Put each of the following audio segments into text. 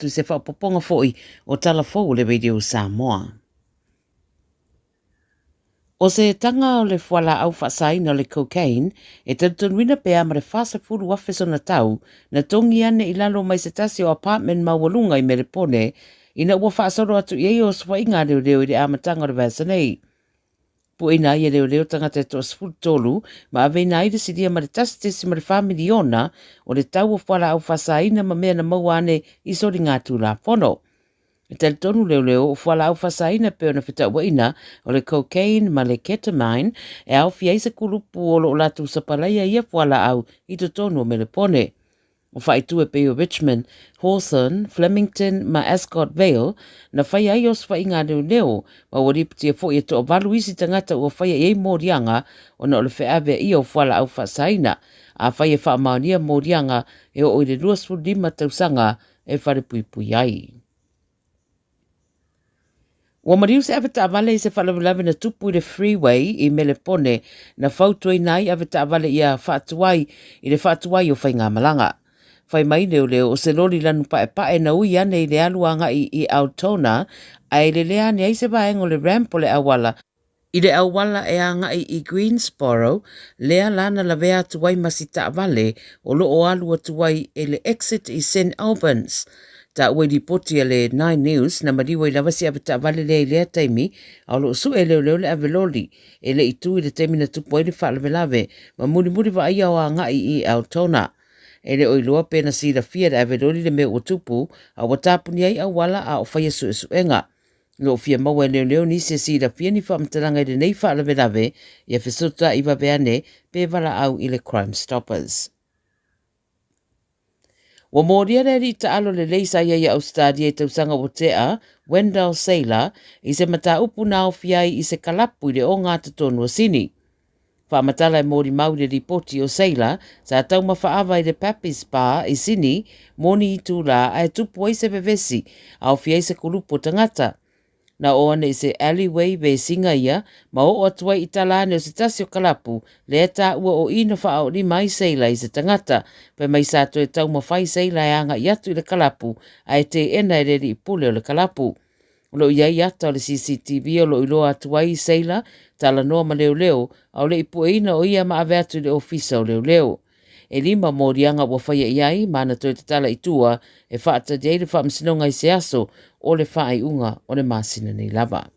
atu i se faaopoopoga foi o tala fou o le Radio Samoa. O se taga o le fualaau faasaina o le cocaine e talitonuina pe a ma le 40,000 sona tau na togi ane i lalo mai se tasi o apartment maualuga i Melepone ina ua faasolo atu i ai osofaiga a leoleo i le amataga o le vaiaso nei. Pueina ai e leoleo tagata e toa-13 ma aveina ai le silia ma le 1.4 miliona o le tau o fualaau faasaina ma mea na maua ane i soligatulafono. E talitonu leoleo o fualaau faasaina e pei ona fetauaiina o le cocaine ma le ketamine e aofia ai se kulupu o lo o latou sapalaia ia fualaau i totonu o Melepone. O faaitu e pei o Richmond, Hawthorn, Flemington ma Ascot Vale na faia ai osofaiga a leoleo ma ua lipotia foi e toavalu isi tagata ua faia i ai moliaga ona o le feaveaia o fualaau faasaina. Afai e faamaonia moliaga e oo i le 25 tausaga e falepuipui ai. Ua maliu se avetaavale i se faalavelave na tupu i le freeway i Melepone na fautuaina ai avetaavale ia faatuai i le faatuai o faigamalaga. Fai mai leoleo o se loli lanu paepae na ui ane i le alu agai i Altona ae lelea ane ai se vaega o le ramp o le auala I le auala e agai i Greensboro, lea la na lavea atu ai ma si taavale o lo o alu atu ai e le exit i St Albans. Taua i lipoti a le Nine News na maliu ai lava si avetaavale lea i lea taimi, a o lo o sue e leoleo le ave loli e le i tu i le taimi na tupu ai le faalavelave ma mulimuli vaaia o agai i Altona. E le o iloa pe na silafia e le ave loli le mea ua tupu, a ua tapuni ai auala a o faia suesuega. O lo o fia maua e leoleo nisi e silafia ni faamatalaga i lenei faalavelave ia fesootai vave ane pe valaau i le Crime Stoppers. Ua molia le alii taalo lelei sa i ai i Ausetalia i tausaga ua tea, Wendell Sailor, i se mataupu na aofia ai i se kalapu i le ogatotonu o Sini. Faamatala e molimau i le lipoti o Sailor sa taumafa ava i le Pappy's Bar i Sini moni itulā ae tupu ai se vevesi, aofia ai se kulupu o tagata. Na oo ane i se alleyway vesinga ia ma oo atu ai i tala ane o se tasi o kalapu lea e taua o i na faaolima ai Sailor i se tagata. Fai mai sa toe taumafai Sailor e agai atu i le kalapu ae teena e le alii pule o le kalapu. O lo o i ai ata o le CCTV o lo o iloa atu ai Sailor, talanoa ma leoleo, a o le i pueina o ia ma ave atu i le ofisa o leoleo. E lima moliaga ua faia i ai ma ana toe tatala i tua e faatali ai le faamasinoga i se aso o le faaiuga o le masina nei lava.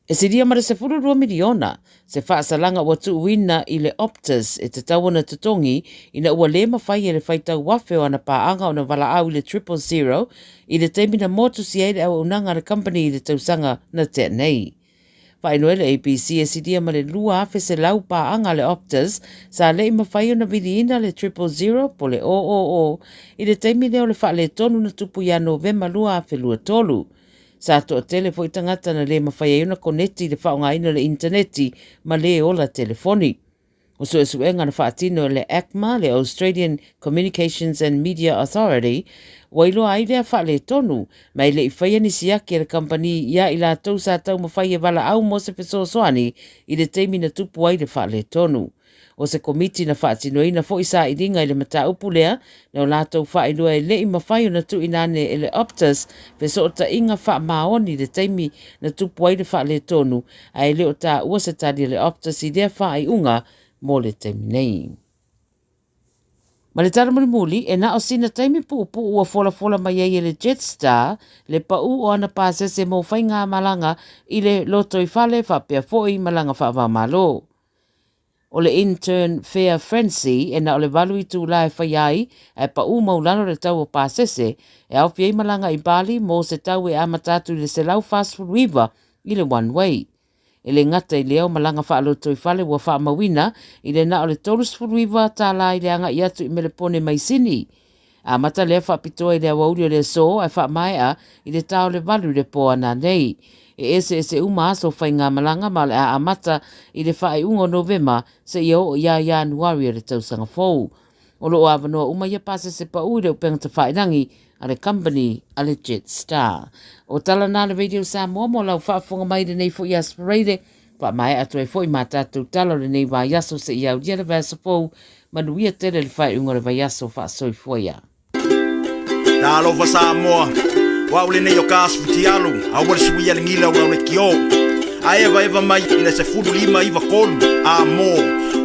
E silia ma le 12 miliona se faasalaga ua tuuina i le Optus e tatau ona totogi ina ua le mafai e le faitau afe o ana paaga ona valaau i le triple zero i le taimi na motusia ai le auaunaga a le kamupani i le tausaga na tea nei. Faailoa e le ABC e silia ma le 2,100 paaga a le Optus sa le i mafai ona viliina le triple zero po le 000 i le taimi lea o le faaletonu na tupu ia Novema 2023. Sa toatele foi tagata na le mafai ai ona koneti i le faaaogaina o le initaneti ma le ola telefoni. O suesuega na faatino e le ACMA, le Australian Communications and Media Authority, ua iloa ai lea faaletonu, ma e le i faia ni siaki a le kamupani iā i latou sa taumafai e valaau mo se fesoasoani i le taimi na tupu ai le faaletonu. O se komiti na faatinoina foi sailiga i le mataupu lea, na o latou faailoa e le i mafai ona tuuina ane e le Optus fesootaiga faamaoni i le taimi na tupu ai le faaletonu, ae e le o taua se tali a le Optus i lea faaiuga mo le taimi nei. Ma le tala mulimuli, e na o sina taimi puupuu ua folafola mai ai e le Jetstar le pau o ana pasese mo faigamalaga i le lotoifale faapea foi malaga faava-o-Malo. O le Intern Fare Frenzy e na o le valu itulā e faia ai ae paʻū maulalo le tau o pasese e aofia ai malaga i Bali mo se tau e amata atu i le 149 i le one way. E le gata i lea o malaga faalotoifale ua faamauina i le na o le 39 tālā i le agai atu i Melepone mai Sini. Amata lea faapitoa i le aoauli o le aso ae faamaea i le ta o le valu i le po ana nei. E eseese uma aso faigamalaga ma o le a amata i le faaiuga o Novema seia oo ia Ianuari o le tausaga fou. O lo o avanoa uma ia pasese pau i le upega tafailagi a le company a le Jetstar. O tala na le Radio Samoa mo lau faafofoga mai i lenei foi Aso Faraile. Faamaea atu ai foi ma tatou tala o lenei vaiaso seia aulia le vaiaso fou. Manuia tele le faaiuga o le vaiaso. Faasoifua ia. Talofa Samoa, o au lenei o ka Asfutialu, aua le suia le gila o le kio. A evaeva mai i le 1593 a mo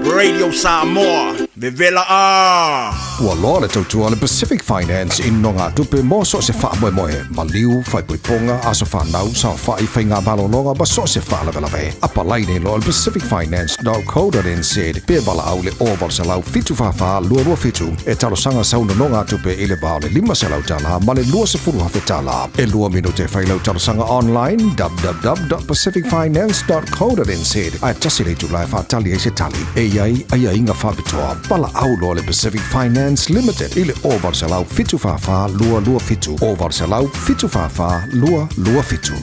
Radio Samoa, vevela a! Ua loa le tautua a le Pacific Finance i nonogatupe mo so o se faamoemoe, maliu, faaipoipoga, aso fanau, saofai, faiga malologa ma so o se faalavelave. Apalai nei loa i le pacificfinance.co.nz pe valaau i le 0800 744 227 e talosaga sau nonogatupe i le va o le $500 ma le $20,000. E lua minute e fai lau talosaga online www.pacificfinance.co.nz ae tasi le itula e faatali ai se tali. E i ai aiaiga faapitoa. Valaau loa le Pacific Finance Limited i le 0800 744 227 0800 744 227.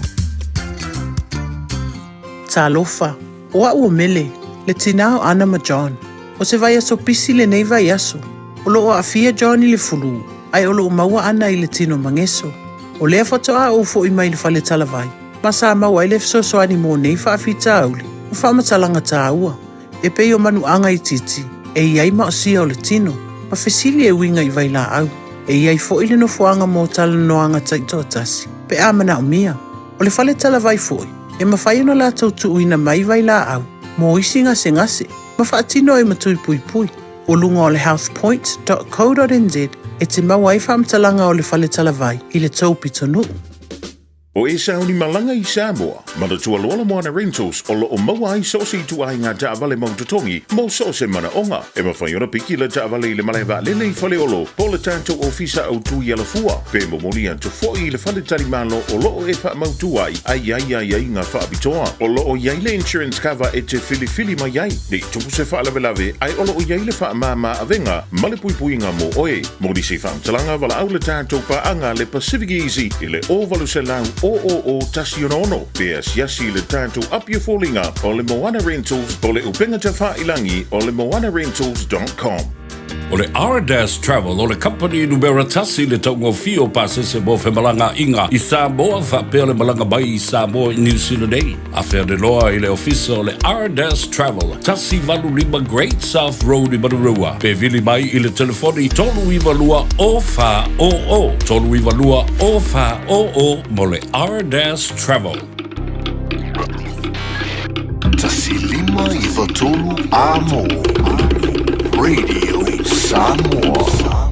Talofa, o a'u o Mele, le tinā o Ana ma John. O se vaiaso pisi lenei vaiaso. O lo o aafia John i le fulū, ae o lo o maua ana i le tino mageso. O lea faatoa ou fo'i mai le fale talavai, ma sa maua ai le fesoasoani mō nei faafitauli ma faamatalaga tāua, e pei o manuaga itiiti, e i ai maosia o le tino, ma fesili e uiga i vailaau. E i ai fo'i le nofoaga mō talanoaga taitoatasi, pe a manaomia. O le fale talavai foi, e mafai ona latou tuuina mai vailaau mō isi gasegase ma faatino ai ma tui puipui. O luga o le healthpoint dot co dot nz e te maua ai faamatalaga o le fale talavai i le tou pitonuu. O Esau ni malaga i Samoa, manatua loa le Moana Rentals o lo o maua ai so o se ituaiga taavale mau totogi mo so o se manaoga. E mafai ona piki le taavale i le malae vaalele i Faleolo po o le tatou ofisa autu i Alafua pe momoli atu foi i le fale talimalo o lo o e faamautu ai a i ai aiaiga faapitoa. O lo o i ai le insurance cover e te filifili mai ai ne i tupu se faalavelave ae o lo o i ai le faamāmā avega ma le puipuiga mo oe. Mo nisi faamatalaga, valaau le tatou paaga le Pacific Easy i le 0800 000 166 pe asiasi i le tatou Apia Foliga o le Moana Rentals o le upega tafailangi o le moanarentals.com. O le Ardas Travel o le kamupani numera tasi i le taugofie o pasese mo femalagaaiga i Samoa faapea le malaga mai i Samoa i New Zealand nei. Afea loa i le ofisa o le Ardas Travel, 185 Great South Road i Manurewa, pe vili mai i le telefoni 392 0400, 392 0400 mo le Ardas Travel. 1593 A mo Radio Samoa.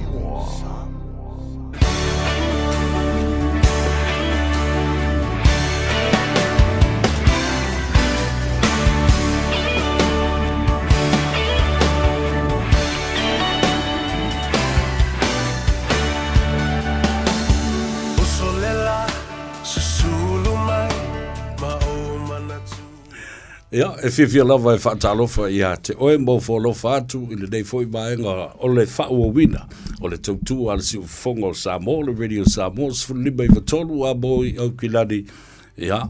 Ia, e fiafia lava e faatalofa iā te oe ma ofoalofa atu i lenei foi vaega o le faaauauina o le tautua a le Siufofoga o Samoa, le Radio Samoa 15 93 a mo i Aukilani. Ia,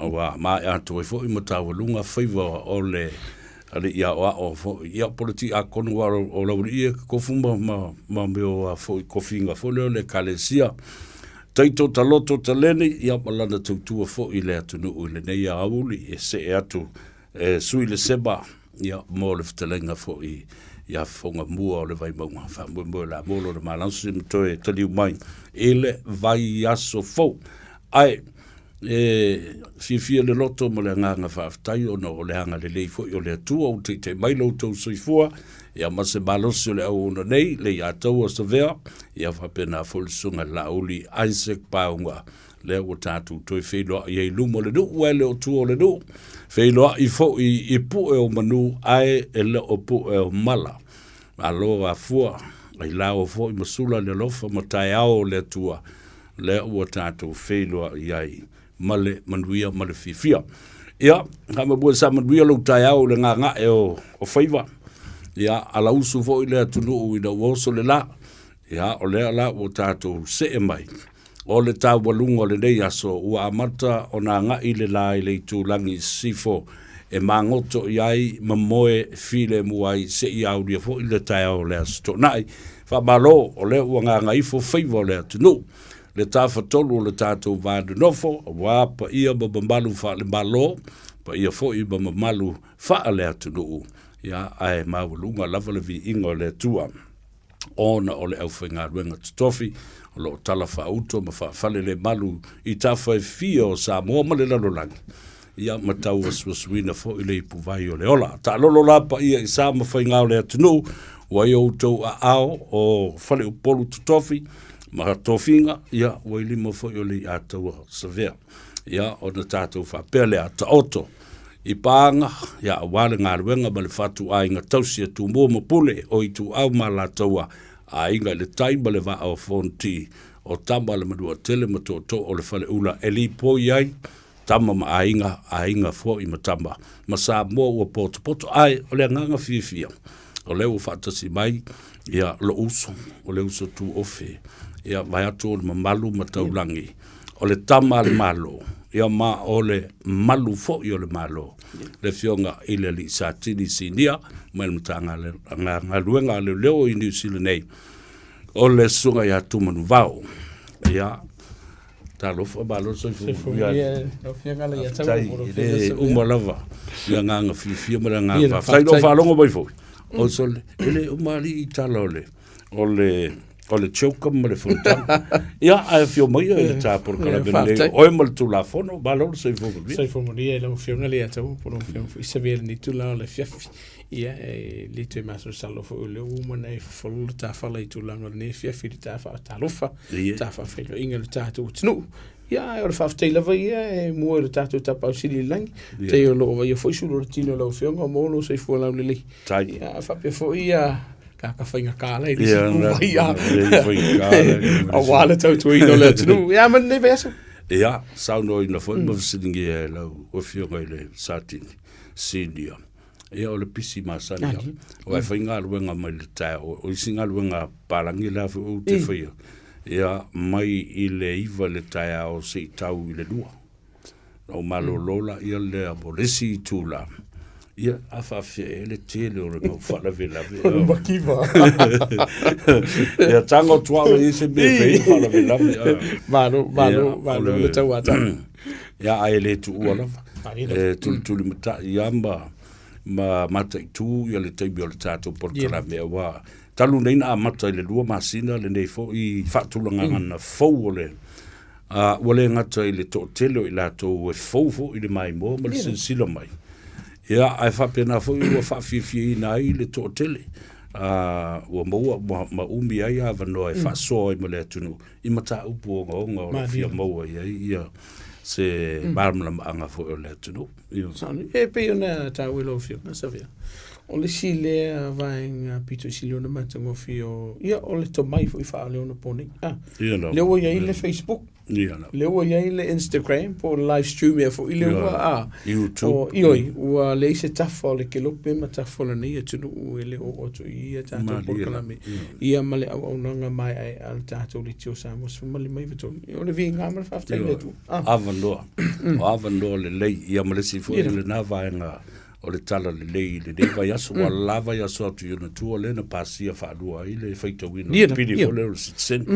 ua maea atu ai foi ma taualuga faiva o le alii aoao foi. Ia, po o le tiakono o Laualii e kofu ma, ma, ma mea o a foi kofiga foi lea o le Ekalesia. Taito Taloto Taleni, ia ma lana tautua foi i le atunuu i lenei aoauli e see atu e sui le sema, ia, mo le fetalaiga foi ia fofoga mua o le Vaimauga. Faamoemoe la mo lona malosi ma toe taliu mai i le vaiaso fou. Ae e fiafia le loto ma le agaga faafetai ona o le agalelei foi o le Atua ua taitai mai lo outou soifua, ia ma se malosi o le auauna nei, le Leiataua Savea, ia faapena foi le Susuga i le Laauli Isaac Pauga, lea ua tatou toe feiloai ai i luma o le nuu ae le o tua o le nuu, feiloai foi i pue o manu ae e le o pue o mala. Malo afua, ailao foi ma sula le alofa ma taeao o le Atua, lea ua tatou feiloai ai ma le manuia ma le fiafia. Ia, faamoemoe sa manuia lou taeao i le gaga'e o, o faiva. Ia, alausu foi le atunuu ina ua oso le la. Ia, o lea la ua tatou see mai. O le taualuga o lenei aso, ua amata ona agai le la i le itulagi i sisifo e magoto i ai ma moe filemu ai seia aulia foi le taeao o le Aso Toonai. Faamalo, o lea ua gagaifo faiva o le atunuu. Le tafatolu o le tatou va nonofo, aua paia ma mamalu faale-Malo, paia foi ma mamalu faale-atunuu, ia, ae maualuga lava le viiga o le Atua. Ona o le aufaigaluega totofi o lo o tala faauto ma faafalelemalu i tafa e fia o Samoa ma le lalolagi, ia ma tauasuasuina foi le ipuvai o le ola. Taalolo la paia i sa ma faiga o le atunuu, ua i outou aao o faleupolu totofi ma tofiga, ia ua i lima foi o le iataua savea. Ia ona tatou faapea lea, taoto i pāga, ia aua le galuega ma le fatuaiga tausi a Tumua ma Pule o Ituau ma Alataua, Aiga i le Tai ma le Vaa o Fonoti, o Tama a le Manuatele ma Tootoo o le Faleula e lipoi ai Tama ma Aiga, Aiga foi ma Tama, ma Samoa ua potopoto. Ae o le agaga fiafia, o lea ua faatasi mai ia lou uso, o le uso tuofe, ia vaeatu o le mamalu ma taulagi, o le tama a le Malo, ia ma o le malu foi o le Malo, le Afioga i le Alii Satini Sinia mai le Matagaluega a Leoleo i Niu Sila nei, o le Susuga ia Tumanuvao. Ia, Talofa, malo le soifua manuia. Faafetai, e le uma lava le agaga fiafia ma le agaga faafetai. Lou faalogo mai foi, o sole, e le uma alii i tala o le, o le, o le CHOGM ma le fonotaga. Ia, ae afio mai i le ta polokalame lenei, oe ma le Tulafono, malo le soifua manuia. Soifua manuia i lau Afioga Leiataua po o lau Afioga foi Savea i lenei itula o le afiafi. Ia, e le toe masalosalo foi o lea ua uma ona e fofolo le ta fala i tulaga o lenei afiafi i le ta faatalofa, ta faafeiloaiga i le tatou atunuu. Ia, ae o le faafetai lava ia e mua i le tatou Tapaau Sili i le Lagi, tai o lo o vaaia foi sulu o le tino o lau Afioga ua maua lou soifua laulelei. Ia, faapea foi ia tagata faigata la i le isi itu vai aua le tautuaina o le atunuu. Ia, ma lenei vaiaso. Ia, saunoaina foi ma fesiligia e lau Afioga i le Satini Senior. Ia o le pisi masani lava. Aua e faigaluega mai le taeao, o isi galuega palagi la foi ou te faia, ia mai i le 9 i le taeao seia tau i le 2. Ona ou malolo laia lea mo le isi itula, ia a faafefea ea le tele o le mau faalavelave. O le makiva. Ia tago atu au e i ai se mea e fai ai le faalavelave. Malo, malo, malo le tauata. Ia, ae le tuua lava. E tulitulimatai lava ma, ma mataitu ia le taimi o le tatou polokalame, aua talu nei na amata i le 2 masina lenei foi faatulagaga fou o le ua le gata i le toatele o i latou e fou foi i le maimoa ma le silasila mai. Ia, ae faapena foi ua faafiafiaina ai le toatele ua maua ma umi ai avanoa e faasoa ai ma le atunuu i mataupu ogaoga o lo o fia maua i ai ia se malamalamaaga foi o le atunuu. Ia. E pei ona taua i lau Afioga, Savea, o le isi lea vaega pito i sili ona matagofie o, ia, o le tomai foi faaleonapo nei. Ah, Ia lava. lea ua i ai le Facebook, Ia lava. lea ua i ai le Instagram po o le live stream ea foi lea ua, ah, YouTube. O, ioe, ua leai se tafa o le kelope ma tafa o lenei atunuu e le o oo atu i ia tatou Malie polokalame. Ia ma le auaunaga maeaea a le tatou Leitio Samoa 15 3. Ia, o le viiga ma le faafetai i le Atua. Ah. Avanoa. O avanoa lelei. Ia ma le isi foi lena vaega o le tala lelei i lenei vaiaso. Ua la vaiaso atu i ona tua lea na pasia faalua ai le faitauina o le pili foi lea o le citizen.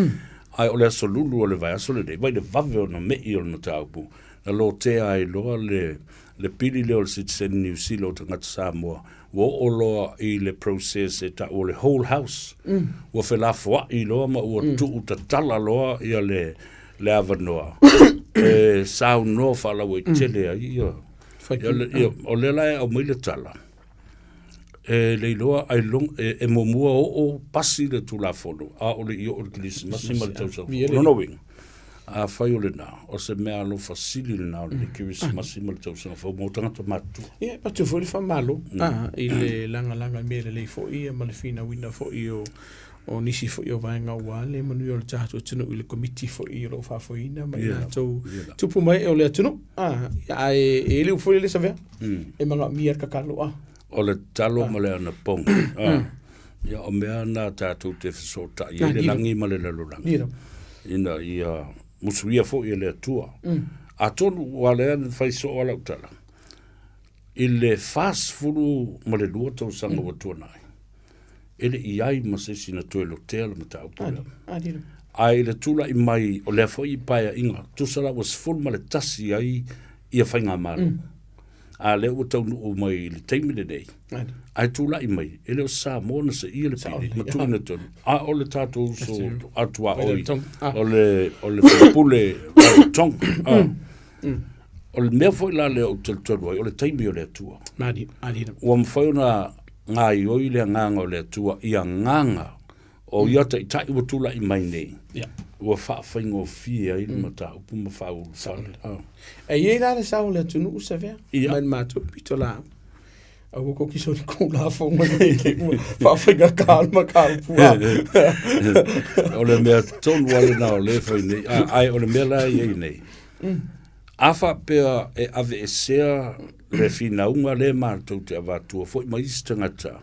Ae o le aso lulu o le vaiaso lenei, vai le vave ona me'i o le mataupu, na lotea ai loa le le pili lea o le citizen Niu Sila o tagata Samoa, ua oo loa i le process e ta'u o le whole house. Ua felafoa'i loa ma ua tuu tatala loa ia le le avanoa e saunoa faalauaitele ai ia ia le ia o lea la e aumai le tala e le iloa ailoga e, e muamua oo pasi le Tulafono a o le i oo i le Kerisimasi ma le tausaga fou. O lona uiga, afai o lena, o se mea alofa sili lena o le Kerisimasi ma le tausaga fou mo tagata matutua. Ia, e avatu foi le faamalo i le lagalaga i mea lelei foi ia ma le finauina foi o o nisi foi o vaega aua le manuia o le tatou atunuu i le Komiti foi o lo o faafoeina ma i latou tupu ma ee o le atunuu. Ae e i ai le upu foi lele Savea, e manaomia le tatalo. O le tatalo ma le anapogi. Ia, o mea na tatou te fesootai ai le lagi ma le lalolagi, ina ia musuia foi e le Atua. Atonu ua lea na fai soo lau tala, i le 42 tausaga ua tuanai, e le i ai ma se isi na toe lotea le mataupu lea. Ae i le tulai mai o lea foi paeaiga, tusa la ua 11 ai ia faigamalo. A lea ua taunuu mai i le taimi lenei, ae tulai mai, e le o Samoa na seia le pili, ma tuuina tonu. A o le tatou uso a tuaoi, o le, o le faipule Tonga. Ah. O le mea foi la lea ou te talitonu ai, o le taimi o le Atua. Ua mafai ona gaioi le agaga o le Atua i agaga o ia taitai ua tulai mai nei, ua faafaigofie ai le mataupu ma faaulufale. E i ai la le sao o le atunuu Savea, mai le matou pitolaau. Aua ko kiso ni kou lafoga nei te ua faafaigata le mataupu a. O le mea tonu lava lena o lea e fai nei, ae o le mea la e i ai nei, a faapea e aveesea le finauga lea matou te avatua foi ma isi tagata,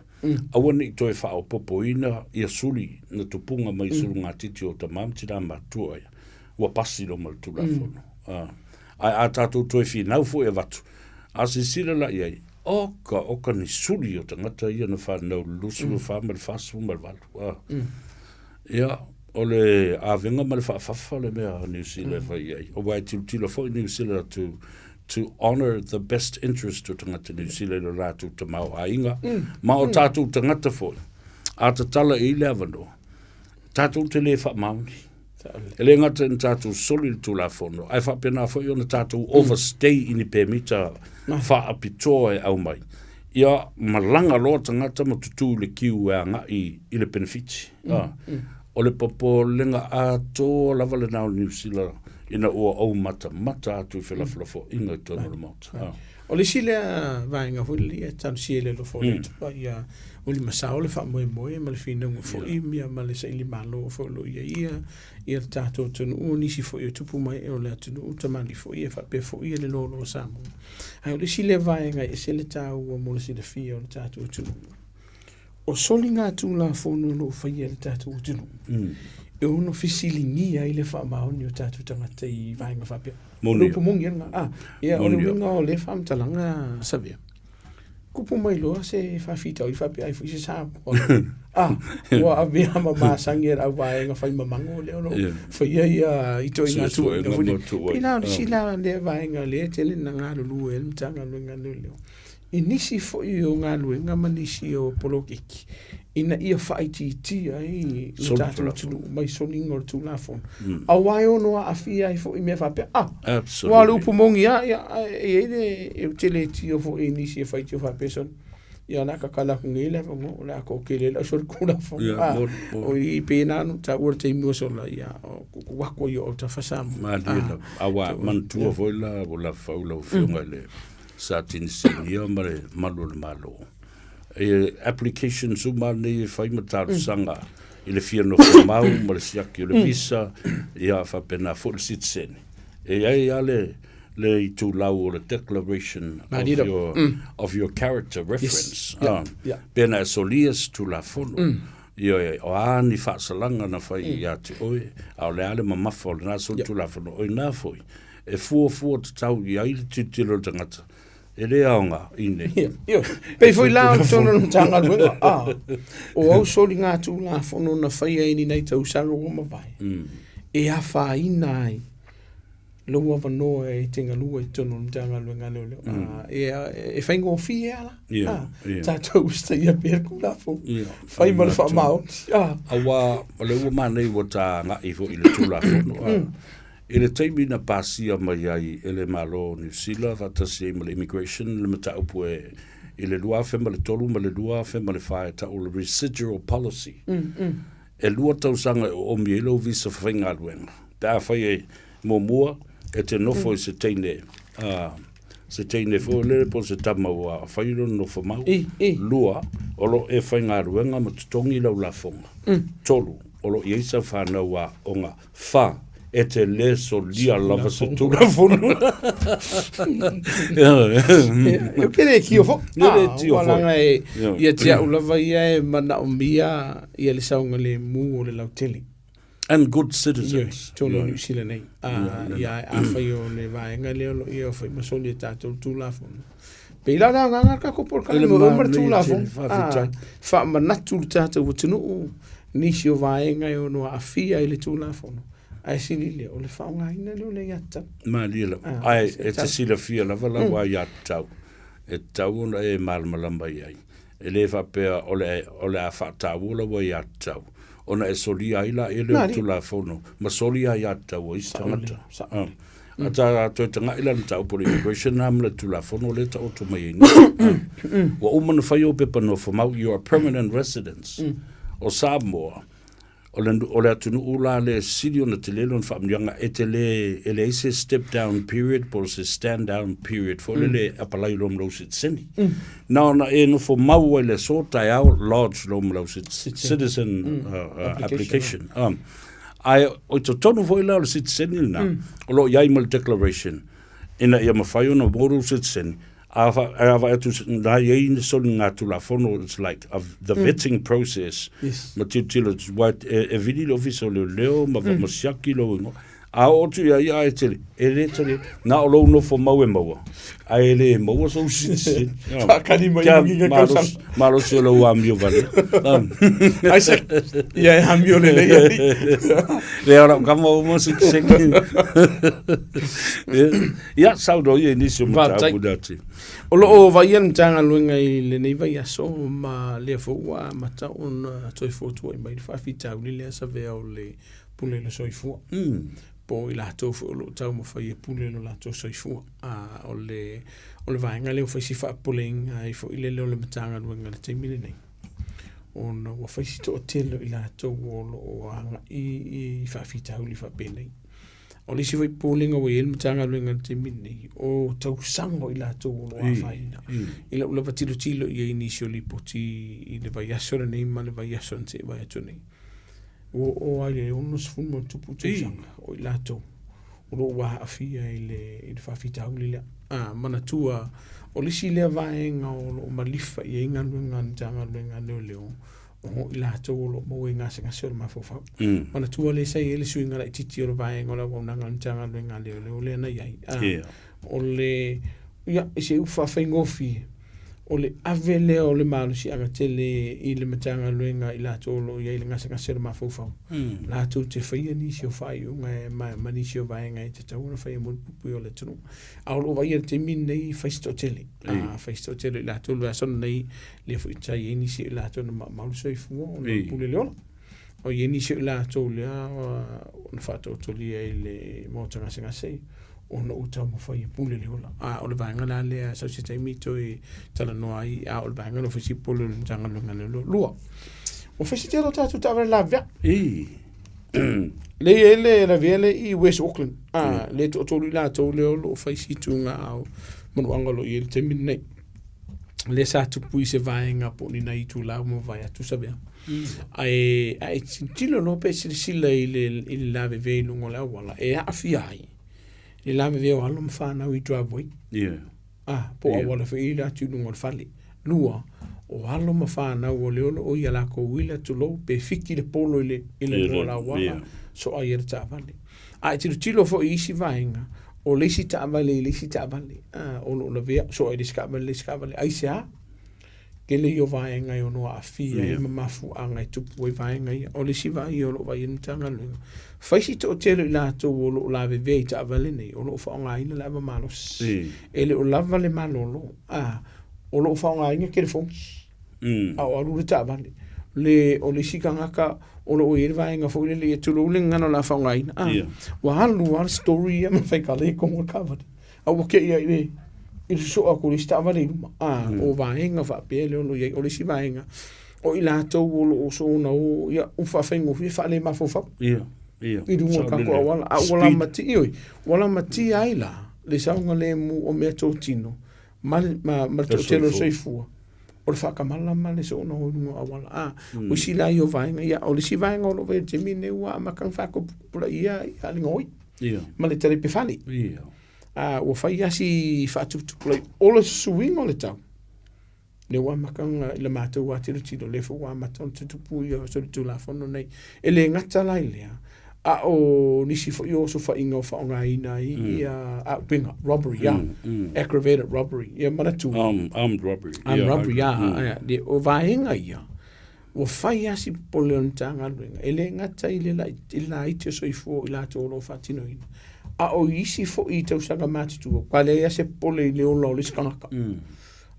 aua ne i toe faaopoopoina ia suli na tupuga mai sulugatiti o tama ma tina matutua ia, ua pasi loa ma le Tulafono. Ae a tatou toe finau foi e avatu, a silasila la i ai, oka, oka ni suli o tagata ia na fanau i le 24 ma le 48. Ah. Ia, o le avega ma le faafafa le mea a Niu Sila e fai ai. Aua e tilotilo foi Niu Sila to honour the best interest o tagata Niu Sila i lo latou tamaoaiga, ma o tatou tagata foi, a tatala i ai le avanoa, tatou te le faamaoni. E le gata ina tatou soli le Tulafono, ae faapena foi ona tatou overstay i ni pemita faapitoa e aumai. Ia malaga loa tagata ma tutū i le kiu e agai i le penefiti. O le popolega atoa lava lena o Niu Sila ina ua ou matamata atu i felafolafoaiga i totonu o le Maota. O le isi lea vaega foi lea e talosia i le alofa o le Atua ia ulimasao le faamoemoe ma le finauga foi ia ma le sailimalo foi o lo o i ai ia ia le tatou atunuu, nisi foi o tupu ma ee o le atunuu, tamalii foi ia faapea foi le loaloa Samoa. Ae o le isi lea vaega e ese le taua mo le silafia o le tatou atunuu, o soligatulafono o lo o faia e le tatou atunuu e ono fesiligia ai le faamaoni o tatou tagata i vaega faapea. O le upu moni lena. Ah, ia, o le uiga o lea faamatalaga Savea, kupu mai loa se faafitauli faapea ai foi se Samoa. Ah, ua avea ma masani e le au vaega fai mamago lea o lo o faia ia ituaiga tuuaiga foi lea. Pei la o le isi la lea vaega lea e tele ina galulue ai le Matagaluega a Leoleo i nisi foi o galuega ma nisi o poloketi ina ia faaitiitia ai le tatou atunuu mai soliga o le Tulafono, aua e ono aafia ai foi i mea faapea. Ah, aua o le upu moni lava, ia, e i ai le, ou te le tio foi i nisi e faitio faapea, sole, ia o le a tatala atu nei le avanoa, o le a toatele ai le au solitulafono. Ah, o i pei na ona taua le taimi ua sola, ia, o tuutuu atu ai i ou autafa Samoa. Malie lava. Aua, manatua foi la ua lafau lau Afioga i le Sa Tinisinia ma le Malu o le Malo. E applications uma nei e fai ma talosaga i le fia nofo mau ma le siaki o le visa, ia faapena foi le sitiseni. E i ai lava le, le itulau o le declaration of your, of your character reference. Yes. Yeah. Yeah. Pena e solia se tulafono. Ioe, o a ni faasalaga na fai ia te oe, a o le a le mamafa o lena solitulafono, o ina foi, e fuafua tatau i ai le tilotilo o le tagata, e le aoga i nei. Ia, ioe. Pei foi la o totonu o le Matagaluega, a, o au soligatulafono na faia i ni nai tausaga ua mavae, e afaina ai lou avanoa e te galue i totonu o le Matagaluega a Leoleo. E, e faigofie lava la. Ia, ia. Tatou usitaia pea le Tulafono. Ia. Fai ma le faamaoni. Aua o lea ua manaia ua ta agai foi i le Tulafono. I le taimi na pasia mai ai e le Malo o Niu Sila faatasi ai ma le Immigration le mataupu e i le 2003 ma le 2004 e tau o le Residual Policy. E lua tausaga e oomi ai lou visa faigaluega pe afai e muamua e te nofo i se teine se teine foi lele po o se tama ua fai lona nofo mau. Lua, o lo o e faigaluega ma totogi lau lafoga. Tolu, o lo o i ai sau fanau aoga. Fa, e te le solia lava se Tulafono. E pe le tio foi. E le tio foi. Leaga e, ia te au lava ia e manaomia ia le saogalemu o le lautele. And good citizens. Ioe, tonu o Niu Sila nei. Ia, afai o le vaega lea o lo o ia fai ma soli e tatou le Tulafono. Pei la o le agaga o le tatou polokalame o ma le Tulafono. Faamanatu le tatou atunuu nisi o vaega e ono aafia i le Tulafono, ae sili lea o le faaaogaina lea o le aiatatau. Malie lava. Ae e te silafia lava lau aiatatau. E tatau ona e malamalama i ai. E le faapea o le, o le a faataua lau aiatatau, ona e solia ai laia lea o le Tulafono ma solia aiatatau a isi tagata. A ta toe taga'i la i le mataupu o le immigration lena ma le Tulafono lea e taoto mai ai nei. Ua uma ona fai ou pepa nofomau, you are permanent residents o Samoa, O le, o le atunuu la lea e sili ona tele lona faamanuiaga, e te le, e leai se step down period po o se stand down period foi lele e apalai loa ma lou sitiseni. Na ona e nofo mau ai i le aso taeao lodge loa ma lau citizen application. Ae o i totonu foi la o le sitiseni lena, o lo o i ai ma le declaration ina ia mafai ona maua lou sitiseni, A vaai atu na i ai ni soligatulafono, it's like a, the vetting process. Yes. Ma tilotilo atu, aua e vili le ofisa o leoleo ma mm. ma siaki lou igoa. A oo atu ia ia e tele, e le tele, na o lou nofo mau e maua, ae le maua sou citizen. Whakari mai i nginga kausaga. Malosi o lou amio vale. Isaac, ia e amio le lei ali. Le ora kama o mo citizen. Ia, saunoa ia i nisi o mataupu nati. O lo o vaaia le Matagaluega i lenei vaiaso ma lea foi ua amata ona toe fotuai mai le faafitauli lea savea o le pule i le soifua. Po o i latou foi o lo o taumafai e pule i lo latou soifua. A o le, o le vaega lea ua fai si faapopoleina ai foi lele o le Matagaluega i le taimi lenei. Ona ua fai si toatele o i latou o lo o agai i faafitauli faapenei. O le isi foi popolega ua i ai le Matagaluega i le taimi lenei, o tausaga o i latou o lo o afaina. I lau lava tilotilo i ai i nisi o lipoti i le vaiaso lenei ma le vaiaso na tea atu nei, ua oo lava i le 60 ma ona tupu tausaga o i latou o lo o ua aafia i le, i le faafitauli lea. A, manatua, o le isi lea vaega o lo o malifa i ai galuega a le Matagaluega a Leoleo, o i latou o lo o maua i gasegase o le mafaufau. Manatua lea sa i ai le suiga laitiiti o le vaega o le auaunaga a le Matagaluega a Leoleo lea na i ai. O le, ia, i se upu faafaigofie, o le ave lea o le malosiaga tele i le Matagaluega i latou o lo o i ai i le gasegase o le mafaufau, latou te faia nisi o faaiuga e ma nisi o vaega e tatau ona faia mo le puipuia o le atunuu. A o lo o vaaia i le taimi lenei, fai se toatele, fai se toatele o i latou i le vaiaso lenei, lea foi sa i ai nisi o i latou na maumau le soifua ona o le pule le ola. O i ai nisi o i latou lea na faataotolia i le maota gasegase ona ua taumafai e pule le ola. A o le vaega la lea sau se taimi toe talanoa ai, a o le vaega lea ua fai si popole o le Matagaluega a Leoleo. Lua, ua fai si tele o tatou taavale lavea. Lea e i ai le lavea lea i West Auckland. A, lea e toatolu i latou lea o lo o fai si ituga manuaga o lo o i ai i le taimi lenei. lea sa tupu i se vaega po o ni nai itula ua mavae atu Savea. Ae a e tilotilo loa pe silasila i le, i le lavevea i luga o le auala, e aafia ai le lavevea o alo ma fanau i driveway. Yeah. Ah, po o Yeah. auala foi ila atu i luga o le fale. Lua, o alo ma fanau o le o lo o i a lakou uila tulou pe fiki le polo i le, i le I luga o le- le auala, yeah. soa ai e le taavale. A e tilotilo foi i isi vaega, o le isi taavale i le isi taavale, a, o lo o lavea, soa i le isi taavale i le isi taavale. Aisea? Tele ia o vaega e ono aafia ai ma mafuaaga e tupu ai vaega ia. O le isi vaai ia o lo o vaai ai le Matagaluega, fai si toatele o i latou o lo o lavevea i taavale nei, o lo o faaaogaina le ava malosi. E le o lava le malolo, a, o lo o faaaogaina telefoni. a o alu le taavale. Le, o le isi tagata o lo o i ai le vaega foi lele, ia tulou le gagana o le a faaaogaina, a, ua alu lava le story ia ma faikale i totonu o le taavale, a ua te i ai i le, i le sosoo atu o le isi taavale i luma. A, o vaega faapea lea o lo o i ai. O le isi vaega, o i latou o lo o soona o, ia, ua faafaigofie faalemafaufau i luga o le tatou auala. A ua lamatia, ioe, ua lamatia ai la le saogalemu o meatotino ma le, ma, ma le toatele o le soifua o le faatamala ma le soona o i luga o auala. A, o isi la ia o vaega ia, o le isi vaega o lo o vaai i le taimi lenei ua amata ona faatuputupulaia ia ligaoi ma le talipe fale. A, ua fai lava si faatuputupulaia o le suiga o le tau, lea ua amata ona, i le matou lava tilotilo, lea foi ua amata ona tutupu ia solitulafono nei. E le gata la i lea, a o nisi foi o osofaiga o faaaogaina ai ia auupega, robbery, ia, aggravated robbery, ia manatua. Armed robbery. Armed robbery, ia, ia, o vaega ia, ua fai lava si popole o le Matagaluega, e le gata i le laiti o soifua o i latou o lo o faatinoina, a o isi foi i tausaga matutua, ua leai lava se popole i le ola o le isi tagata.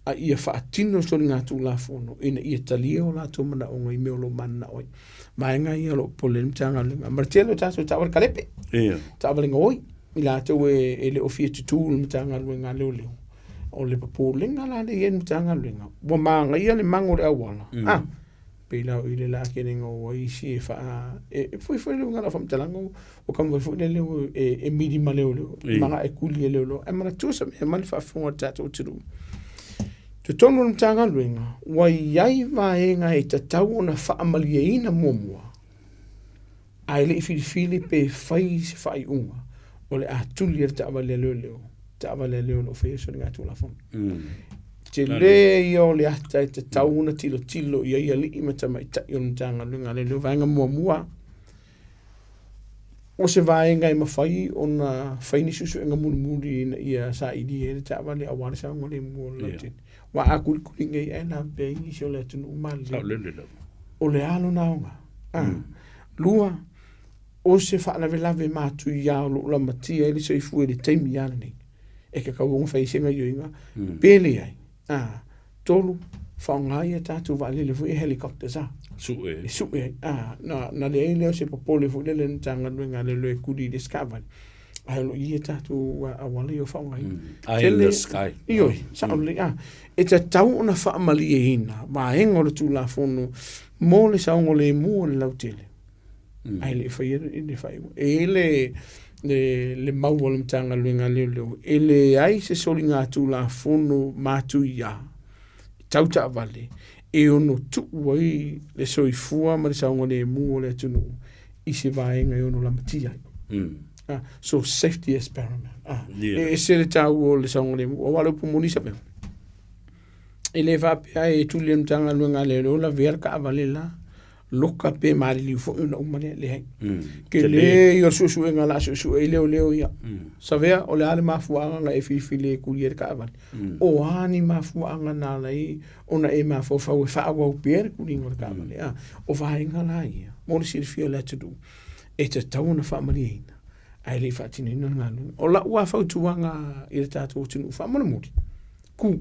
A ia faatino soligatulafono ina ia talia o latou manaoga i mea o lo o mananao ai. Vaega ia o lo o popole ai le Matagaluega. Ma le tele o tatou taavale kalepe, taavale gaoi, i latou e le o fia tutū i le Matagaluega a Leoleo. O le popolega la lea e i ai le Matagaluega, ua manaia le mago o le auala, a, pei la o i le lakelega o ai isi e faa... E foi foi le uiga o lau faamatalaga, ua taumafai foi lea e mili ma leoleo, maga e kuli e leoleo. Ae manatua sa mea mai le faafofoga a le tatou atunuu. Totonu o le Matagaluega, ua i ai vaega e tatau ona faamalieina muamua, ae le i filifili pe fai se faaiuga o le a tuli ai le taavale a leoleo, taavale a leoleo o lo o faia soligatulafono. Tele ia o le ata e tatau ona tilotilo i ai alii ma tamaitai o le Matagaluega a Leoleo. Vaega muamua, o se vaega e mafai ona fai ni suesuega mulimuli ina ia sailia ai le taavale aua le saogalemu o le lautele. Aua a kulikuli nei ae lavevea ai nisi o le atunuu maliliu. O le a lona aoga? Lua, o se faalavelave matuia o lo o lamatia ai le soifua i le taimi lava lenei, e tatau ona fai ai se gaoioiga, pe leai. 3, faaaoga ia tatou vaalele foi ia helicopters a. Sue. E sue ai. A, na, na leai lea o se popole foi lele i le Matagaluega a Leoleo e kuli i le isi taavale. Ae o lo o i ai tatou auala ia o faaaogaina. Eye in the sky. Ioe, sao lelei. A, e tatau ona faamalieina vaega o le Tulafono mo le saogalemu o le lautele. Ae le i faia le faaiuga. E i ai le, le, le mau a le Matagaluega a Leoleo, e leai se soligatulafono matuia tau taavale e ono tuu ai le soifua ma le saogalemu o le atunuu i se vaega e ono lamatia ai. So safety is paramount. E ese le taua o le saogalemu, aua o le upu moni Isabel. E le faapea e tuli e le Matagaluega a Leoleo lavea le taavale la, loka pe maliliu foi ona uma lea, leai. Tele ia o le suesuega o le a suesue ai leoleo ia. Savea, o le a le mafuaaga na e filifili e tuli ai le taavale? O a ni mafuaaga na ala ai ona e mafaufau e faaauau pea le tuliga o le taavale? A, o vaega la ia mo le silafia o le atunuu e tatau ona faamalieina ae le i faatinoina le galuega. O lau lava fautuaga i le tatou atunuu faamolemole, ku.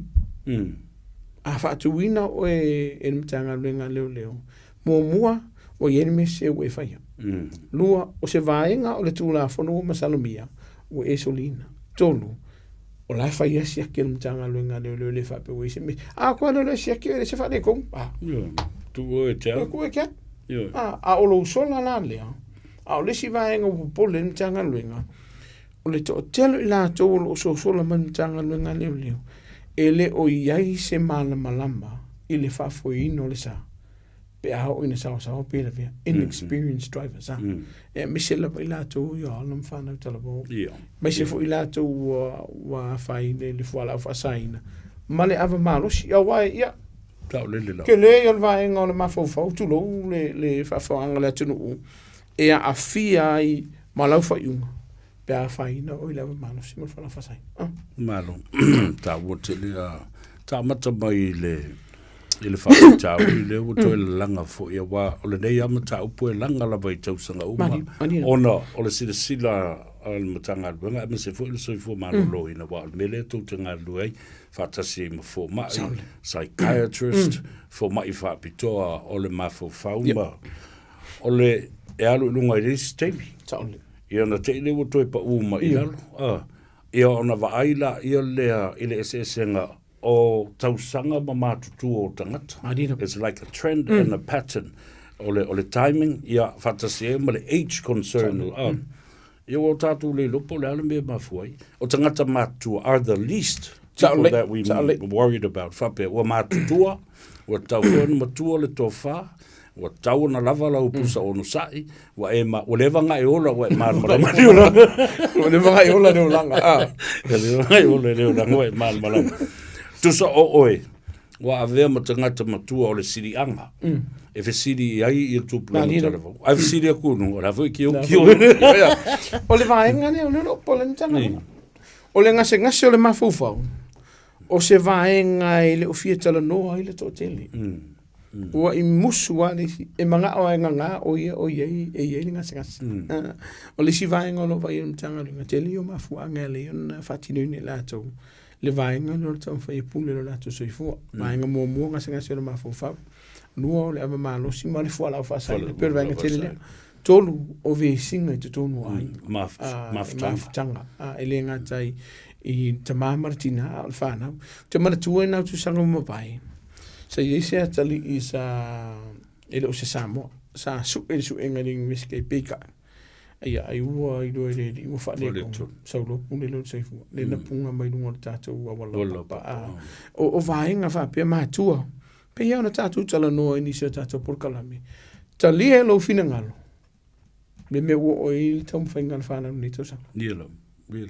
A faatuina oe e le Matagaluega a Leoleo, muamua, ua i ai le mea sese ua e faia. Lua, o se vaega o le Tulafono ua masalomia, ua e soliina. 3, o la e fai lava siaki a le Matagaluega a Leoleo e le faapea ua i ai se mea. A koa lea o le siaki e le se faaletonu. A. Tuu oe e te alu. Tuu oe e te alu. A, a o lou sola la lea, a o le isi vaega ua popole ai le Matagaluega, O le toatele o i latou o lo o sosola mai le Matagaluega a Leoleo, e le o i ai se malamalama i le faafoeina o le sa pe a oo ina saosaoa pe lavea, inexperienced drivers, a. E aemaise lava i latou ia o alo ma fanau talavou, aemaise foi i latou ua afaina i le fualaau faasaina ma le ava malosi. Aua ia, tele ia o le vaega o le mafaufau, tulou le faafofogaaga a le atunuu, e aafia ai ma lau faaiuga pe a afaina oe i le ava malosi ma le fualaau faasaina. Ah. Malo. Taua tele a taamata mai i le i le faafitauli lea ua toe lalaga foi aua o lenei lava mataupu e laga lava i tausaga uma ona o le silasila a le Matagaluega aemaise foi le Soifua Maloloina aua o le mea lea tou te galulue ai faatasi ai ma fomai, psychiatrist, fomai faapitoa o le mafaufau ma O le e alu i luga i le isi taimi. Sao lelei. Ia ona te i lea ua toe pau mai i lalo. Ah, ia ona vaai laia lea i le eseesega o tausaga ma matutua o tagata. It's like a trend and a pattern. O le, o le timing, ia faatasi ai ma le age concern. Ah. Ia ua tatou le iloa po o le a le mea e mafua ai. O tagata matutua are the least people that we worried about. Faapea, ua matutua, ua tatau foi ona matua le tofa, ua tatau ona lava lau pusa onosai, ua e ma, ua leva ona e ola, ua e malamalama i le olaga. Ua leva ona e ola le olaga. Ua leva ona e ola le olaga, ua e malamalama. Tusa o oe, ua avea ma tagata matua o le siliaga e fesili i ai ia tupulaga talavou. Ae fesili atu i luga, o le a foi kiokio. O le vaega lea o lea o lo o popole ai le Matagaluega. O le gasegase o le mafaufau, o se vaega e le o fia talanoa ai le toatele. Ua i musu lava le isi, e manao lava e gaga o ia o i ai, e i ai le gasegase. O le isi vaega o lo o vaai i ai le Matagaluega, tele ia o mafuaaga e ala ai ona faatinoina e latou. Le vaega lea o le taumafai e pule i lo latou soifua. Vaega muamua, gasegase o le mafaufau. Lua, o le ava malosi ma le fualaau faasaina, pei o le vaega tele lea. Tolu, o vesiga i totonu o aiga. Mafutaga. E le gata i tama ma le tina, a o le fanau. Ou te manatua i nai tausaga ua mavae, sa i ai se atalii sa, e le o se Samoa, sa sue i le suega i le Iunivesite peitai, Ia, ai ua iloa e le Alii ua faaletonu, saulo pule lea o le soifua, le napuga mai luga o le tatou auala laupapa. O vaega faapea matua, pei lava ona tatou talanoa i nisi o tatou polokalame, talia lou finagalo, le mea ua oo i ai le taumafaiga a le fanau i lenei tausaga. Ia lava.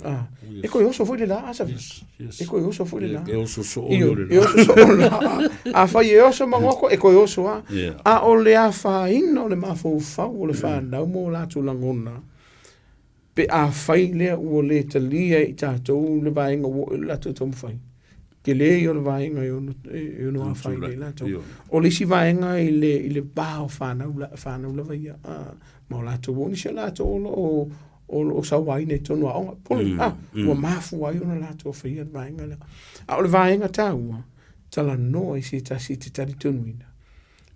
Ah, e toe oso foi le la, Savi. E toe oso foi le la. E oso soo i o le la. E oso soo le la. Afai e oso magoto, e toe oso lava. A o le afaina o le mafaufau o le fanau ma o latou lagona, pe afai lea ua le talia e i tatou le vaega ua oo i ai le latou taumafai, tele ia o le vaega e ono afaina ai latou. O le isi vaega i le va o fanau lava ia, ma o latou o nisi o latou o lo o o lo o sauaina i totonu o aoga. Pule, ua mafua ai ona latou faia le vaega lea. A o le vaega taua, talanoa i se tasi e te talitonuina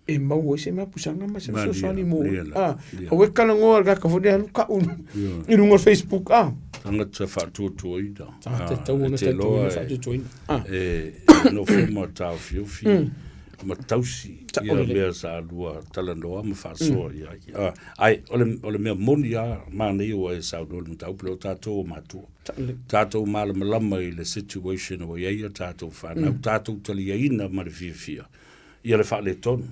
e maua ai se mapusaga ma se fesoasoani mo oe. Aua e talanoa i le tagata foi lea alu tau i luga o le Facebook. Tagata faatuatuaina. Tagata e tatau ona talitonuina faatuatuaina. E nofo ma taofiofi ma tausi ia mea sa lua talanoa ma faasoa i ai. Ae o le mea moni lava, manaia ua e saunoa i le mataupu lea, o tatou o matua. Tatou malamalama i le situation ua i ai a tatou fanau, tatou taliaina ma le fiafia ia le faaletonu.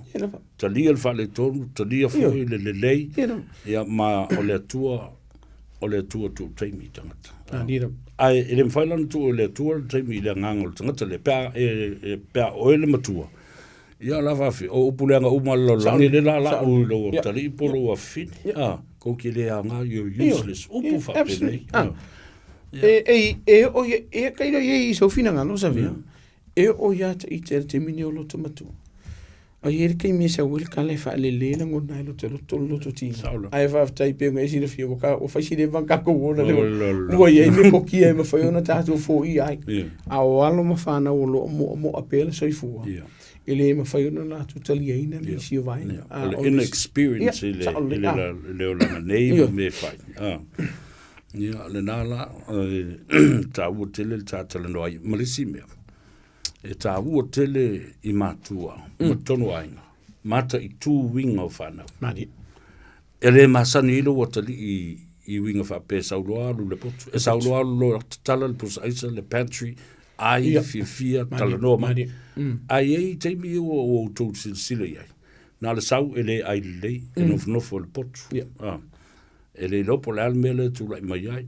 Talia le faaletonu, talia foi le lelei, ia ma o le Atua, o le Atua tuu taimi i tagata. Ae e le mafai la ona tuu e le Atua le taimi i le agaga o le tagata lea, pe a, e, pe a oe le matua, ia la faafi, o upu leaga uma a le lalolagi lea la lau i lou atalii po o lou afafine, kou te le aoga, you're useless, upu faapenei. E, e, e, o, e, e, kaila i i sou finagalo, Savea. E oo ia te ite le taimi nei o loto matua. Ai e le taimi e sau ai le tala e faalelei lagona ai loto loto loto tiga. Ae faafetai pei ona e silafia ua ka ua fai si leva ona tatou ola lea ua i ai metotia e mafai ona tatou foia ai. A o alo ma fanau o lo o moamoa pea le soifua, e le mafai ona latou taliaina nisi o vaega. O le inexperience i le olaga nei ma mea e fai. Ia, lena la, e taua tele le ta talanoa ai. Ma le isi mea, e taua tele i matua, ma totonu o aiga, mataitu uiga o fanau. Malie. E le masani ai lou atalii i uiga faapea e sau loa alu i le potu. E sau loa alu loa tatala le pusa aisa, le pantry, ai, fiafia, talanoa mai. Ae i ai taimi ia ua outou silasila i ai, na o le sau e le ai lelei, e nofonofo i le potu. E le iloa po o le a le mea lea e tulai mai ai.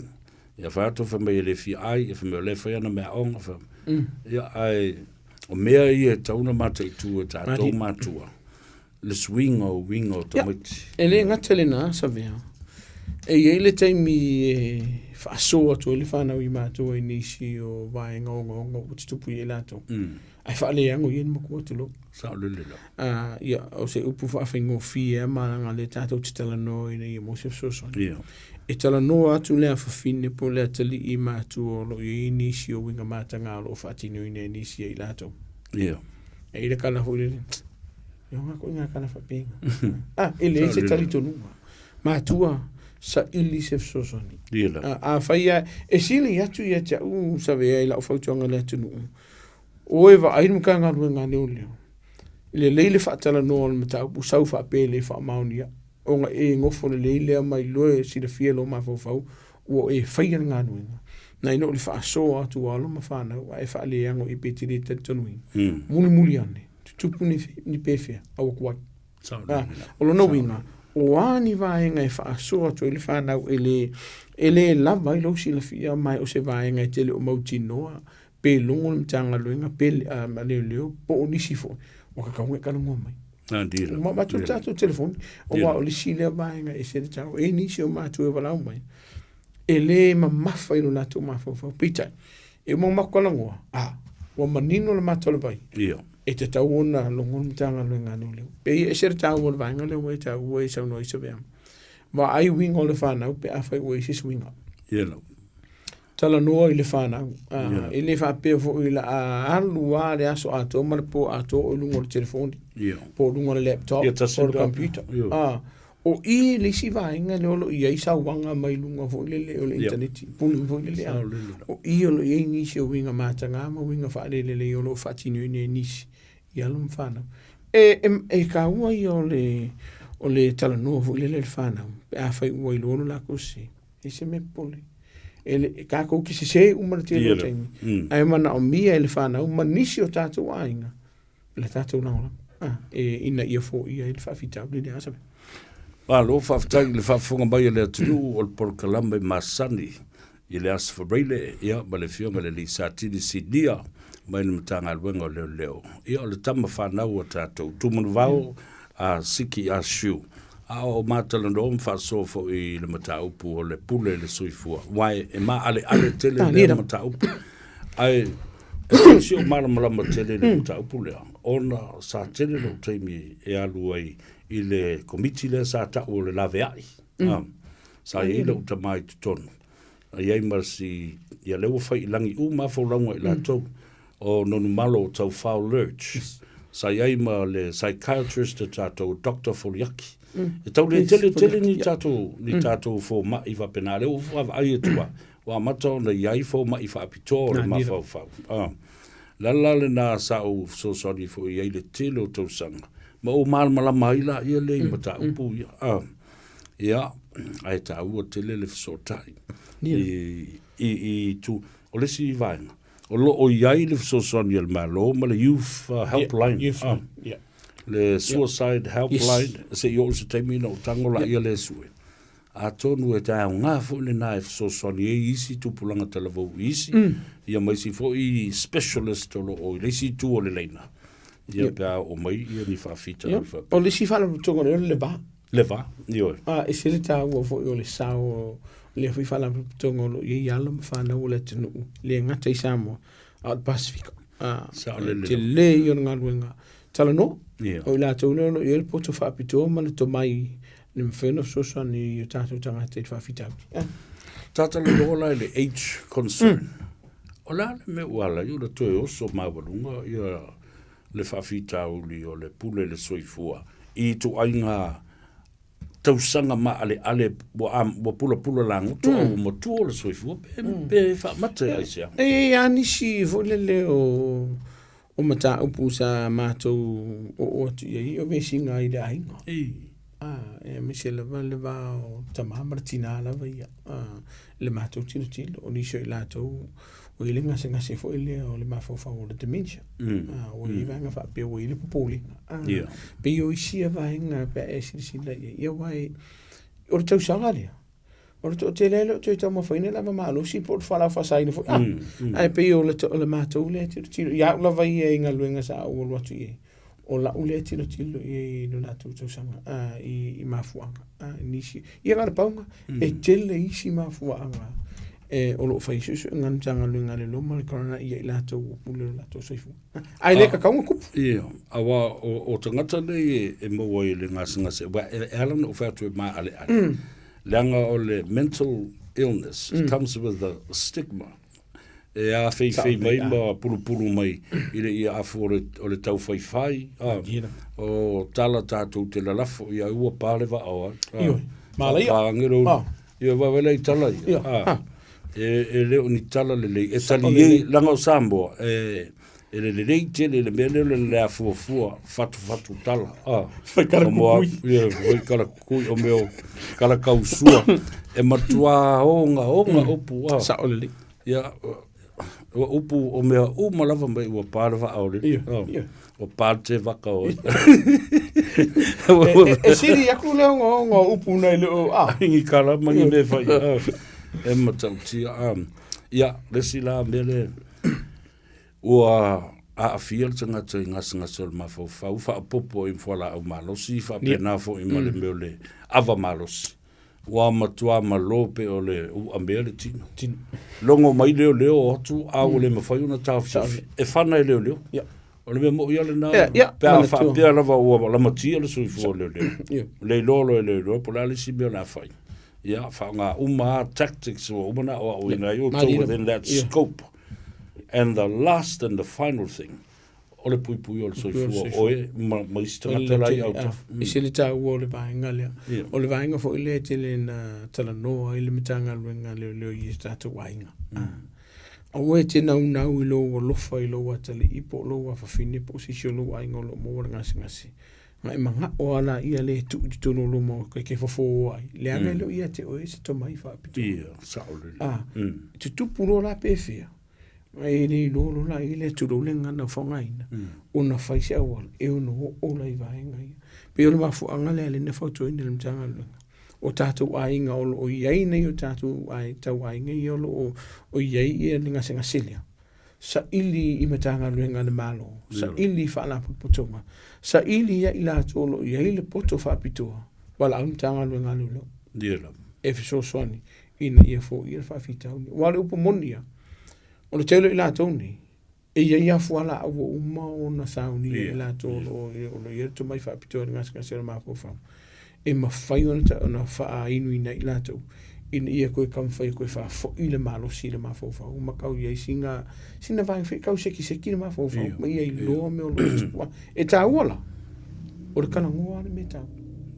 Ia fai atu fai mai e le fia ai, ia fai mai o lea e fai ana meaaoga. Fai, Ia ae o mea ia e tatau ona mataitu e tatou matua, le suiga o uiga o tamaiti. E le gata i lena, Savea, e i ai le taimi e faasoa atu ai le fanau i matua i nisi o vaega ogaoga ua tutupu i ai latou. Ae faaleago ia le matua tulou. Sao lele la. Ia, o se upu faafaigofie lava ma leaga o lea tatou te talanoa ina ia maua se fesoasoani. Ia. E talanoa atu le afafine po o le atalii i matua o lo o i ai nisi o uiga mataga o lo o faatinoina e nisi e i latou. Ia. E i ai le tala foi lele, e oga koe i ngā tala faapena. Ah, e leai se talitonuga. Matua, saili se fesoasoani. Ia la. Afai lava, e sili atu ia te au Savea i lau fautuaga i le atunuu, O e vaai le Matagaluega a Leoleo, lelei le faatalanoa o le mataupu sau faapea e le faamaonia, ona e nofo lelei lea ma iloa e silafia e lou mafaufau ua e faia le galuega, nai lo le faasoa atu o alo ma fanau ae faaleago i pe te le talitonuina. Mulimuli ane, tutupu ni pefea, aua tuai. O lona uiga, o a ni vaega e faasoa atu ai le fanau e le lava ai lou silafia ma o se vaega e te le o mautinoa pe logo le Matagaluega pe a leoleo po o nisi foi, ua tatau ona e talanoa mai. Ma avatu le tatou telefoni, aua o le isi lea vaega e ese le taua. E i ai nisi o matou e valaau mai, e le mamafa i lo latou mafaufau. Peitai, e uma ona matou talanoa, a, ua manino le mata o le vai, e tatau ona logo le Matagaluega a Leoleo. Pei e ese le taua o le vaega lea ua e taua e saunoa ai Savea. Vaai uiga o le fanau pe afai ua i ai se isi uiga. Talanoa i le fanau. E le faapea foi la a alu lava le aso atoa ma le po atoa o i luga o le telefoni, po o luga o le laptop, po o le computer. O i le isi vaega lea o lo o i ai sauaga mai luga foi lele o le initaneti, bullying foi lele. O i o lo o i ai nisi o uiga mataga ma uiga faalelelei o lo o faatinoina e nisi i alo ma fanau. E, e, e taua ia o le, o le talanoa foi lele i le fanau, pe afai ua iloa lo latou sese, e se mea popole. E le, e tatou te sese uma le tele o taimi, ae manaomia e le fanau ma nisi o tatou aiga le tatou lagolago, ah, e, ina ia foia ai le faafitauli lea. Asa. Malo, faafetai i le faafofoga mai a le atunuu o le polokalame masani i le Aso Faraile, ia, ma le Afioga i le Alii Satini Sinia mai le Matagaluega o Leoleo. Ia, o le tama fanau a tatou, Tumanuvao a Siki Asiu. A o matalanoa ma faasoa foi i le mataupu o le pule i le soifua, aua e maaleale tele lea mataupu. Ae e pei si ou malamalama tele i le mataupu lea, ona sa tele lou taimi e alu ai i le komiti lea sa tau o le laveai. Sa i ai lou tama i totonu. A i ai ma si, ia lea ua fai i lagi uma lava folauga i latou, o Nonumalo o Taufao Lurch. Sa i ai ma le psychiatrist a tatou, Doctor Foliaki. E tau le tele tele ni tatou, ni tatou fomai faapena. Lea ua vaavaai atu lava, ua amata ona i ai fomai faapitoa o le mafaufau. Ah. Le ala lena sa ou fesoasoani foi i ai i le tele o tausaga, ma ou malamalama ai laia lea i mataupu ia. Ah. Ia, ae taua tele le fesootai i, i, i tu. O le isi vaega, o lo o i ai le fesoasoani a le Malo ma le Youth Helpline. Yeah, youth, ah, yeah. Le Suicide Helpline, yes. se i oo se taimi na o tango la ia le sue. Atonu e te aoga foi lena e fesoasoani ai isi tupulaga talavou i isi, ia ma isi foi specialist o lo o i le isi itu o le laina. Ia pe a oo mai ia ni faafitauli faapea. O le isi faalapotopotoga o le va. Le va, ioe. A e ese le taua foi o le sao o lea foi faalapotopotoga o lo o i ai alo ma fanau o le atunuu, le gata i Samoa, a o le Pasefika. A, Saolele lava. tele ia o le galuega talanoa. Ia. O i latou lea o lo o i ai le poto faapitoa ma le tomai le mafai ona fesoasoani i o tatou tagata i le faafitauli. Ah. Tatalanoa la i le age concern. O le a le mea ua ala ai ona toe oso maualuga ia le faafitauli o le pule le soifua i ituaiga tausaga maaleale ua, ua pulapula lagoto mm. au matua o le soifua pe, mm. pe faamata e aisea. E i ai nisi foi lele o o mataupu sa matou oo atu i ai o vesiga i le aiga. Ei. Ah, e aemaise lava le va o tama ma le tinā lava ia. Ah, le matou tilotilo, o nisi o i latou, ua i ai le gasegase foi lea o le mafaufau o le dementia. Ah, ua i ai vaega faapea, ua i ai le popolega. Ah, Ia. pei o isi ia vaega pe a e silasila i ai, ia aua e, o le tausaga lea, o le toatele e le o toe taumafaina le ava malosi po o le fualaau faasaina foi. Ah, ae pei o le, o le matou lea tilotilo, ia au lava ia i galuega sa ou alu atu i ai, o lau lea tilotilo i ai i lo latou tausaga, ah, i, i mafuaaga, ah, i nisi. Ia na o le pauga, e tele isi mafuaaga e, o lo o fai suesuega a le Matagaluega a Leoleo ma le Coroner ia i latou ua pule lo latou soifua. Ae le tatau ona tupu. Ia, aua o, o tagata nei e, e maua ai le gasegase, aua e, e ala ona ou fai atu e maaleale. Leaga o le mental illness, it comes with a stigma. E āfeifei mai ma pulupulu mai i le ia afu o le, o le taufaifai, a, o tala tātou te lalafo, ia ua pā le vaa o ai. Ioe, malaia. Pāngero, Ah. ia wawe lei tala ia. Ia, Ah. ah. E, e le o ni tala lelei. E tali lelei. ei, langa o Samoa, e, e le lelei tele le mea lea o le le afuafua, fatufatu tala. Ah. Fai kala O moa- kukui. Ia, fai kala kukui, o mea o kala kausua. E matua oga, oga upu. Ah. Sao lelei. Ia, ua upu o mea uma lava mai ua pā le vaa o le. Ia, Oh. ia. Ua pā te vaka o. E, e, e sili aku le ogaoga o upu nai le o, ah. Ngi kala ma ngi mea fai. Ah. E matautia. Ah. Ia, le isi la mea le, ua aafia le tagata i gasegase o le mafaufau, faaopoopo i fualaau malosi, faapena foi ma le mea o le ava malosi. Ua matua malo pe o le uamea le tino. Tino. Logo mai leoleo o atu, a ua le mafai ona taofiofi. E fana e leoleo. Ia. O le mea moi a lena, Ia, ia, pe a manatua. faapea lava ua lamatia le soifua o leoleo. Ia. Le iloa loa e leoleo, po o le a le isi mea o le a fai. Ia, faaaoga uma lava tactics ua uma ona aoaoina ai outou within that scope. And the last and the final thing, o le puipuia o le soifua o oe ma, ma isi tagata la i autafa. E sili taua o le vaega lea. O le vaega foi lea e tele na talanoa ai le Matagaluega a Leoleo i o tatou aiga. Aua e te naunau i lou alofa i lou atalii po o lou afafine po o se isi o lou aiga o lo o maua le gasegase. Na e manao lava laia lea e tuu i totonu o lou maota e te fofo ai, leaga e le o ia te oe se tomai faapitoa. Ia, sao lelei. A, e tutupu loa la pe fea, ma e le iloa loa la i le tulou le gagana faaaogaina, ona fai se auala e ono oo la i vaega ia. Pei o le mafuaaga lea lea na fautuaina e le Matagaluega, o tatou aiga o lo o i ai nei o tatou tauaiga ia o lo o i ai ia le gasegase lea, saili i Matagaluega a le Malo, saili i Faalapotopotoga, saili ia i latou o lo o i ai le poto faapitoa, valaau Matagaluega a Leoleo e fesoasoani ina ia foia le faafitauli. Aua o le upu moni lava, o le tele o i latou nei, e i ai lava fualaau ua uma ona saunia e i latou o lo o i ai le tomai faapitoa i le gasegase o le mafaufau, e mafai ona faainuina ai i latou ina ia toe taumafai e toe faafoi le malosi i le mafaufau ma tau i ai sina, sina vaega foi tau sekiseki le mafaufau ma ia iloa mea o lo o tutupu. E taua la, o le talanoa lava le mea taua.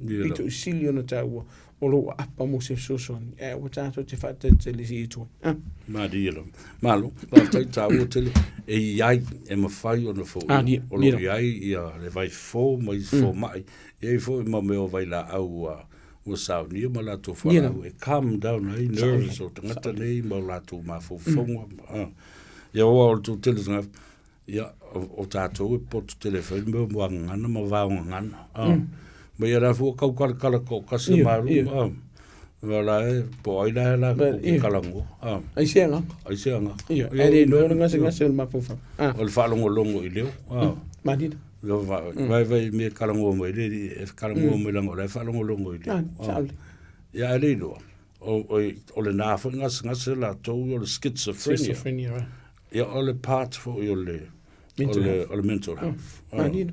Pito i sili ona taua o lou aapa mo se fesoasoani, ae aua tatou te faatalitali se i atu ai. Ah. Malie lava. Malo, faafetai taua tele. E i ai, e mafai ona foia. Ah, ia, O lo o i ai ia le vaifofo ma isi fomai. E i ai foi ma mea o vailaau ua ua saunia ma latou fualaau e calm down ai nerves o tagata nei ma o latou mafaufauga. Ah. Ia aua o le tou tele tagata, ia o tatou e poto tele foi le mea o muagagana ma vaogagana. Ah. Ma ia la foi ua tau kalakala toatasi le Malo. Ah. Ia la e, po o ai la e la ko ke kalagoa. Ah. Ai se agaga. Ai se agaga. Ia, e le iloa le gasegase o le mafaufau. Ah. O le faalogologo i leo. Ah. Malie. Vai vai me kalagoa mai le e kalagoa mai langa o la e faalogologo i leo. Ah, Ia e le iloa. O, o, o lenā foi gasegase latou o le schizophrenia. Schizophrenia, right. Ia o le part foi o le Mental o le, health. o le mental health. Malie.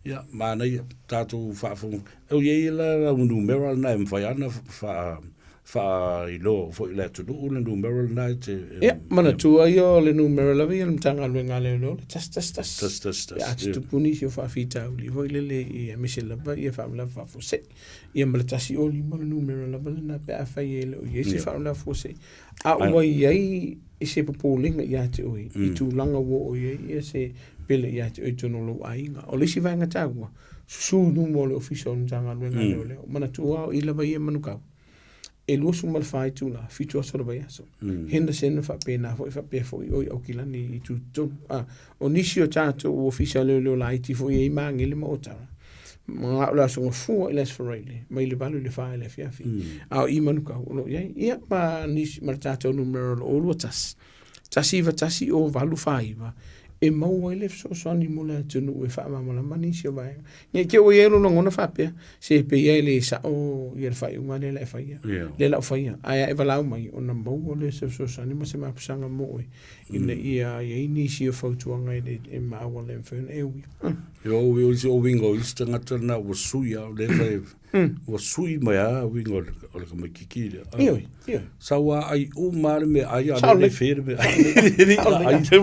Ia, manaia, tatou faafofoga. E i ai la lau numera lena e mafai lava ona faa, faailoa foi i le atunuu le numera lena e te... Ia, manatua ia o le numera lava ia o le Matagaluega a Leoleo, le 111. 111. Pe a tutupu nisi o faafitauli foi lele ia aemaise lava ia faalavelave faafuasei. Ia ma le 105 le numera lava lena pe afai e le o i ai se faalavelave faafuasei. A ua i ai i se popolega ia te oe, i tulaga ua oo i ai ia se pele ia te oe i totonu o lou aiga. O le isi vaega taua, susu i luma o le Ofisa o le Matagaluega a Leoleo. Manatua o i lava ia Manukau, e 24 itula, fitu aso o le vaiaso. Henderson faapena foi, faapea foi o i Aukilani i tutotonu. A, o nisi o tatou Ofisa o Leoleo laiti foi e i ai Magele ma Otara, ma o le Aso Gafua i le Aso Faraile, mai le 8 i le 4 i le afiafi. A o i Manukau o lo o i ai. Ia, ma nisi, ma le tatou numera o le 021, 191 o 849, e maua ai le fesoasoani mo le atunuu e faamalamalama nisi o vaega. Ne i te i ua i ai lou lagona faapea, se pei lava e le sao ia le faaiuga lea la e faia, lea la o faia, ae a e valaau mai, ona maua lea o se fesoasoani ma se mapusaga mo oe, ina ia i ai nisi o fautuaga e le e ma auala e mafai ona e uia. Ia o o isi o uiga o isi tagata lena ua sui lava, o lea e fai, ua sui mai lava uiga o le, o le tamaitiiti lea. Ioe, ioe. Sau a ai uma lava le mea ai, a Sao le lelei. fea le mea ai. Ai le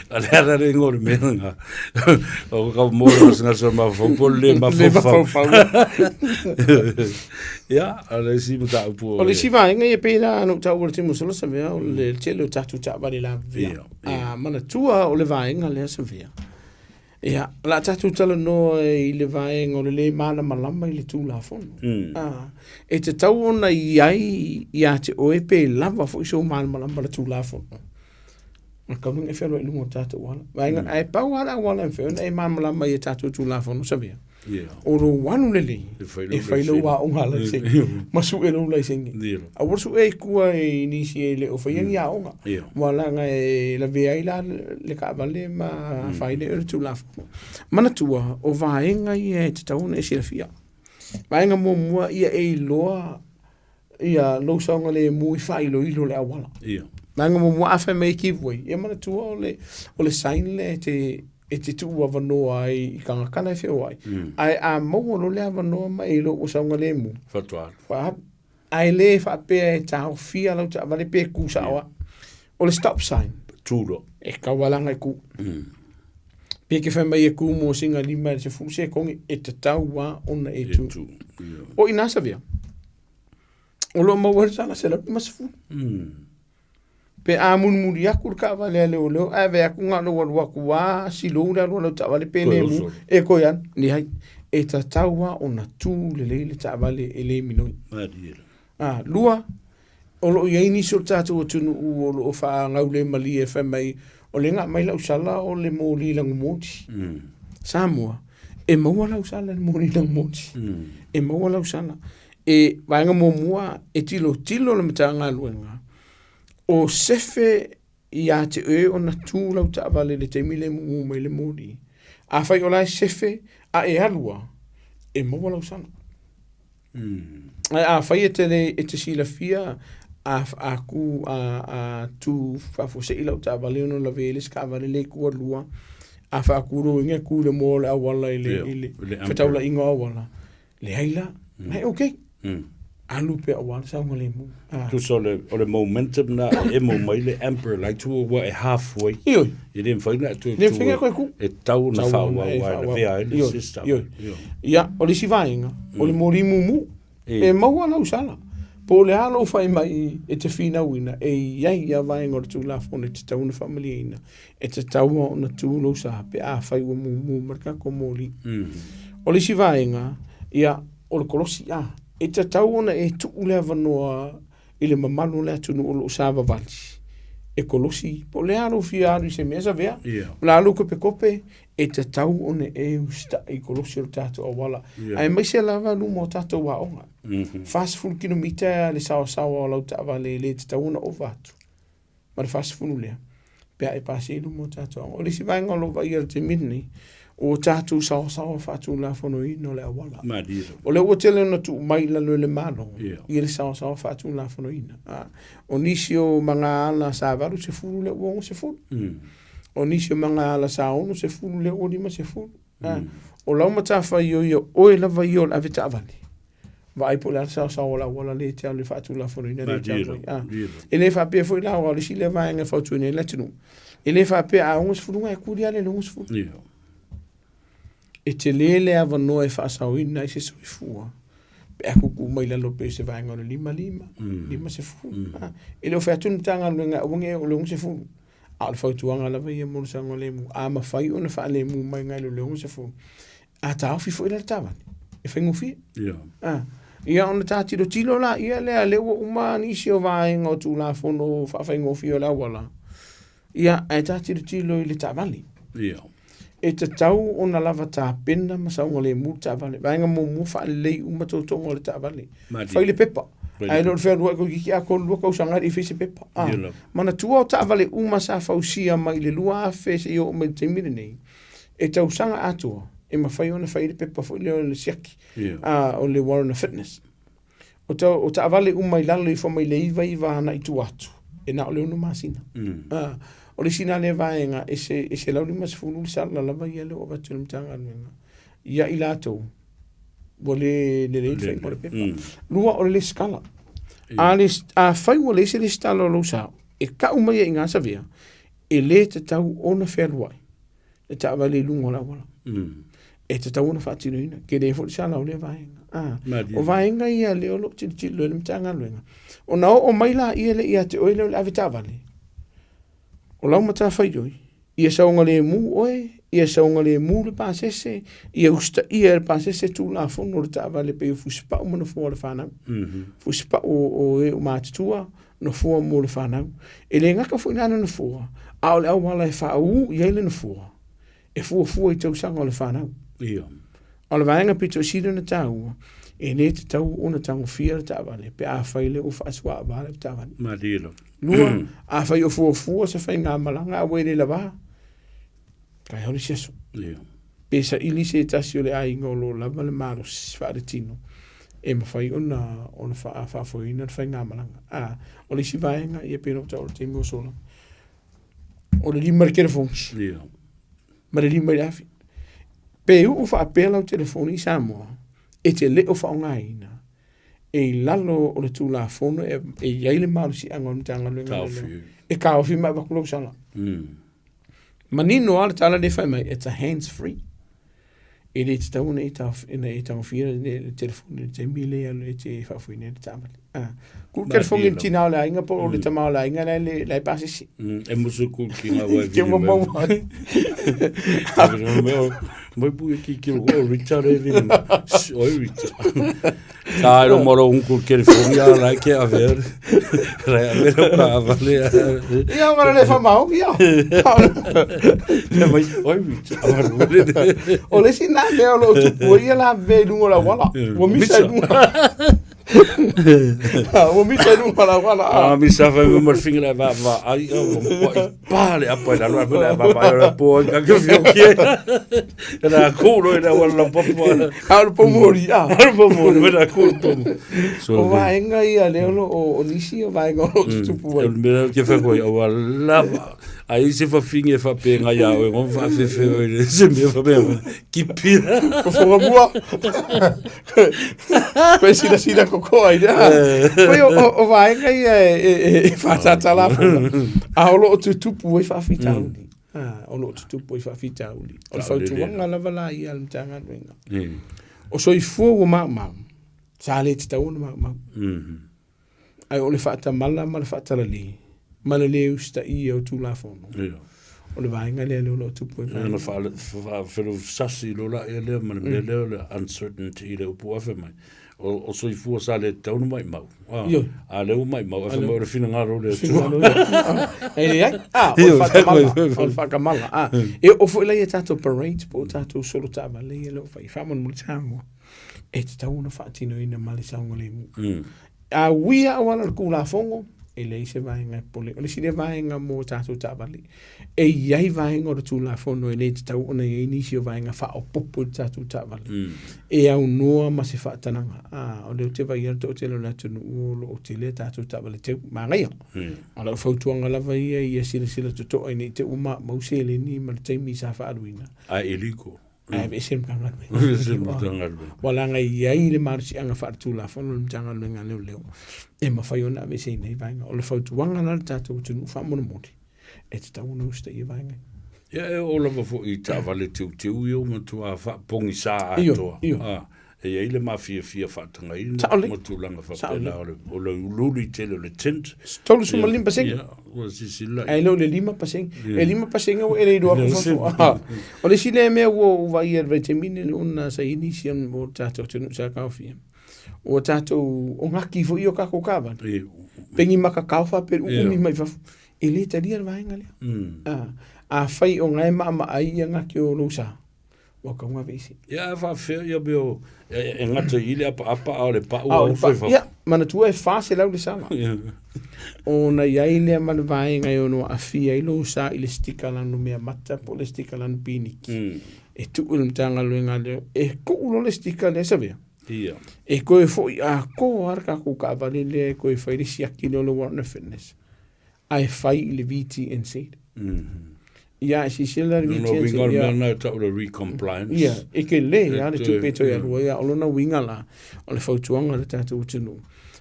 A le ala le ingoa o le mea lena. O ka mo le gasegase o le mafaufau po o le le mafaufau. Ia, o le isi mataupu O le isi vaega ia pei la na ou taua i le taimi ua sola Savea, o le tele o tatou taavale lavevea. Ia, ia. A manatua o le vaega lea Savea, ia, o le a tatou talanoa i le vaega o le lē malamalama i le Tulafono. A, e tatau ona i ai ia te oe pe lava foi sou malamalama i le Tulafono. Na tau e fealuai i luga o tatou ala. Vaega, ae pau lava le auala e mafai ona e malamalama i a tatou Tulafono Savea. O lou alu lelei, e fai lou aoga laisene, ma sue lou laisene. Aua le sue i tua i nisi e le o faia ni aoga. Aua leaga e lavea ai la le taavale ma afaina ai le Tulafono. Manatua, o vaega ia e tatau ona e silafia. Vaega muamua, ia e iloa ia lou saogalemu i faailoilo le auala. Ia. Vaega muamua, a fai mai e give way, ia manatua o le, o le sign lea e te E te tuu avanoa ai i tagata la e feoai. Ae a maua loa le avanoa ma e iloa ua saogalemu. Faatoa alu. Faaalu. Ae le faapea e taofia lau taavale pe ku sao lava. O le stop sign. Tu loa. E tatau lava la ona e ku. Pe e te fai mai e ku mo sina 5 i le 10 sekone, e tatau lava ona e tu. E tu. O i ina Savea, o lo o maua ai le sala 150. Pe a mulimuli atu le taavale a leoleo ae vaai atu na o lou alu atu lava silou le alu a lau taavale pe le mu e toe alu. Leai, e tatau lava ona tu lelei le taavale e le minoi. A, lua, o lo o i ai nisi o le tatou atunuu o lo o faagaulemalie e fai mai, o lea na aumai lau sala o le moli lagumoli. Samoa, e maua lau sala i le moli lagumoli. E maua lau sala. E vaega muamua, e tilotilo le Matagaluega o sefe ia te oe ona tu lau taavale i le taimi lea e mumu mai le moli. Afai o la e sefe a e alu lava, e maua lau sala. Ae afai e te le, e te silafia a, a ku, a, a tu faafuasei lau taavale ona lavea ai le isi taavale lea i tua lua, a faaku lou iga e tu i le moa o le auala i le, i le fetaulaiga o auala, Leai la, mm. okay. Mm. Alu pea aua le saogalemu. Ah. Tusa o le, o le momentum na e emo mai le amber light ua ua e halfway. Ioi. E le mawhai na e toe Le mawhai koe ku. E tau na whaua ua e lavea ai le system. Ioi. Ia, o le isi vaega, o le moli mumu, e maua lau sala. Po o le a lou fai mai e te finauina, e i ai ia vaega o le Tulafono e tatau ona faamalieina, e tatau lava ona tu lou sa pe afai ua mumu mai le tatou moli. O le isi vaega, ia, o le kolosi, a, e tatau ona e tuu le avanoa i le mamalu o le atunuu o lo o savavali e kolosi, po o le a lou fia alu i se mea savea, o le a lou kopekope, e tatau ona e usitai i kolosi o le tatou auala, aemaise lava luma o tatou aoga. 40 kilomita le saoasaoa o lau taavale e le tatau ona ova atu ma le 40 lea pe a e pasi i luma o tatou aoga. O le isi vaega o lo o vaaia i le taimi lenei, o tatou saoasaoa faatulafonoina o le auala. O lea ua tele ona tuu mai i lalo e le Malo ia le saoasaoa faatulafonoina. O nisi o magaala sa 80 lea ua 60. O nisi o magaala sa 60 lea ua 50. O lau matafaioi ia oe lava ia o le ave taavale, vaai po o le a le saoasaoa o le auala lea e te alu e faatulafonoina lea e te alu ai. A. E le faapea foi la, aua o le isi lea vaega e fautuaina ai le atunuu, e le faapea a 60 e kuli lava le 60. E tele le avanoa e faasaoina ai se soifua pe a tuutuu mai i lalo pei o se vaega o le 55, 50. E le o fai atu le Matagaluega aua ne i oo i le 60. A o le fautuaga lava ia mo le saogalemu, a mafai ona faalemu mai nai lo le 60, a taofi foi la le taavale, e faigofie. Yeah. Ah, ia ona ta tilotilo la ia lea lea ua uma nisi o vaega o Tulafono faafaigofie o le auala, ia ae ta tilotilo i le taavale. Yeah. E tatau ona lava tapena ma saogalemu le taavale. Vaega muamua faalelei uma totoga o le taavale. Fai le pepa. Ae le o le fealuai toeitiiti atoa le 2 tausaga e le i fai se pepa. Ah, manatua o taavale uma sa fausia mai i le 2000 seia oo mai i le taimi lenei, e tausaga atoa e mafai ona fai le pepa foi lea o le siaki, ah, o le warrant of fitness. O, ta, o taavale uma i lalo ifo mai le 99 agai i tua atu, e na o le 6 masina. Ah, o le isi lena lea vaega e se, e 150 le sala lava ia lea ua avatu e le Matagaluega ia i latou ua le lelei le faiga o le pepa. Lua o le lesitala. A, le, afai ua leai se lesitala o lou sao, e tau mai ai i ina savea, e le tatau ona fealuai le taavale i luga o le auala. E tatau ona faatinoina. Tele foi le sala o lea vaega. Ah, o vaega ia lea o lo o tilotilo ai le Matagaluega. Ona oo mai laia lea ia te oe lea o le avetaavale, o lau matafaioi, ia saogalemu oe, ia saogalemu le pasese, ia usitaia e le pasese Tulafono o le taavale pei o fusipau ma nofoa o le fanau. Fusipau o e o matutua, nofoa mo le fanau. E le gata foi la le nofoa, a o le auala e faaū i ai le nofoa, e fuafua i tausaga o le fanau. Ia. O le vaega pito sili ona taua, e le tatau ona tagofia le taavale pe afai lea ua faasuaava le taavale. Malie lava. Lua, afai o fuafua se faigamalaga a ua e le lava, kai hau le isi aso. Ia. Pe saili se tasi o le aiga o lo o lava le malosi faaletino e mafai ona ona faafoeina le faigamalaga. A, o le isi vaega, ia pei ona ou taua i le taimi ua sola, o le lima i le telefoni. Ia. Ma le lima i le afi. Pe uu faapea lau telefoni i Samoa, e te le o faaaogaina, e i lalo o le Tulafono e, e i ai le malosiaga o le Matagaluega o Leoleo e taofi ma avatu lou sala. Manino lava le tala lea e fai mai, it's a hands free. E le tatau ona e taofi, ona e tagofia le telefoni i le taimi lea e te faafoeina ai le taavale. Ah. Ku telefoni i le tina o le aiga po o le tama o le aiga la e la e pasese. E musu ku ki ngā wai Ke vili mau mai. ai. Mai pu e ki ki o Richard e vili mai. Oi Richard. Ka ero moro un ku telefoni a la ke a ver. Ra a ver o ka avale. Ia mara le whamau, ia. Mai oi Richard. O le isi nā mea o loo tupu ai ia la ve i luga o le auala. Ua misa i luga. Ua misa i luga o le auala. A misa fai me mar finga le va va ai o mo pa i pa le apa i lalo a le va va i po i ka ke fio ki. Na ku ro i la wala la popo. A o le poumori, a. A le poumori, me na ku le poumori. O vaega ia lea o lo o nisi o vaega o lo o tutupu ai. O le mea ke whai koe, o lava. Ai se whawhinge whapenga ia oe, ngom whawhewhe oe, le se mea whapea, kipira. Ko whonga mua. Koe sira sira koko ai rea. Koe o, o, o vaega ia e, e, e, e whātātā whonga. A o lo o tutupu ai whaafitauli. Ah, o lo o tutupu ai whaafitauli. O le fautuaga lava la ia a le Matagaluega. O soifua ua maumau. Sa le tatau ona maumau. Ae o le faatamala ma le faatalale ma le lē usitaia o Tulafono, o le vaega lea lea o lo o tupu ai vaega. Ona faafelausasi loa laia lea ma le mea lea o le uncertainty i le upu afe mai. O soifua sa le tatau ona maimau. Ioe. A lea ua maimau, ae fai mai o le finagalo o le Atua. E leai, a, o le faatamala, o le faatamala, a. E oo foi la i a tatou parades po o tatou solo taavale ia o lo o fai, faamolemole Samoa, e tatau ona faatinoina ma le saogalemu. A ui lava auala o le Tulafono, e leai se vaega e popole. O le isi lea vaega mo tatou taavale, e i ai vaega o le Tulafono e le tatau ona i ai nisi o vaega faaopoopo i le tatou taavale. E aunoa ma se faatanaga. A, o lea ou te vaai le toatele o le atunuu o lo o tele a tatou taavale teu. Manaia. A o lau fautuaga lava ia, ia silasila totoa ina i te i ua maumau seleni ma le taimi sa faaaluina. Ae illegal. Ae aveese le Matagaluega. Aveese le Matagaluega. Ua leaga e i ai le malosiaga faaletulafono o le Matagaluega a Leoleo e mafai ona aveeseina ai vaega. O le fautuaga la i le tatou atunuu faamolemole, e tatau ona usitaia vaega ia. Ia e oo lava foi i taavale teuteu ia ua matua faapogisa atoa. Ioe, ioe. E i ai le mafiafia faatagaina Saole. ma tulaga Saole. faapena o le, o le uliuli tele o le tint. 35%. Ia, ua silasila Ae le o le 5%. E 5% ua e le iloa atu fafo. Ah, O le isi lea mea ua ou vaai i le vaitaimi lenei ona sa i ai nisi o le tatou atunuu sa taofia. Ua tatou ogaki foi i o tatou taavale. Ia, Pengi makakao faapea le uumi mai fafo. E le talia le vaega lea. Ah, afai o na e maamaai ia gaki o lou sa, ua tatau ona aveese. Ia, ae faafefea ia mea o, e, e gata i le apaapa a o le pau A o a le uso i pa, fafo. ia, manatua e 400 le sala. Ona i ai lea ma le vaega e ono aafia ai lou sa i le stika lanu mea mata po o le stika lanu piniki. E tuu i le Matagaluega lea, e tuu loa le stika lea savea. Ia. E toe foi atoa lava le tatou taavale lea e toe fai le siaki lea o le warrant of fitness. Ae fai i le VTNZ. Ia, e silasila le Lona VTNZ. uiga o le ia. mea lena e tau o le recompliance. Ia, e tele lava le E tupe e toe ia. alu ai, a o lona uiga la, o le fautuaga a le tatou atunuu,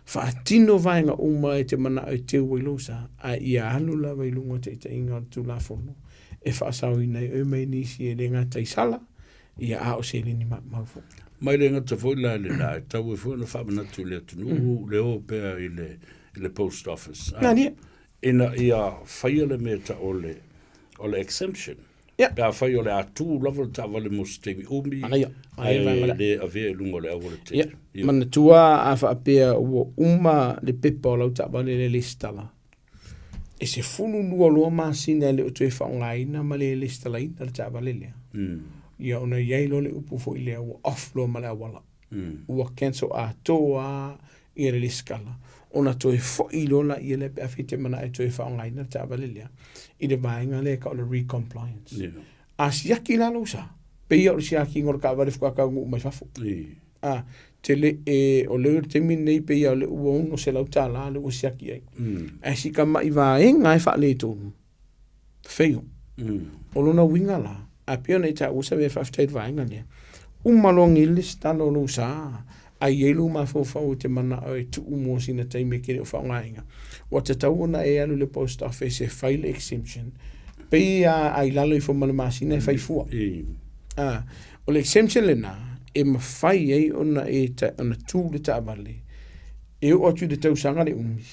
faatino vaega uma e te manao e teu ai lou sa, ae ia alu lava i luga o taitaiga o le Tulafono e faasaoina ai oe mai nisi e le gata i sala, ia a o seleni maumau foi. Mai le gata foi la i lena, e tatau ai foi ona faamanatu i le atunuu le o pea i le, i le post office. Nā nia. Ina ia faia le mea ta o le, o le exemption. Ia. Pe afai o le a tū lava le taavale mo se taimi umi, Manaia. ae Manaia vaega lea. le avea i luga o le auala Ia, tele. Ia. manatua a faapea ua uma le pepa o lau taavale le lesitala, e 12 loa masina e le o toe faaaogaina ma le lesitalaina le taavale lea. Ia ona i ai loa le upu foi lea ua off loa ma le auala. Ua cancel atoa ia le lesitala. Ona toe foi loa laia lea pe afai e te manao e toe faaaogaina le taavale lea i le vaega lea e tau o le recompliance. A siaki la lou sa, pei lava o le siakiga o le taavale faatoa taunuu mai fafo. A, tele e, o le taimi lenei pei lava o lea ua $600 lea ua siaki ai. Ae si tamai vaega e faaletonu, fail. O lona uiga la, Ae pei ona e taua sa mea faafetai i le vaega lea. Uma loa ni le lesitala o lou sa, a i ai lou mafaufau e te manao e tuu mo sina taimi e te le o faaaogaina, ua tatau ona e alu i le post office e fai le exemption, pei lava a i lalo ifo ma le masina e fai fua. A, o le exemption lena e mafai ai ona e ona tu le taavale e oo atu i le tausaga le umi,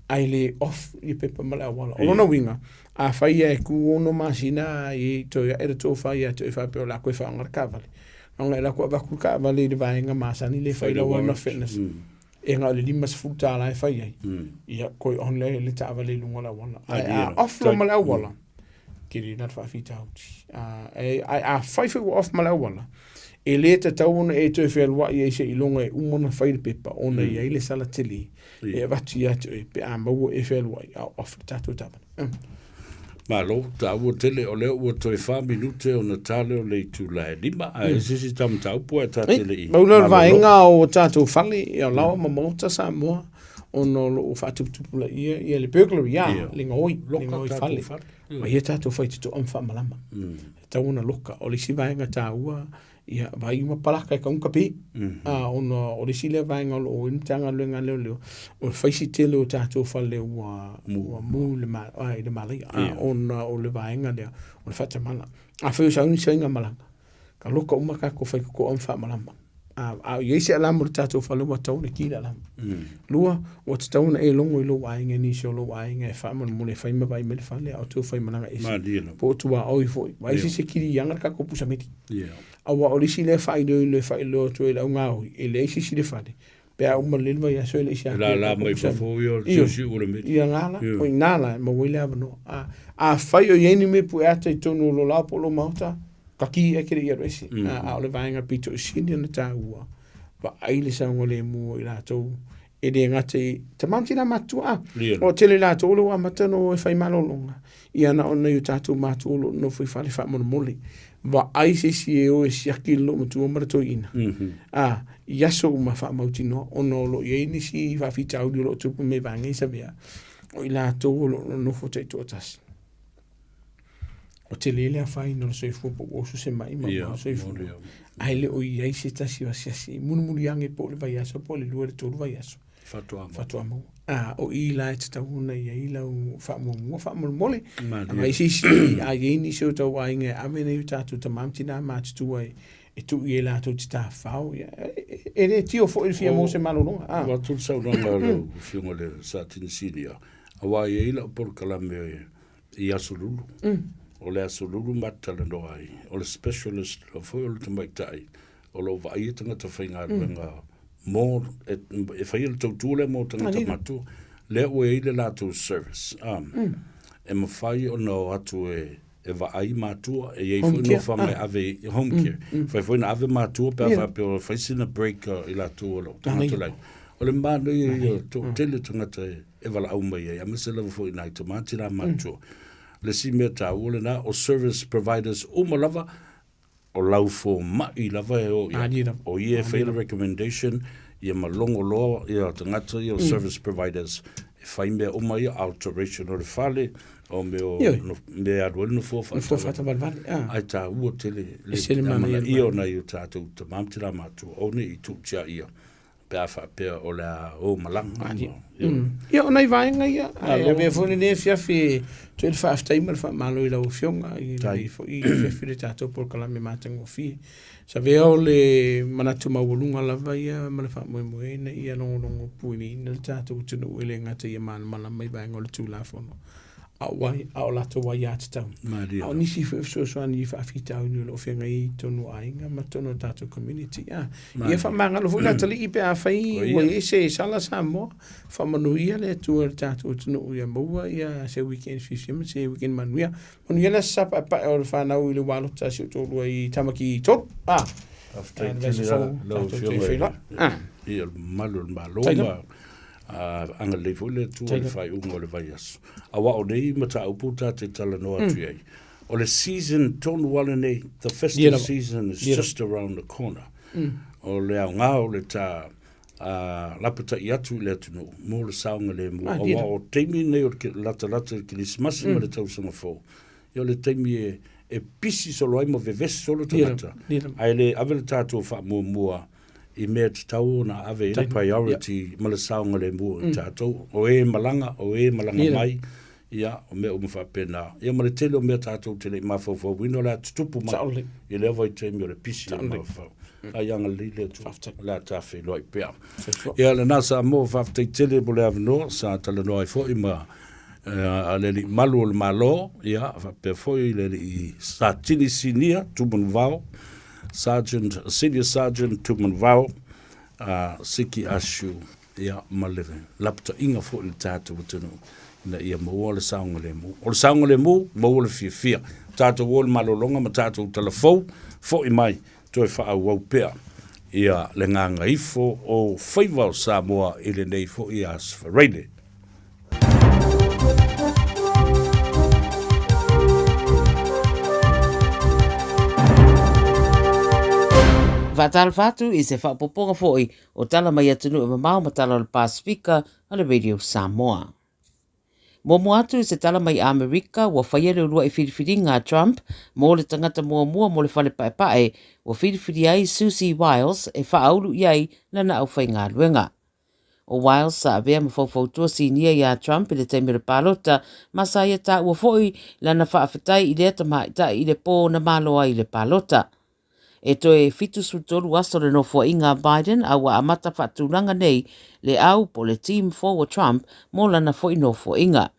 ae le off ia pepa ma le auala. O lona uiga, afai lava e tu 6 masina i toe ae le tofa ia te oe faapea o le a toe faaaoga le taavale, ona e alu atu avatu le taavale i le vaega masani lea e fai lau ona fitness, e na o le $50 e fai ai, ia toe on lea le taavale i luga o le auala. Ae a off loa ma le auala, tele la le faafitauli. Ae afai foi ua off ma le auala, e le tatau ona e toe fealuai ai seiloga e uma ona fai le pepa ona e i ai le sala tele e avatu ia te oe pe a maua e fealuai a o off le tatou taavale. Malo, taua tele, o lea ua toe 4 minute ona ta lea o le itula e 5, ae se isi ta mataupu ae ta te le i Mau lea o le vaega o tatou fale, ia laoa ma maota Samoa, ona o lo o faatuputupulaia ia le burglary, ia, le gaoi, le gaoi fale. Ma ia tatou faitotoa ma faamalama. E tatau ona loka. O le isi vaega taua, ia, vaai uma palaka e tatau ona tape. A, ona o le isi lea vaega o lo o i ai le Matagaluega a Leoleo, o le faisi tele o tatou fale ua mu i le malaia, ona o le vaega lea o le faatamala. Afai o sauni se faigamalaga, ka loka uma tatou faitotoa ma faamalama. A, a i ai se alamu i le tatou fale, ua tatau ona ki le alamu. Lua, ua tatau ona e logo i lou aiga i nisi o lou aiga e faamolemole e fai ma vaai mai le fale a o outou faimalaga ese. Malie lava. Po o tuaoi foi. Vaai se se kiliaga le tatou pusa meli. Yeah. Aua o le isi lea faailoilo e faailoa atu ai i le augaoi, e leai se isi i le fale. Pe a uma lelei le vaiaso e le i siaki. Lala mai fafo ia o le siusiu o le meli. Ia ngā la, o inā la e maua ai le avanoa. A, afai o i ai ni mea pueata i totonu o lou lao po o lou maota, ka ki e ke le i alu ese. A, a o le vaega pito i sili ona tāua, vaai le saogalemu o i latou e le gata i tama ma tina matutua. A, o tele i latou o lea ua amata ona o e fai malologa, ia na o nai o tatou matua o lo o nofo i fale faamolemole. Vaai se isi e o e siaki le loomatua ma le toeaina. A, i aso uma faamautinoa ona o lo o i ai nisi faafitauli o lo o tupu mai vaega i Savea, o i latou o lo o nonofo taitoatasi. O tele le afaina o le soifua po ua oso se mai ma ua soifua. Ae le o i ai se tasi o asiasi mulimuli ane po o le vaiaso po o le 2 i le 3 vaiaso. Faatoa maua. Faatoa maua. A, o i la e tatau ona i ai lau faamuamua faamolemole. Agai se isi, a i ai nisi o tau aiga e ave nei o tatou tama ma tina matutua e tuu i ai latou te tafafao, ia, e le tio foi le fia maua se malologa. A. Avatu le saunoaga a lau Afioga i le Satini Sinia, aua e i ai lau polokalame i Aso Lulu. O le Aso Lulu ma te talanoa ai, o le specialist foi o le tamaitai o lo o vaaia tagata faigaluega mo e, e faia le tautua lea mo tagata matua. Lea ua i ai le latou service. E mafai ona o atu e e vaai matua, e i ai foi nofoaga e ave i home care. Mafai foi ona ave matua pe a faapea o fai sina break i latou o lo o tagata lai. O le manaia ia o toatele tagata e valaau mai ai, aemaise lava foi i nai tama tina matua. Le isi mea taua lena, o service providers uma lava, o lau fomai lava e o i ai. O ia e faia le recommendation, ia ma logo loa ia tagata ia o service providers e fai mea uma ia, alteration o le fale, o mea o mea e alu ai le nofoa faatavalevale. Ae taua tele le amanaia o nai o tatou tama ma tina matua, aua ne i tuutia ia pe a faapea o le a o malaga. Ia, o nai vaega ia, ae avea foi lenei afiafi e toe le faafetai ma le faamalo i lau Afioga i lenei foi afiafi i le tatou polokalame matagofie. Savea o le manatu maualuga lava ia ma le faamoemoe ina ia logologo puipuiina le tatou atunuu e le gata ia malamalama i vaega o le Tulafono, a o ai, a o latou aiatatau. Malie A o nisi foi o fesoasoani i faafitauli o lo o feagai ai i totonu o aiga ma totonu o tatou community. A, ia faamagalo foi le atalii pe afai ua i ai se sala Samoa, faamanuia le Atua i le tatou atunuu ia maua ia se weekend fiafia ma se weekend manuia. Manuia le Aso Sa Paepae o le fanau i le Ualota si o toalua i Tamaki 3. A, Faafetai tele lau Afioga i le mamalu o le Malo ma agalelei foi le Atua i le faaiuga o le vaiaso. Aua o nei mataupu ta te talanoa atu i ai, o le season tonu lava lenei, the festive season is just around the corner. O le aoga o le ta lapatai atu i le atunuu mo le saogalemu, aua o taimi nei o le latalata i le Kerisimasi ma le tausaga fou, ia o le taimi e e pisi solo ai ma vevesi solo tagata, ae le ave le tatou faamuamua i mea tatau ona ave i le priority ma le saogalemu o tatou, o e malaga, o e malaga mai, ia, o mea uma faapena. Ia ma le tele o mea tatou te le i mafaufauina o le a tutupu mai i lea vaitaimi o le pisi o le mafaufau. Ae ia agalelei le Atua, o le a ta feiloai pea. Ia lena Samoa, faafetai tele mo le avanoa sa talanoa ai foi ma a le alii malu o le Malo, ia, faapea foi le alii Satini Sinia Tumanuvao, Sergeant, Senior Sergeant Tumanuvao, a Siki Ashu, ia, ma le lapataiga foi i le tatou atunuu ina ia maua le saogalemu. O le saogalemu, maua le fiafia. Tatou o i le malologa ma tatou talafou, foi mai, toe faaauau pea ia le gagaifo o faiva o Samoa i lenei foi Aso Faraile. Faatalofa atu i se faaopoopoga foi o tala mai atunuu e mamao ma tala o le Pasefika a le Radio Samoa. Muamua atu i se tala mai Amerika ua faia le uluai filifiliga a Trump mo le tagata muamua mo le fale paepae ua filifili ai Susie Wiles e faaulu i ai lana aufaigaluega. ʻO Wiles sa avea ma faufautua sinia iā Trump i le taimi o le palota, ma sa ia taua foi lana faafetai i lea tamaitai i le pō na malo ai i le palota. E toe 73 aso le nofoaiga a Biden a ua amata faatulaga nei le au po o le team forward Trump mo lana foi nofoaiga.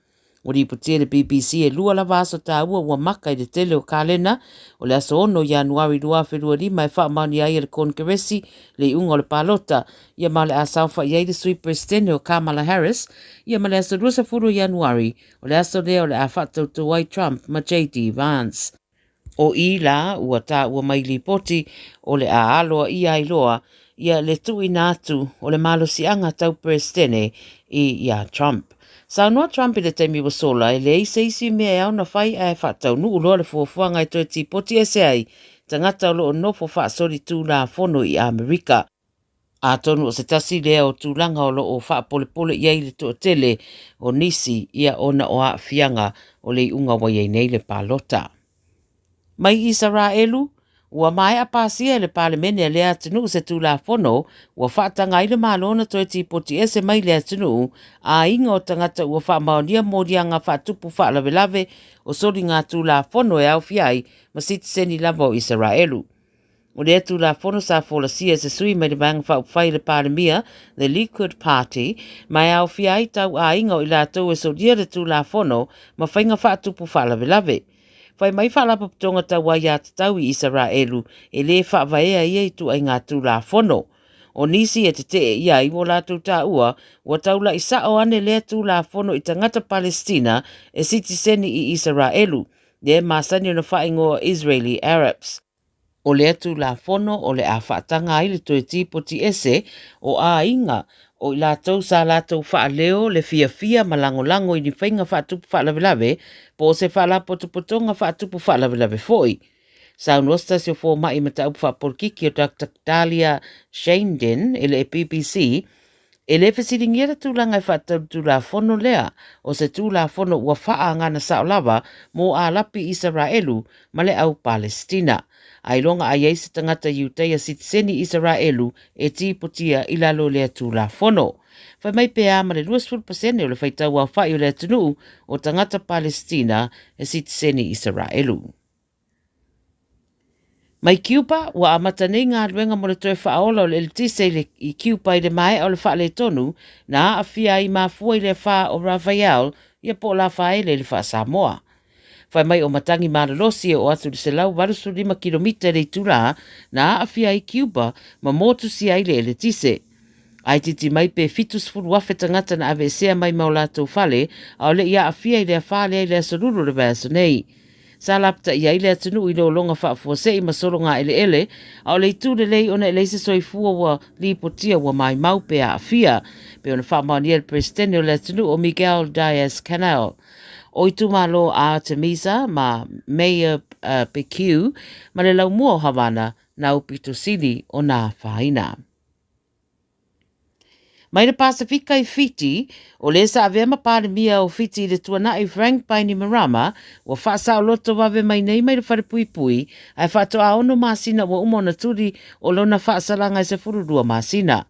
Ua lipotia e le BBC e lua lava aso taua ua maka i le tele o kalena, o le aso 6 Ianuari 2025 e faamaonia ai e le Konekeresi le iuga o le palota, ia ma o le a saofai ai le Sui Peresetene o Kamala Harris, ia ma le aso 20 o Ianuari, o le aso lea o le a faatautou ai Trump ma JD Vance. O i la ua taua mai lipoti o le a aloaia ai loa ia le tuuina atu o le malosiaga tau Peresetene i iā Trump. Saunoa Trump i le taimi ua sola e leai se isi mea e ao ona fai ae faataunuu loa le fuafuaga e toe tipoti ese ai tagata o lo o nofo faasolitulafono i Amerika. Atonu o se tasi lea o tulaga o lo o faapolepole i ai le toatele o nisi ia ona o aafiaga o le iuga ua i ai nei le palota. Mai Isaraelu, ua maea pasia e le Palemene a lea atunuu se Tulafono ua faataga ai le Malo ona toe tipoti ese mai le atunuu aiga o tagata ua faamaonia moliaga faatupu faalavelave o soligatulafono e aofia ai ma sitiseni lava o Isaraelu. O lea Tulafono sa folasia e se sui mai le Vaega Faaupufai i le Palemia, the Likud Party, ma e aofia ai tauaiga o i latou e solia le Tulafono ma faiga faatupu faalavelave. Fai mai Faalapotopotoga tau Aiatatau i Isaraelu e lē faavaea ia ituaiga Tulafono. O nisi e tetee i ai ua latou taua ua taula'i sa'o ane lea Tulafono i tagata Palesitina e sitiseni i Isaraelu, lea e masani ona faaigoa Israeli Arabs. O lea Tulafono o le a faataga ai le toe tipoti ese o aiga o i latou sa latou faaleo le fiafia ma lagolago i ni faiga faatupu faalavelave po o se faalapotopotoga faatupu faalavelave foi. Saunoa se tasi o fomai mataupu faapolokiki o Doctor Dahlia Scheindin i le BBC, E le fesiligia le tulaga e faatatau i le Tulafono lea, o se Tulafono ua faaagana sao lava mo Alapi Isaraelu ma le au Palesitina. Ailoga a i ai se tagata Iutaia sitiseni Isaraelu e tipotia i lalo o lea Tulafono. Fai mai pe a ma le 20% o le faitau aofai o le atunuu o tagata Palesitina e sitiseni Isaraelu. Mai Cuba, ua amata nei galuega mo le toe faaola o le eletise i le i Cuba i le maea o le faaletonu na aafia ai mafua i le afa o Rafael ia po o Lafaele i le faa-Samoa. Fai mai o matagi malolosi e oo atu i le 185 kilomita i le itulā na aafia ai Cuba ma motusia ai le eletise. A itiiti mai pe 70,000 tagata na aveesea mai ma o latou fale a o le i aafia i le afa lea i le Aso Lulu o le vaiaso nei. Sa lapataia ai le atunuu i lologa faafuasei ma sologa eleele, a o le itu lelei ona e leai se soifua ua lipotia ua maimau pe aafia, pei ona faamaonia e le Peresetene o le atunuu o Miguel Diaz-Canel. O itumalo a Artemisa ma Mayor Bekiu ma le laumua o Havana na aupito sili ona afaina. Mai le Pasefika i Fiti, o le sa avea ma Palemia o Fiti i le tuanai Frank Bainimarama, ua faasaoloto vave mai nei mai le falepuipui, ae faatoa 6 masina ua uma ona tuli o lona faasalaga e 12 masina.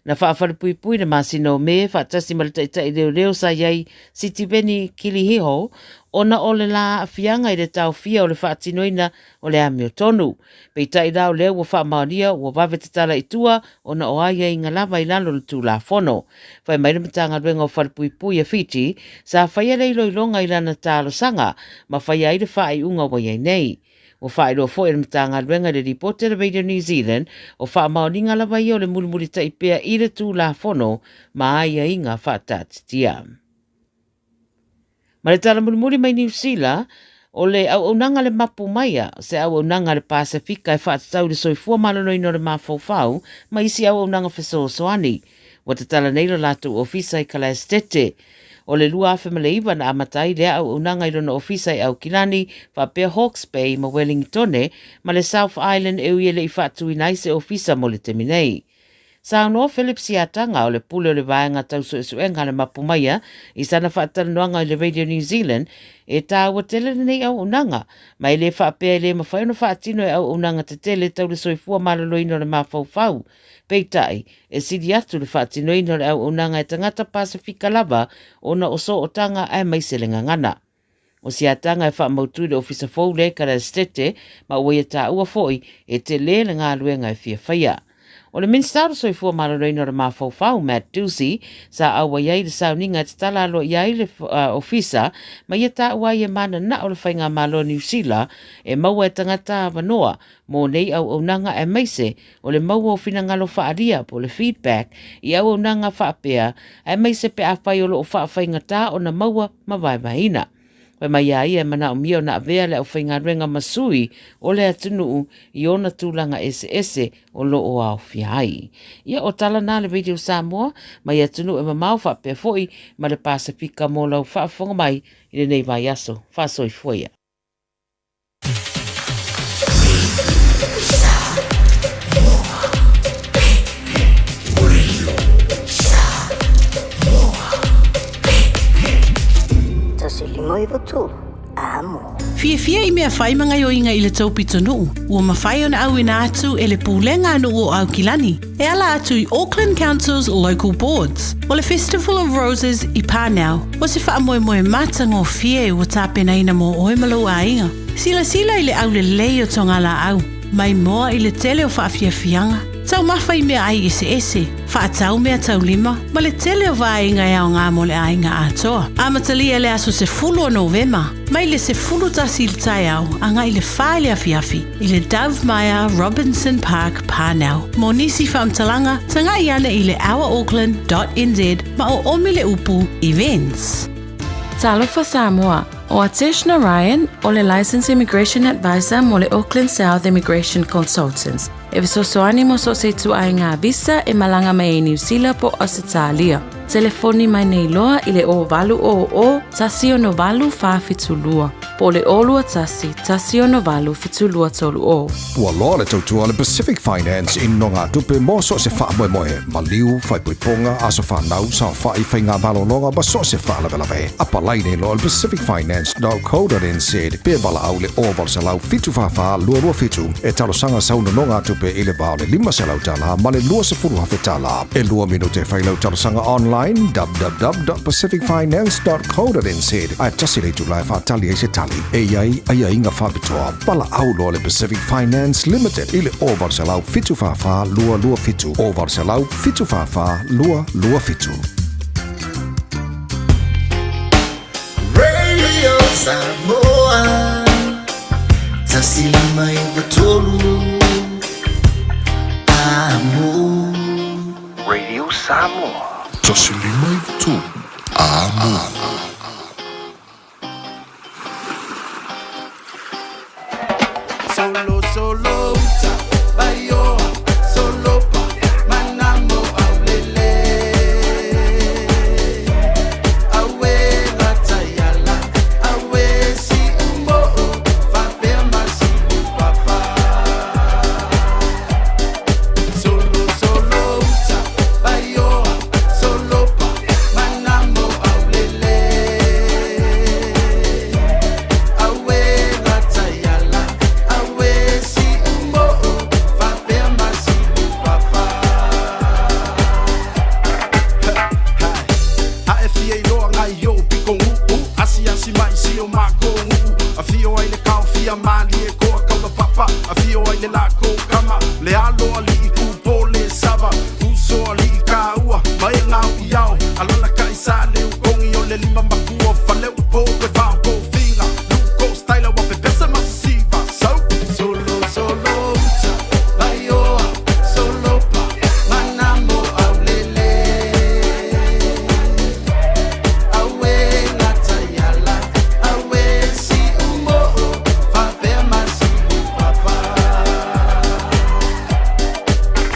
Na faafalepuipui i le masina o Me faatasi ma le taitai leoleo sa i ai Sitiveni Kilihiho ona o le la aafiaga i le taofia o le faatinoina o le amiotonu. Peitai la o lea ua faamaonia ua vave tatala i tua ona o aiaiga lava i lalo o le Tulafono. Fai mai le Matagaluega o Falepuipui a Fiti, sa faia le iloiloga i lana talosaga ma faia ai le faaiuga ua i ai nei. Ua faailoa foi e le Matagaluega i le lipoti a le Radio New Zealand, o faamaoniga lava ia o le mulimulitai pea i le Tulafono ma aiaiga faataatitia. Ma le tala mulimuli mai Niu Sila, o le auaunaga a le Mapu Maia, se auaunaga a le Pasefika e faatatau i le soifua maloloina o le mafaufau ma isi auaunaga fesoasoani. Ua tatala nei lo latou ofisa i Kalaestete. O le 2009 na amata ai lea auaunaga i lona ofisa i Aukilani, faapea Hawke's Bay ma Wellingtone, ma le South Island e ui e le i faatuina ai se ofisa mo le taimi nei. Saunoa Philip Siataga, o le pule o le vaega tau suesuega a le Mapu Maia i sana faatalanoaga i le Radio New Zealand, e tāua tele lenei auaunaga, ma e le faapea e le mafai ona faatino e auaunaga tetele tau le soifua maloloina o le mafaufau. Peitai, e sili atu le faatinoina o le auaunaga e tagata Pasefika lava ona o sootaga aemaise le gagana. O siataga e faamautu i le ofisa fou lea i Kalaestete ma ua ia taua foi e tele le galuega e fia faia. O le Minisita o le Soifua Maloloina o le Mafaufau, Matt Doocey, sa auai ai i le sauniga e tatala aloaia ai le ofisa ma ia taua ai e mananao le Faigamalo a Niu Sila e maua e tagata avanoa mō nei auaunaga aemaise o le maua o finagalo faaalia po o le feedback i auaunaga faapea aemaise pe afai o lo o faafaigata ona maua ma vaevaeina. Fai mai a ia e manaomia ona avea le aufaigaluega ma sui o le atunuu i ona tulaga eseese o lo o aofia ai. Ia o tala na le Radio Samoa mai atunuu e mamao faapea foi ma le Pasefika mo lau faafofoga mai i lenei vaiaso. Faasoifua ia. Fiafia i mea fai ma gaioiga i le tou pitonuu, ua mafai ona auina atu e le Pulega a Nuu o Aukilani e ala atu i Auckland Council's Local Boards. O le Festival of Roses i Parnell, o se faamoemoe matagofie ua tapenaina mō oe ma lou aiga. Silasila i le aulelei o togalaau, maimoa i le tele o faafiafiaga, taumafa i meaai eseese, faatau meataulima, ma le tele o vaega e aoga mo le aiga atoa. Amatalia le aso 10 o Novema, mai le 11 i le taeao agai i le 4 i le afiafi i le Dove Meyer Robinson Park, Parnell. Mo nisi faamatalaga, tagai ane i le ourauckland.nz ma oomi le upu Events. Talofa Samoa, o Atesh Narayan o le Licensed Immigration Advisor mo le Auckland South Immigration Consultants. E fesoasoani mo so o se ituaiga visa e malaga mai ai Niu Sila po o Ausetalia. Telefoni mai nei loa i le 0800 168 472 po o le 021 168 7230. Ua loa le tautua a le Pacific Finance i nogatupe mo so o se faamoemoe, maliu, faaipoipoga, aso fanau, saofai, faiga malologa ma so o se faalavelave. Apalai nei loa i le pacificfinance.co.nz pe valaau i le 0800 744 227 e talosaga sau nonogatupe i le va o le $500 ma le $20,000. E lua minute e fai lau talosaga online www.pacificfinance.co.nz ae tasi le itula e faatali ai se tali. E i ai aiaiga faapitoa. Valaau loa le Pacific Finance Limited i le 0800 744 227, 0800 744 227. Radio Samoa 153 Amo. Radio Samoa. 153 Amo. Solo solo uta baioa solo pa manamo aulele awe lataiala awe si umoo fapea masi upapa solo solo uta baioa. ai i o'u pitonu'u Asiasi mai si o makou nu'u Afio ai le kaofia malie koa kaulapapa Afio ai le lakou kama Le alo ali'i kupo le sava Uso ali'i kāua Ma e gao i ao Alalakai sa le ukogi o le lima makua Faleupo pe fao kofiga Luko styla ua pepesa ma sisiva Sau Solo solo uta Vaioa solopa Manamo aulele Aue gataiala Aue siumoo Faapea ma siupapa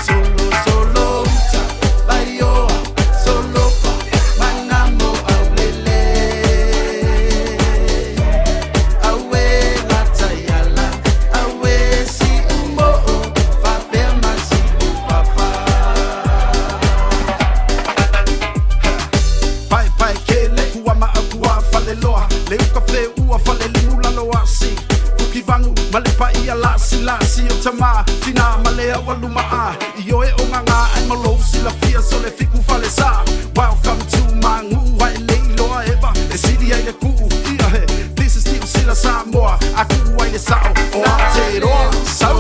Solo solo uta Vaioa solopa Manamo aulele Aue gataiala Aue siumoo Faapea ma siupapa Paepae kele kua ma au kua faleloa Le uka fe ua fale limu lalo asi Fuki vangu ma le paia lasi lasi o tama Tina ma le aua luma a I oe o ngā ngā ai ma lou silafia So le fiku fale sa Welcome to my ngu ai le iloa eva E sili ai le kuu ia he This is Niu Sila Samoa A kuu ai le sao o Aotearoa Sau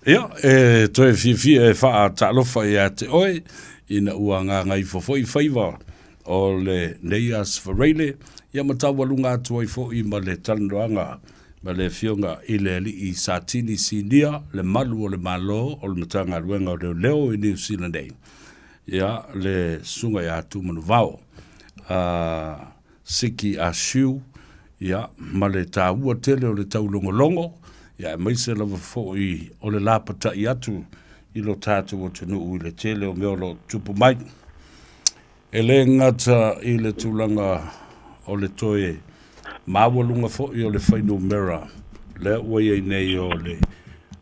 Ia, e toe fiafia e faatalofa iā te oe, ina ua gagaifo foi faiva o lenei Aso Faraile, ia ma taualuga atu ai foi ma le talanoaga ma le Afioga i le Alii Satini Sinia, le Malu o le Malo o le Matagaluega o Leoleo i Niu Sila nei, ia, le Susuga ia Tumanuvao. A Siki a Siu, ia, ma le taua tele o le taulogologo, ia, aemaise lava foi o le lapatai atu i lo tatou atunuu i le tele o mea o lo o tutupu mai. E le gata i le tulaga o le toe maualuga foi o le fuainumera lea ua i ai nei o le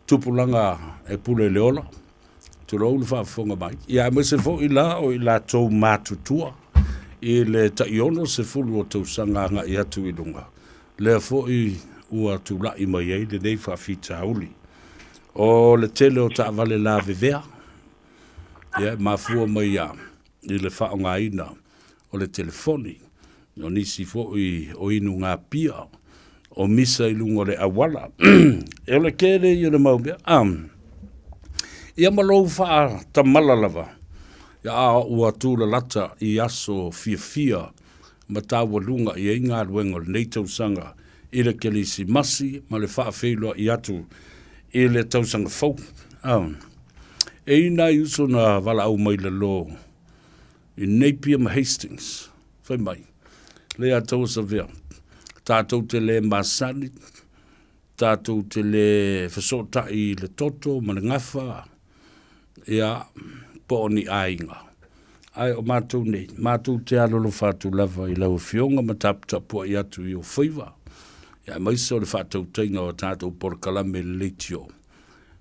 tupulaga e pule i le ola, Tulou le faafofoga mai. Ia aemaise foi la o i latou matutua i le tai 60 o tausaga agai atu i luga, lea foi ua tulai mai ai lenei faafitauli. O le tele o taavale lavevea, ia e mafua mai ia i le faaaogaina o le telefoni, o nisi foi o inugapia, o misa i luga o le auala. E o le tele ia o le mau mea. Ia ma lou faatamala lava, ia a ua tulalata i aso fiafia ma taualuga i ai galuega o lenei tausaga i le Kerisimasi ma le faafeiloai atu i le tausaga fou. E i ai nai uso na valaau mai lalo i Napier ma Hastings, fai mai, le ia taua savea, tatou te le masani, tatou te le fesootai i le toto ma le gafa, ia, po o ni aiga. Ae o matou nei, matou te alolofa atu lava i lau Afioga ma taputapuai atu i ou faiva, ia aemaise o le faatautaiga o tatou polokalame i le leitio.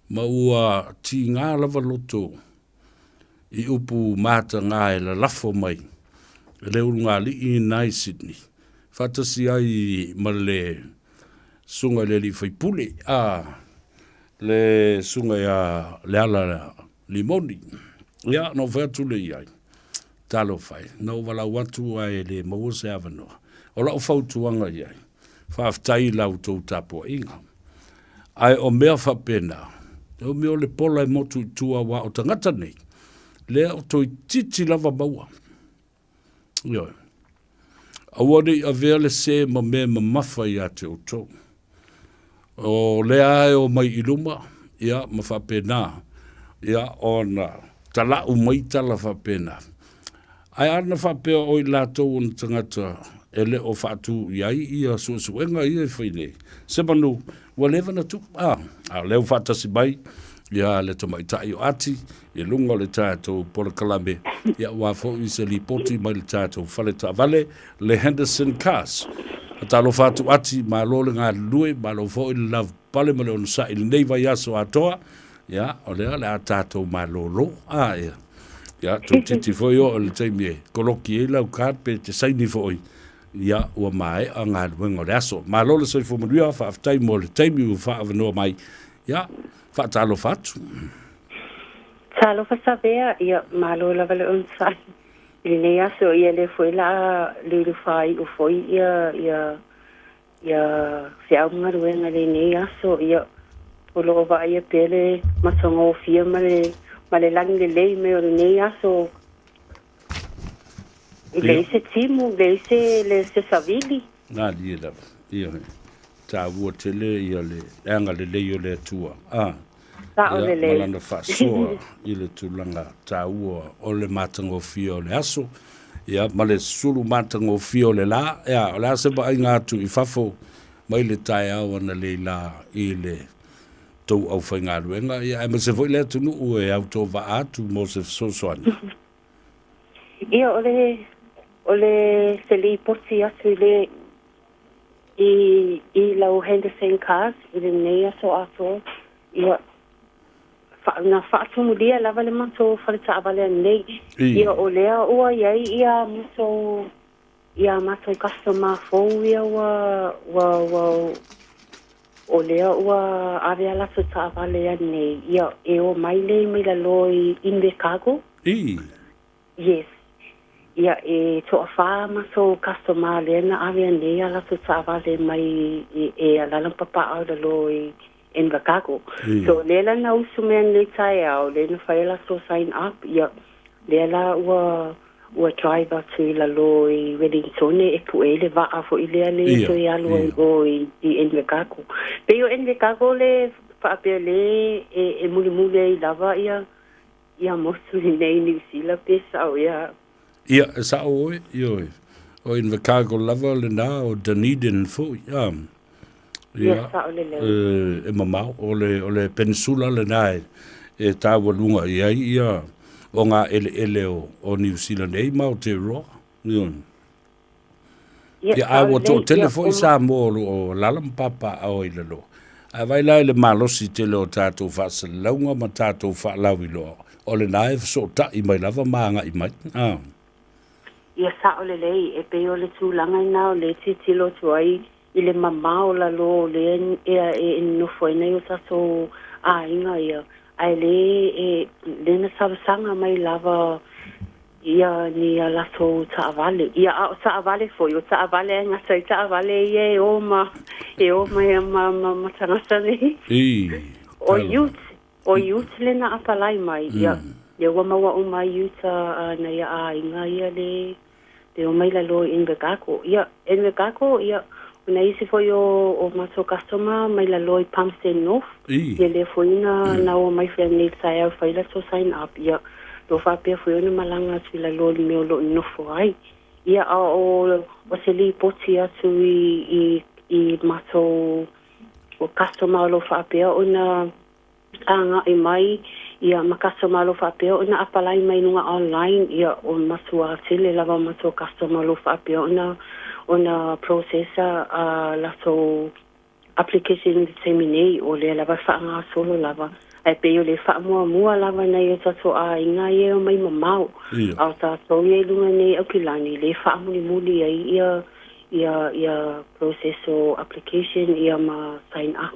Ma ua tiga lava loto i upu mataga e lalafo mai e le ulugalii i na i Sydney. faatasi ai ma le susuga i le alii faipule, a, le susuga ia Leala Limoni. Ia, na ou fai atu lea i ai, Talofa e, na ou valaau atu ae le maua se avanoa. O lau fautuaga i ai, faafetai i la outou tapuaiga. Ae o mea faapena, o mea o le pola e motu i tua aua o tagata nei, lea o toeitiiti lava maua. Ioe. Aua ne i avea le sē ma mea mamafa ia te outou. O lea e omai i luma, ia, ma faapena, ia, ona tala'u mai tala faapena. Ae ana faapea o i latou ona tagata e le o faatu i ai ia suesuega ia e fai nei, semanu ua leva ona tuu, a, a o lea ua faatasi mai ia le tamaitai o Ati i luga o le tatou polokalame, ia aua foi se lipoti mai le tatou fale taavale, le Henderson Cars. Talofa atu Ati, malo le galulue, malo foi le lavapapale ma le onosai i lenei vaiaso atoa. Ia, o lea o le a tatou malolo. A, ia. Ia, toeitiiti foi oo i le taimi e koloki ai lau card pe te saini foi, ia, ua maea galuega o le aso. Malo le soifua manuia, faafetai mo le taimi ua faaavanoa mai. Ia, faatalofa atu. Talofa Savea, ia, malo lava le onosai i lenei aso, ia lea foi la a liuliu faaiu foi ia ia ia feau ma galuega i lenei aso, ia o lo o vaaia pea le matagofie ma le ma le lagi lelei mai o lenei aso e leai se timu, leai se le se savili. Malie lava, ia taua tele ia le agalelei o le Atua, a, Sao ia, ma lelei. lana faasoa i le tulaga taua o le matagofie o le aso, ia, ma le sulu matagofie o le la, ia, o le a se vaaiga atu i fafo mai le taeao analeila i le tou aufaigaluega, ia, aemaise foi le atunuu e autovaa atu mo se fesoasoani. Ia, o le, o le se lipoti atu i le, i, i lau Henderson Cars i lenei aso atoa, ia, fa, na faatumulia lava le matou fale taavale ananei. Ia, o lea ua i ai ia matou, ia matou customer fou ia ua, ua, ua, o lea ua ave a latou taavale ananei, ia, e omai nei mai lalo i Invercargill. Yes. Ia, e toafa matou customer lea na ave anei a latou taavale mai i, e alala ma papaau i lalo i Invercargill. So, lea la na usu mai anei taeao, lea na fai a latou sign up, ia, lea la ua, ua drive atu i lalo i Wellingtone e pue ai le vaa foi lea le toe alu ai o i, i Invercargill. Pei o Invercargill le faapea le e, e mulimuli ai lava ia, Ia motu i nei Niu Sila pe sao ea. Ia, e sao oe, ioe. O Invercargill lava lena, o Dunedin foi, a. Ia, ia sao lelei. E, e mamao, o le, o le peninsula lena e, e taualuga i ai ia o ngā eleele o, o Niu Sila nei ma Aotearoa. Ioe. Ia, Ia, a sao ua lelei, toatele ia, foi o Samoa o lo o alaala ma papaaao i lalo. Ae vaai la i le malosi tele o tatou faasalalauga ma tatou faalauiloa, o lena e fesootai mai lava ma agai mai. A. Ia sao lelei, e pei o le tulaga lena o lea e tilotilo atu ai i le mamao lalo o lea e, e nonofo ai nai o tatou aiga ia, ae le e, le na talosaga mai lava ia ni a latou taavale. Ia, a o taavale foi, o taavale e gata i taavale ia e o ma, e o mai ma, ma, ma tagata nei. O ute, o ute le na apalai mai, ia, ia ua maua uma ai ute a, a nai a aiga ia le, le o mai lalo i Invercargill. Ia, Invercargill, ia, o nai isi foi o, o matou customer mai lalo i Palmerston North, ia lea foi na, na o mai foi anei i le taeao e fai latou sign up, ia, lo faapea foi ona malaga atu i lalo i le mea o lo o nofo ai. Ia, a o, o se lipoti atu i, i, i matou o customer o lo o faapea ona agai mai ia ma customer o lo o faapea ona apalai mai i luga online, ia o matua tele lava o matou customer o lo o faapea ona ona process a latou application i le taimi nei, o lea lava e faagasolo lava. Ae pei o le faamuamua lava nai o tatou aiga ia e omai mamao. A o tatou ia i luga nei Aukilani, le faamulimuli ai ia Ia ia process o application ia ma sign up.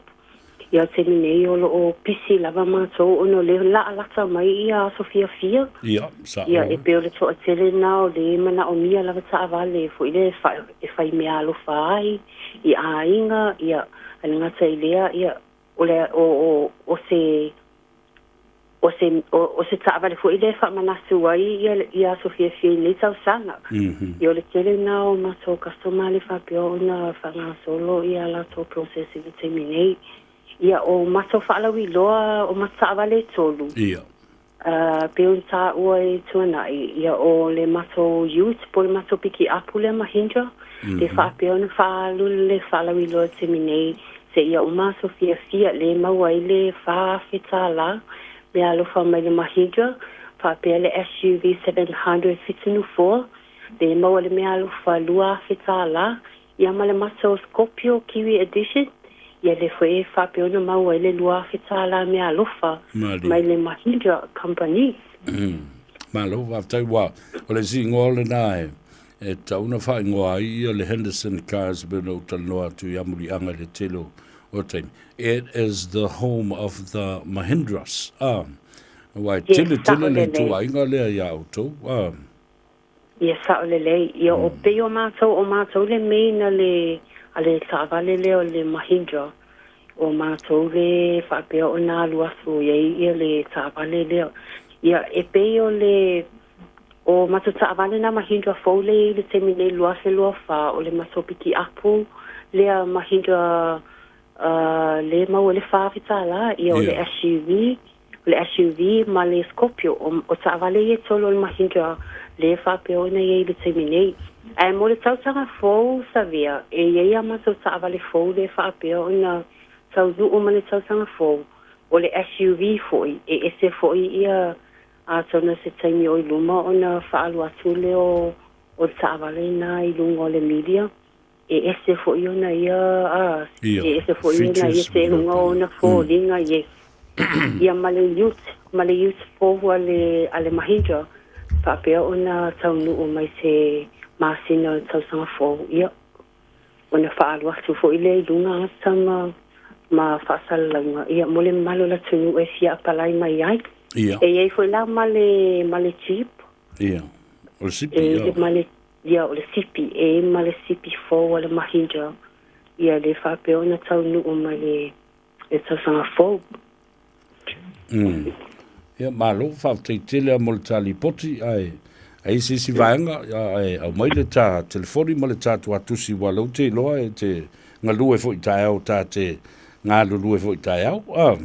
Ia le taimi nei o lo o pisi lava matou ona o lea laalata mai ia aso fiafia. Ia, sa'o. Ia e pei o le toatele lena o le manaomia lava taavale foi lea e fa e fai meaalofa ai i aiga, ia ae le gata i lea ia o le o o o se O se, o se taavale foi lea e faamanatu ai ia, ia aso fiafia i lenei tausaga. Ia o le tele lena o matou customer le faapea ona faagasolo ia latou process i le taimi nei. Ia o matou faalauiloa o matou taavale e tolu. Ia. Pei ona taua i Tuanai, ia o le matou ute po o le matou pikiapu lea Mahindra, le faapea ona faaalu le faalauiloa i le taimi nei seia uma aso fiafia le maua ai le $4,000 meaalofa mai le Mahindra, faapea le SUV 700 7 nofoa le maua le meaalofa $2,000, ia ma le matou Scorpio Kiwi Edition, ia lea foi e faapea ona maua ai le $2,000 meaalofa mai le Mahindra Company. Malo faafetai ua o le isi igoa lena e E tatau ona faaigoa ai ia le Henderson Cars e pei ona ou talanoa atu i amuliaga i le tele o taimi. It is the home of the Mahindras. Ah, aua e tele tele le ituaiga lea iā outou. Ah. Ia sa'o lelei. Ia o pei o matou, o matou le main a le, a le taavale lea o le Mahindra. O matou le faapea ona alu atu i ai ia le taavale lea. Ia e pei o le O matou taavale na Mahindra fou lea i le taimi nei 2024 o le matou pikiapu lea Mahindra lea maua i le $4,000 ia o le SUV o le SUV ma le Scorpio o taavale ia e tolu o le Mahindra lea faapea ona i ai i le taimi nei. Ae mo le tausaga fou Savea e i ai a matou taavale fou lea faapea ona taunuu ma le tausaga fou o le SUV foi e ese foi ia Atonu o se taimi o i luma ona faaalu atu lea o le taavale lena i luga o le media, e ese foi ona ia, a, e ese foi ona ia seuga o ona foliga, yes. Ia ma le ute, ma le ute fou a le, a le Mahindra, faapea ona taunuu mai se masina o le tausaga fou, ia. Ona faaalu atu foi lea i luga ata ma, ma faasalalauga, ia, mo le mamalu o le atunuu e fia apalai mai ai. Ia. E i ai foi la ma le, ma le jeep. Ia. O le sipi, ia. E ma le, ia, o le sipi, e i ma le sipi fou a le Mahindra, ia, le faapea ona taunuu mai le, le tausaga fou. Mm. Ia, malo, faafetai tele lava mo le ta lipoti, ae a i ai se isi vaega, ae aumai le ta telefoni ma le ta tuatusi ua lou te iloa e te galue foi taeao ta te galulue foi taeao. Ah.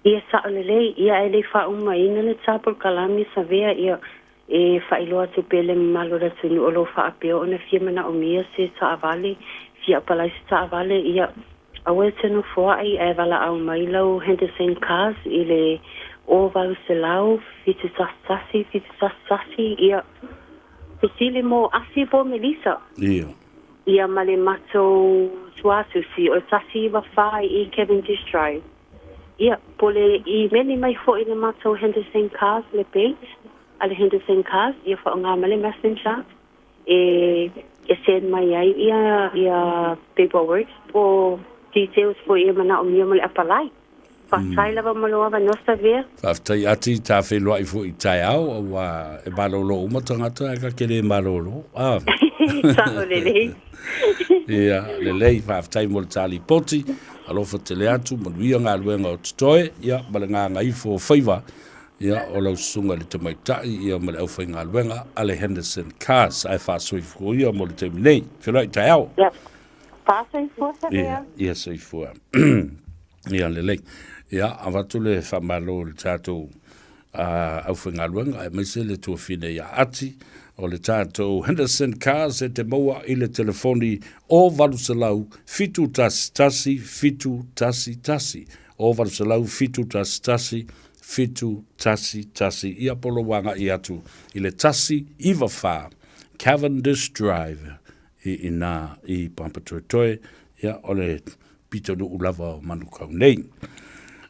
Ia sa'o lelei, ia ae le i faaumaina le ta polokalame Savea, ia e faailoa atu pea le mamalu o le atunuu o lo o faapea ona fia manaomia se taavale, fia apalai se taavale, ia aua e te nofoa'i ae valaau mai lau Henderson Cars i le 0800 711 711, ia fesili mo Asi po o Melissa. Ia. Ia ma le matou tuatusi o le 194 i Cavendish Drive. Ia, po o le imeli mai foi i le matou Henderson Cars, le page a le Henderson Cars, ia faaaoga mai le messenger e e send mai ai ia ia paperworks po o details foi e manaomia mo le apalai. Faafetai lava mo lou avanoa Savea. Faafetai Ati, ta feiloai foi i taeao aua e malolo uma tagata ae ka te le malolo. Ah. Sao lelei. Ia, lelei, faafetai mo le ta lipoti. Alofa tele atu, manuia galuega o totoe, ia, ma le gagaifo o faiva, ia, o lau susuga i le tamaitai, ia, ma le aufaigaluega a le Henderson Cars. Ae faasoifua ia mo le taimi nei. Feiloai taeao. Ia, faasoifua Savea. Ia, ia soifua. Ia, lelei. Ia, avatu le faamalo i le tatou aufaigaluega aemaise le tuafine ia Ati o le tatou Henderson Cars e te maua i le telefoni o 800 711 711 o 800 711 711 ia po lou agai atu i le 194 Cavendish Drive i ina i Papatoetoe ia o le pitonuu lava o Manukau nei.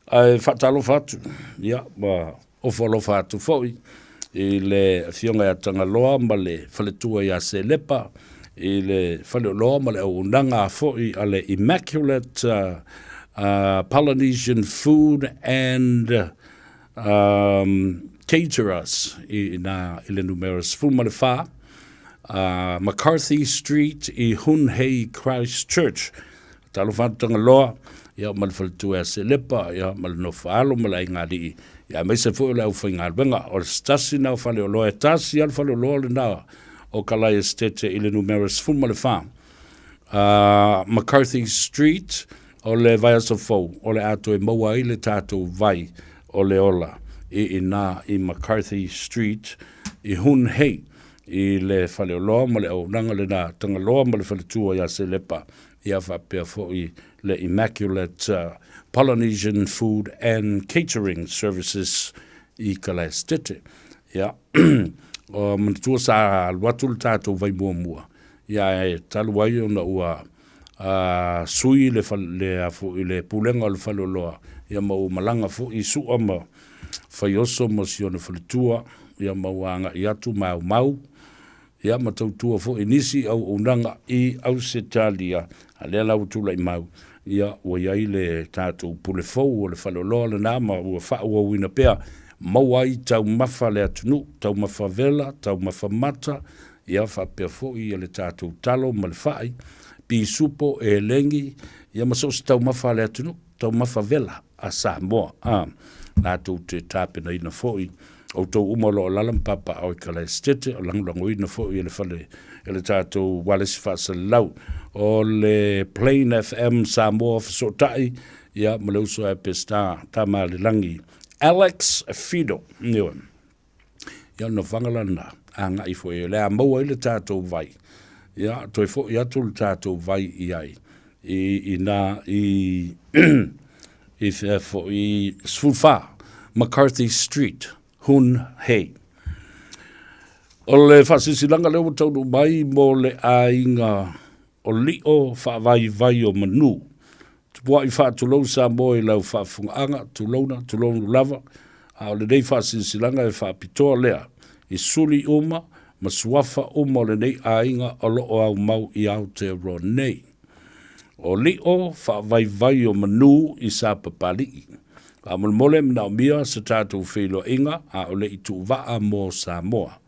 Ae faatalofa atu, ia, ma ofo alofa atu foi i le Afioga ia Tagaloa ma le faletua ia Selepa, i le faleoloa ma le auaunaga foi a le Immaculate uh, Polynesian Food and um, Caterers i, na, i le numera 14 uh, McCarthy Street i Hunhei Christchurch. Talofa atu Tagaloa, ia ma le faletua ia Selepa, ia ma le nofo alo ma le aiga alii, ia aemaise foi o le aufaigaluega. O se tasi na o faleoloa e tasi lava le faleoloa lena o Kalae Esitete i le numera 14 uh, McCarthy Street o le vaiaso fou o le a toe maua ai le tatou vai o le ola i ina i McCarthy Street i Hun Hei i le faleoloa ma le auaunaga lena Tagaloa ma le faletua ia Selepa ia faapea foi le Immaculate Polynesian Food and Catering Services i Kalaestete. Ia, o manatua sa alu atu le tatou vai muamua, ia e talu ai ona ua uh, sui le, le, a foi, le pulega o le faleoloa, ia ma ua malaga foi i Su'a ma Faioso ma si ona faletua, ia ma ua agai atu ma aumau, Ia ma tautua foi i nisi auaunaga i Ausetalia, a lea la ua tulai mau, ia ua i ai le tatou pule fou o le faleoloa lena ma ua faaauauina pea, maua ai taumafa a le atunuu, taumafa vela, taumafa mata, ia faapea foi ia le tatou talo ma le fai, pisupo, elegi, ia ma so o se taumafa a le atunuu, taumafa vela a Samoa, a latou te tapenaina foi outou uma o lo o alaala ma papaaao i Kalaesetete, o lagolagoina foi e le fale e le tatou ualesi faasalelau o le Plain FM Samoa Fesootai, ia ma le uso a Peseta Tamalelagi Alex Fido. Ioe. Ia o le nofoaga la lena, agai foi o le a maua ai le tatou vai. Ia, toe foi atu le tatou vai i ai i ina i i fea foi 14 McCarthy Street, Hun Hei. O le faasilasilaga lea ua taunuu mai mo le aiga o Lio faavaivai o manu. Tupua'i faatulou Samoa i lau faafofogaaga, tulouna, tulounu lava, a o lenei faasilasilaga e faapitoa lea i suli uma ma suafa uma o lenei aiga o lo o aumau i Aotearoa nei. O Lio faavaivai o manu i Sapapalii. Faamolemole e manaomia se tatou feiloaiga a o le i tuuvaa mo Samoa.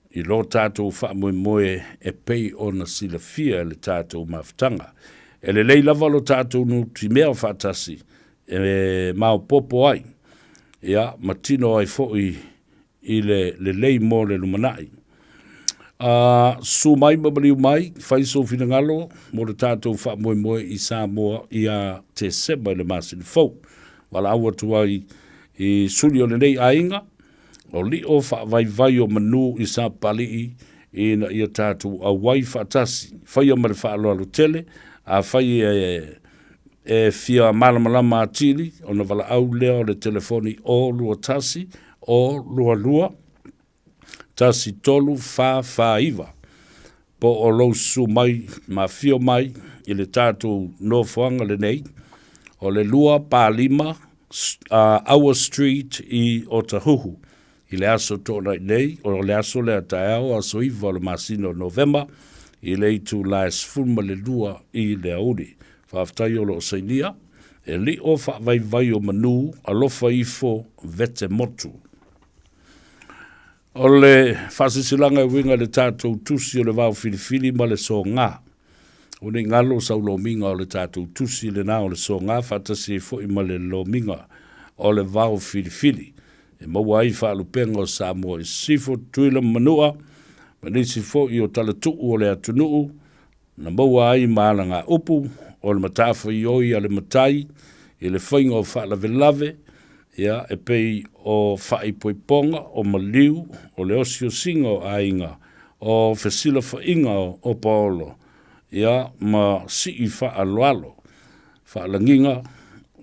I lo tatou faamoemoe e pei ona silafia e le tatou mafutaga. E lelei lava lo tatou nutimea faatasi e maopoopo ai, ia, ma tino ai foi i le lelei mo le lumanai. A, susu mai ma maliu mai, fai sou finagalo mo le tatou faamoemoe i Samoa ia Tesema i le masina fou. Valaau atu ai i suli o lenei aiga, O lio faavaivai o manu i Sapalii ina ia tatou auai faatasi, faia ma le faaaloalo tele, afai e e fia malamalama atili, ona valaau lea o le telefoni 021 022 1349 po o lou susu mai ma afio mai i le tatou nofoaga lenei o le 2 pa 5 Aua Street i Otahuhu i le aso Toonai nei, o le aso lea taeao, aso 9 o le masina o Novema i le itula e 12 i le aoauli. Faafetai o lo o sainia e lio faavaivai o manu alofa ifo vete motu. O le faasilasilaga e uiga i le tatou tusi o le vao filifili ma le soga. Ua nei galo sau lomiga o le tatou tusi lena o le soga faatasi ai foi ma le lomiga o le vao filifili e maua ai faalupega o Samoa i Sisifo, Tutuila ma Manua ma nisi foi o talatuu o le atunuu na maua ai ma alagaupu o le matafaioi a le matai i le faiga o faalavelave, ia, e pei o faaipoipoga, o maliu, o le osiosiga o aiga, o fesilafaiga o paolo, ia, ma sii faaaloalo, faalagiga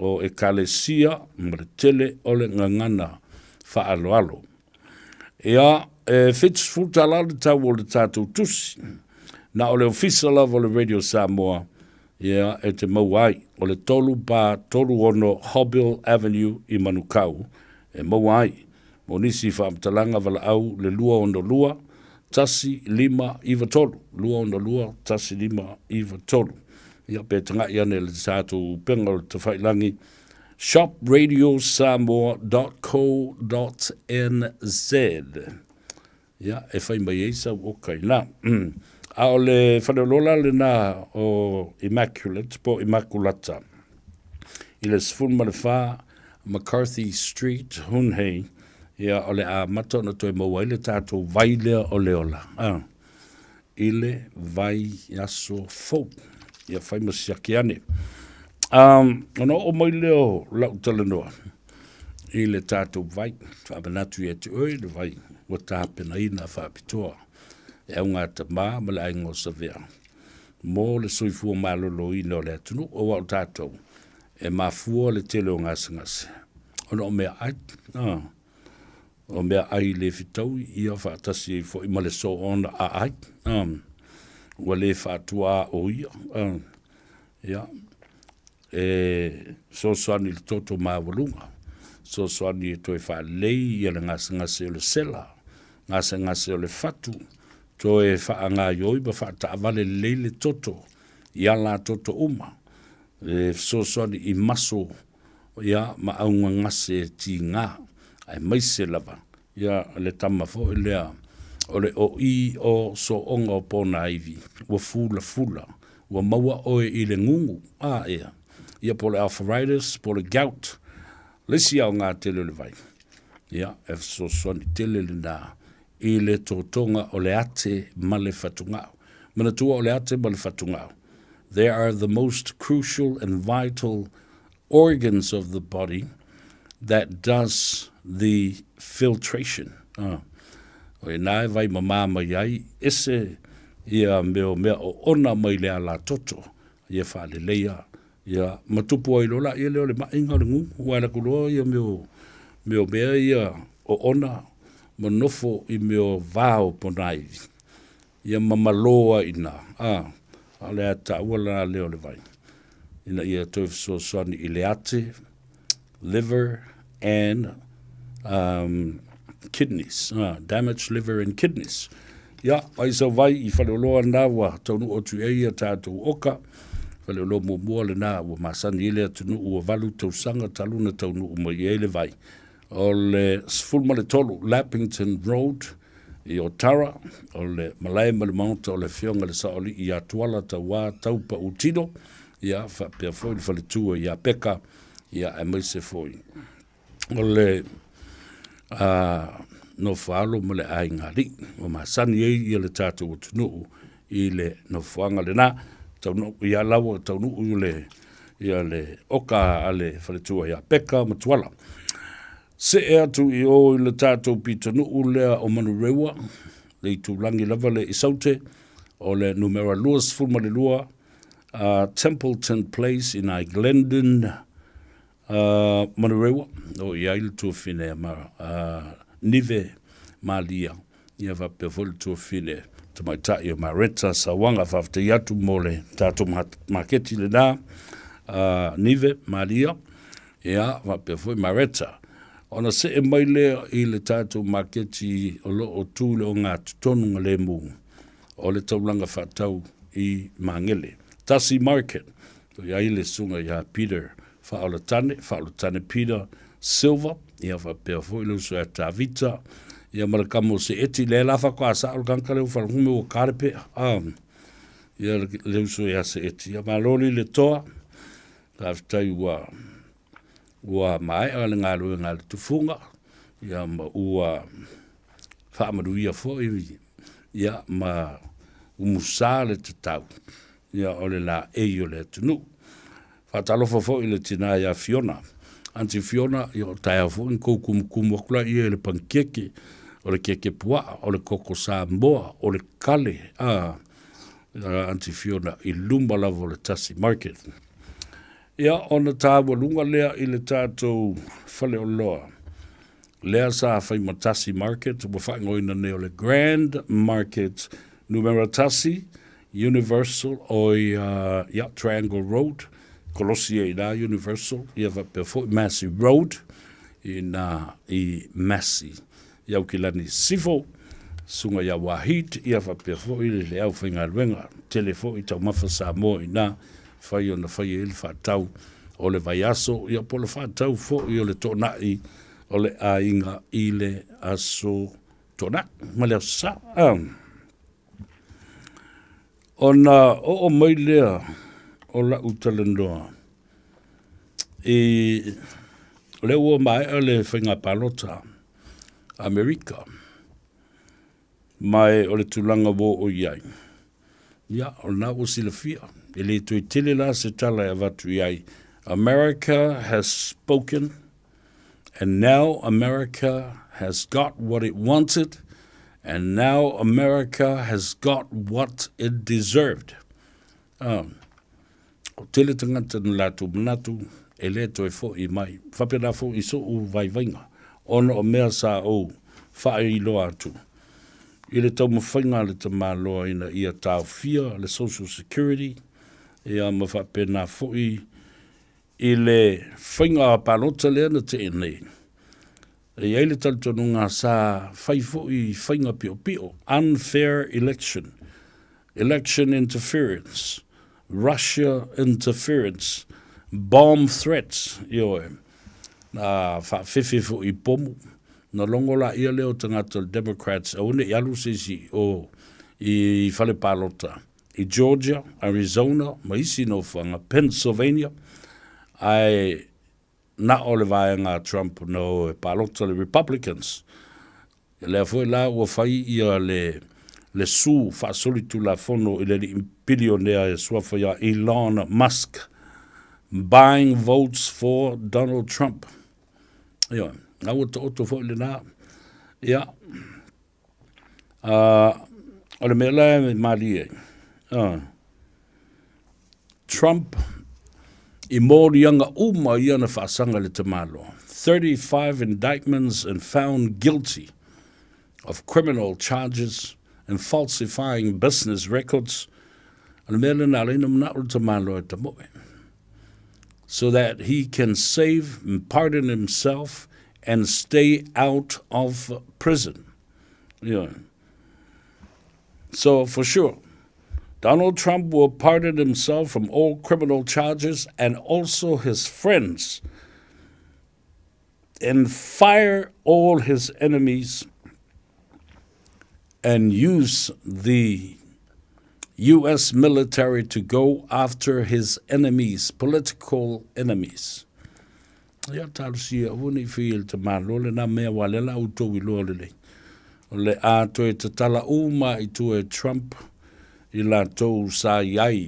o ekalesia ma le tele o le gagana faaaloalo. Ia, e 70 tala le tau o le tatou tusi. Na o le ofisa lava o le Radio Samoa, ia, e te maua ai. O le 3 pa 36 Hobbill Avenue i Manukau e maua ai. Mo nisi faamatalaga valaau le 262 1 5 9 3, 262 1 5 9 3. Ia, pe taga'i ane i le tatou upega o le tafailangi, shopradiosamoa.co.nz. Ia, e fai mai ai sau oka inā. A o le faleoloa la lenā o Immaculate po o Immaculata i le 14 McCarthy Street, Hunhei, ia o le amata ona toe maua ai le tatou vai lea o le ola, a, i le vaiaso fou. Ia fai ma siaki ane. Um, ona oo mai lea o lau talanoa i le tatou vai, faamanatu ia te oe le vai ua tapenaina faapitoa e augatama ma le aiga o Savea mo le soifua maloloina o le atunuu, aua o tatou e mafua le tele o gasegase ona o meaai, a, o meaai le fetaui ia faatasi ai foi ma le soona aai, a, ua le faatuaoia, a, ia, e fesoasoani i le toto maualuga, fesoasoani e toe faalelei ia le gasegase o le sela, gasegase o le fatu, toe faagaioi ma faataavale lelei le toto i ala toto uma, e fesoasoani i maso ia ma augagase tiga, aemaise lava ia le tama foi lea o le oi o sooga o ponaivi ua fulafula ua maua oe i le gugu a ea ia po o le arthritis po o le gout le isi aoga tele o le vai ia e fesoasoani tele lena i le totoga o le ate ma le fatugao. Manatua o le ate ma le fatugao they are the most crucial and vital organs of the body that does the filtration. Ah. O inā e vai mamā mai ai, ese ia mea o mea oona mai le ala toto, ia faaleleia, ia ma tupu ai loa laia lea o le maʻiga o le gugu, aua e alu atu loa ia mea o mea o mea ia oona ma nofo i mea o vao ponaivi, ia mamalo ai i ina, a, a o le a taua la lea o le vai, ina ia toe fesoasoani i le ate, liver and um, kidneys, damaged liver and kidneys. Ia, ai sau vai i Faleoloa na ua taunuu atu i ai ia tatou oka. Faleoloa muamua lena ua masani ai le atunuu ua valu tausaga talu ona taunuu mai i ai le vai. O le 13 Lappington Road i Otara, o le malae ma le maota o le Afioga i le Saoalii ia Tuala Tauā Taupautino, ia faapea foi le faletua ia Peka, ia aemaise foi o le nofoaalo ma le aiga alii ua masani ai ia le tatou atunuu i le nofoaga lena. Taunuu ia laua taunuu i le ia le oka a le faletua ia Peka ma Tuala. See atu i o i le tatou pitonuu lea o Manurewa, le itulagi lava le i Saute, o le numera 22 Templeton Place inā i Glendon, Manurewa, o i ai le tuafine a Nive Malia, ia faapea foi le tuafine tamaitai o Mareta Sauaga. Faafetai atu mo le tatou maketi lena, Nive Malia, ia faapea foi Mareta. Ona see mai lea i le tatou maketi o lo o tu i le ogatotonu galemu o le taulaga faatau i Magele. Tasi Market, o i ai le susuga ia Peter Faaolatane, Faaolatane Peter Silva, ia faapea foi le uso ia Tavita, ia ma le kama o Seeti, lea la faatoa sao le tagata lea ua faalagume ua ta le pea, a, ia le uso ia Seeti. Ia malo le toa, faafetai ua ua maea le galuega a le tufuga, ia ma ua faamanuia foi, ia ma umusa le tatau, ia o le laei o le atunuu. Faatalofa foi i le tinā ia Fiona. Aunty Fiona, ia o taeao foi na tou kumukumu atu laia i le panikeke, o le keke puaa, o le koko Samoa, o le kale, a, Aunty Fiona i luma lava o le Tasi Market. Ia, ona tāualuga lea i le tatou faleoloa, lea sa fai ma Tasi Market, ua faaigoaina nei o le Grand Market numera tasi, Universal o ia, ia, Triangle Road, kolosi ai i ina Universal, ia faapea foi Massey Road i ina i Massey i Aukilani Sisifo. Susuga ia Wahid, ia faapea foi le aufaigaluega tele foi taumafa Samoa i ina fai ona fai ai le faatau o le vaiaso, ia po o le faatau foi o le toonai o le aiga i le aso Toonai ma le Aso Sa. Ona oo mai lea o lau talanoa i lea ua maea le faiga palota Amerika, ma o le tulaga ua oo i ai, ia, o lena ua silafia, e le toe tele la se tala e avatu i ai. America has spoken, and now America has got what it wanted, and now America has got what it deserved. Ko tele tagata na latou manatu e le toe fo'i mai. Faapena fo'i i so'u vaivaiga, ona o mea sa ou faailoa atu i le taumafaiga a le tamaloa ina ia taofia le Social Security, ia ma faapena fo'i i le faiga palota lea na te'e nei. E i ai le talitonuga sa fai fo'i faiga pi'opi'o, unfair election, election interference, Russia interference, bomb threats, ioe, na faafefe fo'i i pomu, na logo laia lea o tagata o le Democrats aua ne i alu se isi i o i fale palota i Georgia, Arizona ma isi nofoaga, Pennsylvania, ae na o le vaega a Trump na o e palota le Republicans. Lea foi la ua fai ia le le su faasolitulafono i le alii pilionea e suafa ia Elon Musk, buying votes for Donald Trump. Ioe, a ua taoto foi lena. Ia, o le mea la e malie ai, Trump i moliaga uma ia na faasaga i le tamaloa, 35 indictments and found guilty of criminal charges and falsifying business records. O le mea lena ala ai ona manao le tamaloa e tamoe, so that he can save and pardon himself and stay out of prison. Yeah. So for sure, Donald Trump will pardon himself from all criminal charges and also his friends and fire all his enemies and use the U.S. military to go after his enemies, political enemies. Ia, talosia aua ne i whai e le tamālo le nā mea wā le la outou i loa lelei. O le a toe tatala uma i tua e Trump i latou sa i ai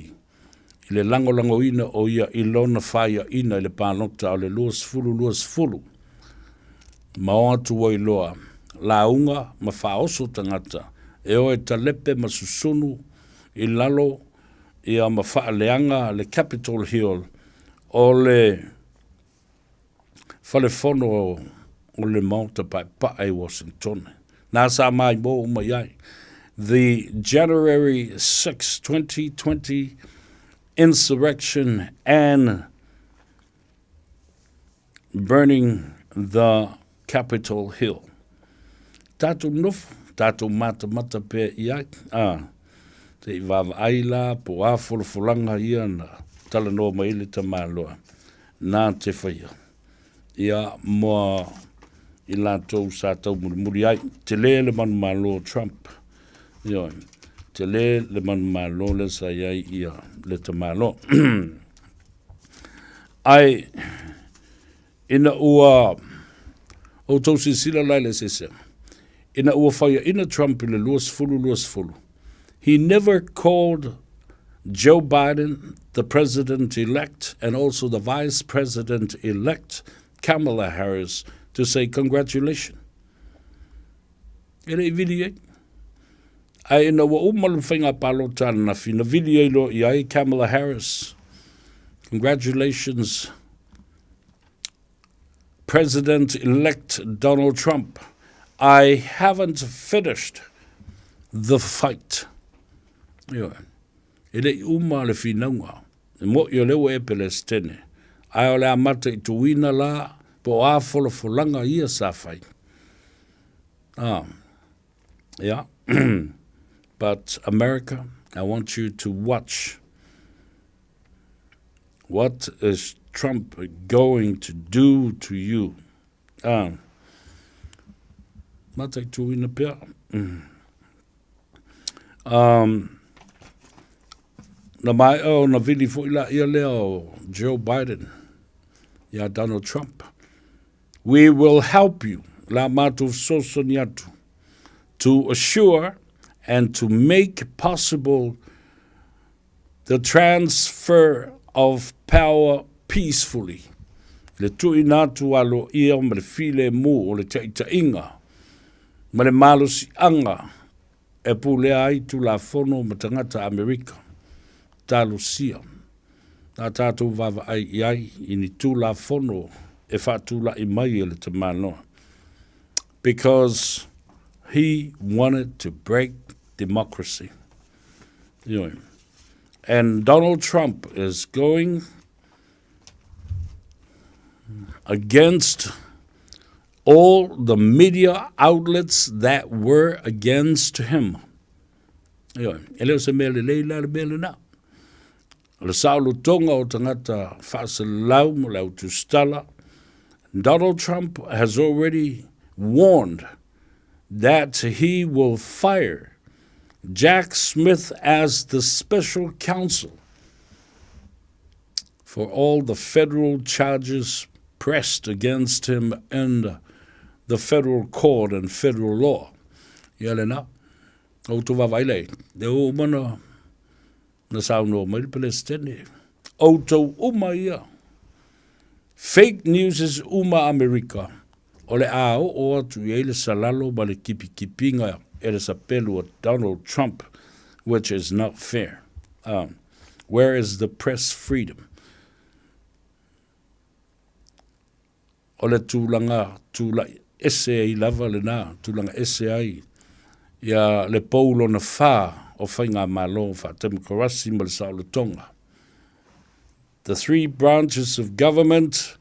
i le lagolagoina o ia i lona faiaina i le palota o le 2020 ma o atu ai loa lauga ma faaoso tagata e o e talepe ma susunu i lalo ia ma faaleaga le Capitol Hill o le Falefono o le Maota Paepae i Washingtone. Nā sa maimoa uma i ai. The January 6, 2020 insurrection and burning the Capitol Hill. Tātou nofo, tātou matamata pea i ai, ā, te i vaavaai la po a folafolaga ia na talanoa mai ai le tamaloa nā te whaia ia moa i latou sa taumulimuli ai. Tele le manumalo o Trump, ioe, tele le manumalo lea sa i ai ia le tamaloa. Ae Ina ua outou silasila la i le eseesega, ina ua faiaina Trump i le 2020, he never called Joe Biden, the president-elect, and also the vice president-elect, Kamala Harris, to say congratulations. E le i vili ai. Ae ina ua uma le faiga palota ananafi, na vili ai loa i ai Kamala Harris. Congratulations, President-elect Donald Trump. I haven't finished the fight. Ioe. E le i uma le finauga. E mo'i o lea ua e Pelesitene. Ae o le a mataituina la po o a folafolaga ia sa fai. A. Yeah. But America, I want you to watch what is Trump going to do to you. Ah. Mataituina pea. Um, na maea ona vili foi laia lea o Joe Biden iā Donald Trump. We will help you, la matou fesoasoani atu, to assure and to make possible the transfer of power peacefully, le tuuina atu aloaia ma le filemu o le taitaiga ma le malosiaga e pulea ai Tulafono ma tagata Amerika. Talosia tā tātou vaavaai i ai i ni Tulafono e faatula'i mai e le tamaloa. Because he wanted to break democracy. Ioe. And Donald Trump is going against all the media outlets that were against him. Ioe, e le o se mea lelei la le mea lena. O le saolotoga o tagata faasalalau mo le autusitala, Donald Trump has already warned that he will fire Jack Smith as the special counsel for all the federal charges pressed against him in the federal court and federal law. Ia lena, o outou vaavaai lea, e o uma na Na saunoa mai le Pelesitene, Outou uma ia. Fake news uma Amerika, o le a oo atu i ai le salalo ma le kipikipiga e le sapelu a Donald Trump, which is not fair. Where is the press freedom? O le tulaga tula'i ese ai lava lena, tulaga ese ai ia le pou lona whā o Faigamalo Faa-Temokarasi ma le Saolotoga. The three branches of government,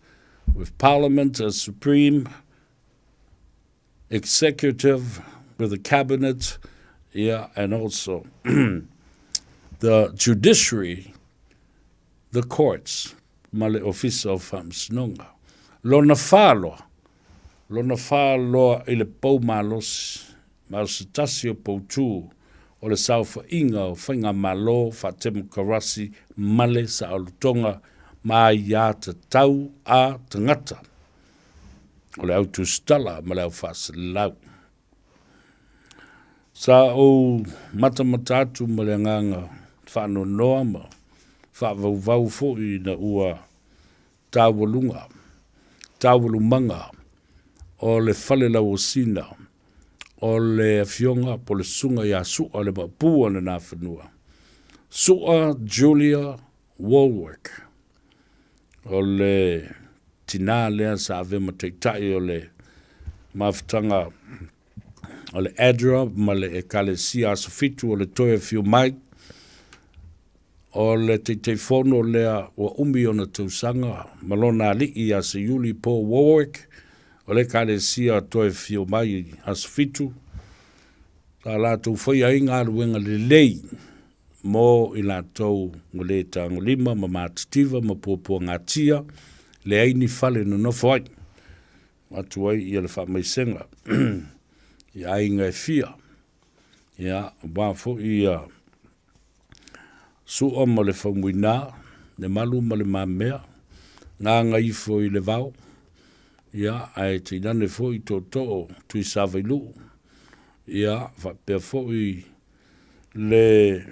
with Parliament as supreme executive, with the cabinet, yeah, and also the judiciary, the courts, ma le Ofisa o Faamasinoga. Lona whā loa, lona whā loa i le pou malosi, ma o se tasi o poutū o le saofaiga o Faigamalo Faatemokarasi ma le Saolotoga ma aiā tatau a tagata o le au tusitala ma le au faaselau. Sa ou matamata atu ma le agaga faanoanoa ma faavauvau foi ina ua taualuga, taualumaga o le fale lauosina o le Afioga po le Susuga ia Su'a le Maopu o lena fanua, Su'a Julia Wallwork. O le tinā lea sa avea ma taitai o le mafutaga o le ADRA ma le Ekalesia Aso Fitu o le Toe Afio Mai. O le Taitaifono lea ua umi ona tausaga ma lona alii ia Seiuli Paul Warwick o le Ekalesia Toe Afio Mai Aso Fitu, sa latou faia ai galuega lelei mo i latou ua lē tagolima ma matitiva ma puapuagatia, leai ni fale nonofo ai. Avatu ai ia le faamaisega i aiga e fia, ia, aua foi ia Su'a ma le Faumuina, le Malu ma le Mamea, gaga ifo i le vao, ia, ae tainane foi tootoo Tuisavailuu, ia, faapea foi le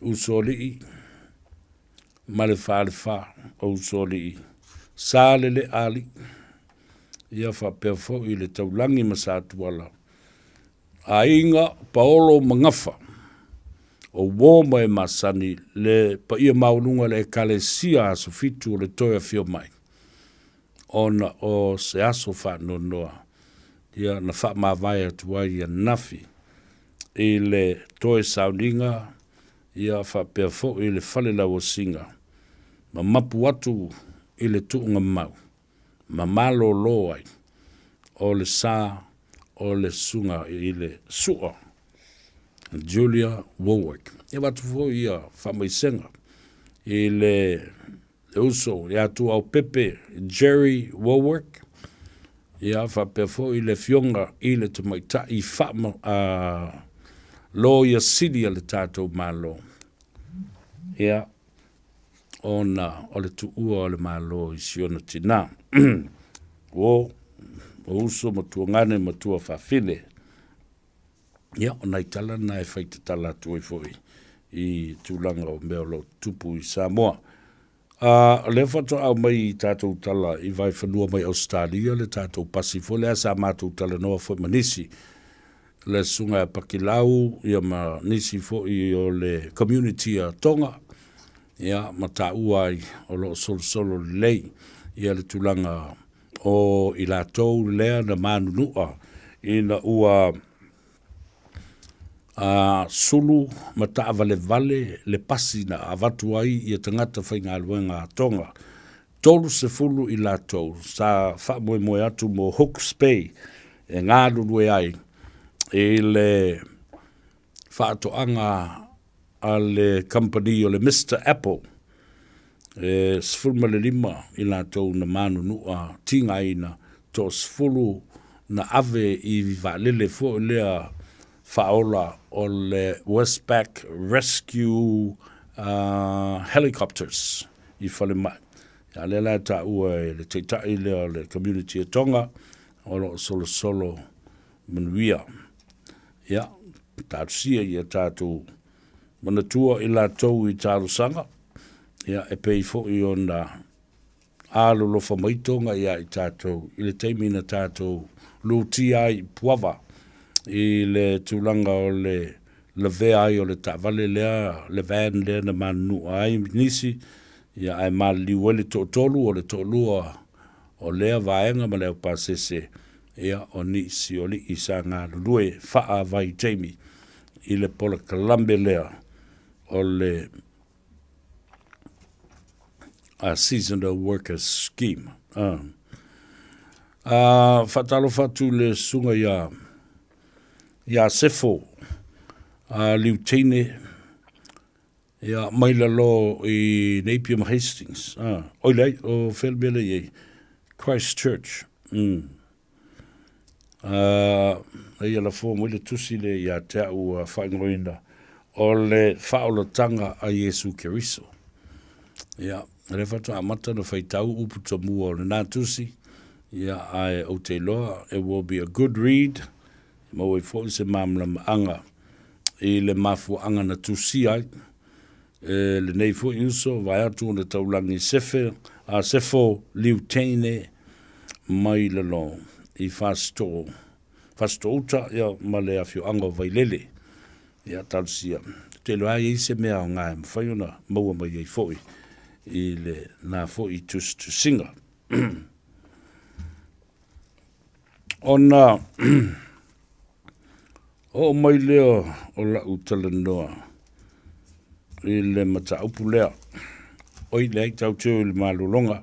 Usoalii ma le Falefa o Usoalii, Sa le le Alii, ia faapea foi le Taulagi ma Satuala, Aiga Paolo ma Gafa, o uo ma e masani le paia maualuga o le Ekalesia Aso Fitu o le Toe Afio Mai, ona o se aso faanoanoa ia na faamavae atu ai ananafi i le toe sauniga ia faapea foi le fale lauosiga ma mapu atu i le tuugamau ma malōlō ai o le sa. o le susuga i le Su'a Julia Warwick. E avatu foi ia faamaisega i le uso ia Tuaupepe Jerry Warwick, ia faapea foi le afioga i le tamaitai faama, a, loia sili a le tatou Malo, ia, ona o le tuua o le Malo i si ona tinā. Uo, o uso ma tuagane ma tuafafine. Ia, o nai tala na e fai tatala atu ai foi i tulaga o mea o lo o tutupu i Samoa. A, o lea faatoa aumai i tatou tala i Vaefanua mai Ausetalia le tatou pasi foi lea sa matou talanoa foi ma nisi, le Susuga ia Pakilau ia ma nisi foi o le community a Tonga, ia ma taua ai o lo o solosolo lelei ia le tulaga o i latou lea na manunua ina ua a sulu ma taavalevale le pasi na avatu ai ia tagata faigaluega a Tonga. 30 i latou sa faamoemoe atu mo Hooks Bay e galulue ai i le faatoaga a le kamupani o le Mister Apple, e 15 i latou na manunua tigaina, toasefulu na ave i vaalele foi lea faaola o le Westpac Rescue Helicopters i falemai. A lea la e taua e le taitai lea o le community e Tonga o lo o solosolo manuia. Ia, talosia ia tatou manatua i latou i talosaga, ia, e pei foi ona alolofa mai Tonga ia i tatou i le taimi na tatou lutia ai i Puava i le tulaga o le lavea ai o le taavale lea, le van lea na manunua ai nisi, ia ae maliliu ai le toatolu, o le toalua o lea vaega ma le aupasese, ia o nisi o alii sa galulue faavaitaimi i le polokalame lea o le a Seasonal Workers Scheme. A faatalofa atu i le susuga ia ia Sefo a Liuteine ia mai lalo i Napier ma Hastings. Oi leai, o fea le mea lea i ai? Christchurch. A ia lafo mai le tusi lea ia te au ua faaigoaina o le faaolataga a Iesu Keriso. Ia, o lea faatoa amata ona faitau upu tomua o lena tusi, ia, ae ou te iloa it will be a good read, e maua ai foi se malamalamaaga i le mafuaaga na tusia ai e lenei foi uso, vaeatu ona taulagi sefe, a Sefo Liuteine mai lalo i Fasitoo, Fasitoouta ia ma le afioaga o Vailele. Ia talosia, ou te iloa lava e i ai se mea aoga e mafai ona maua mai ai foi i lena foi tusitusiga. Ona oo mai lea o lau talanoa i le mataupu lea, oi leai tau teu i le malologa,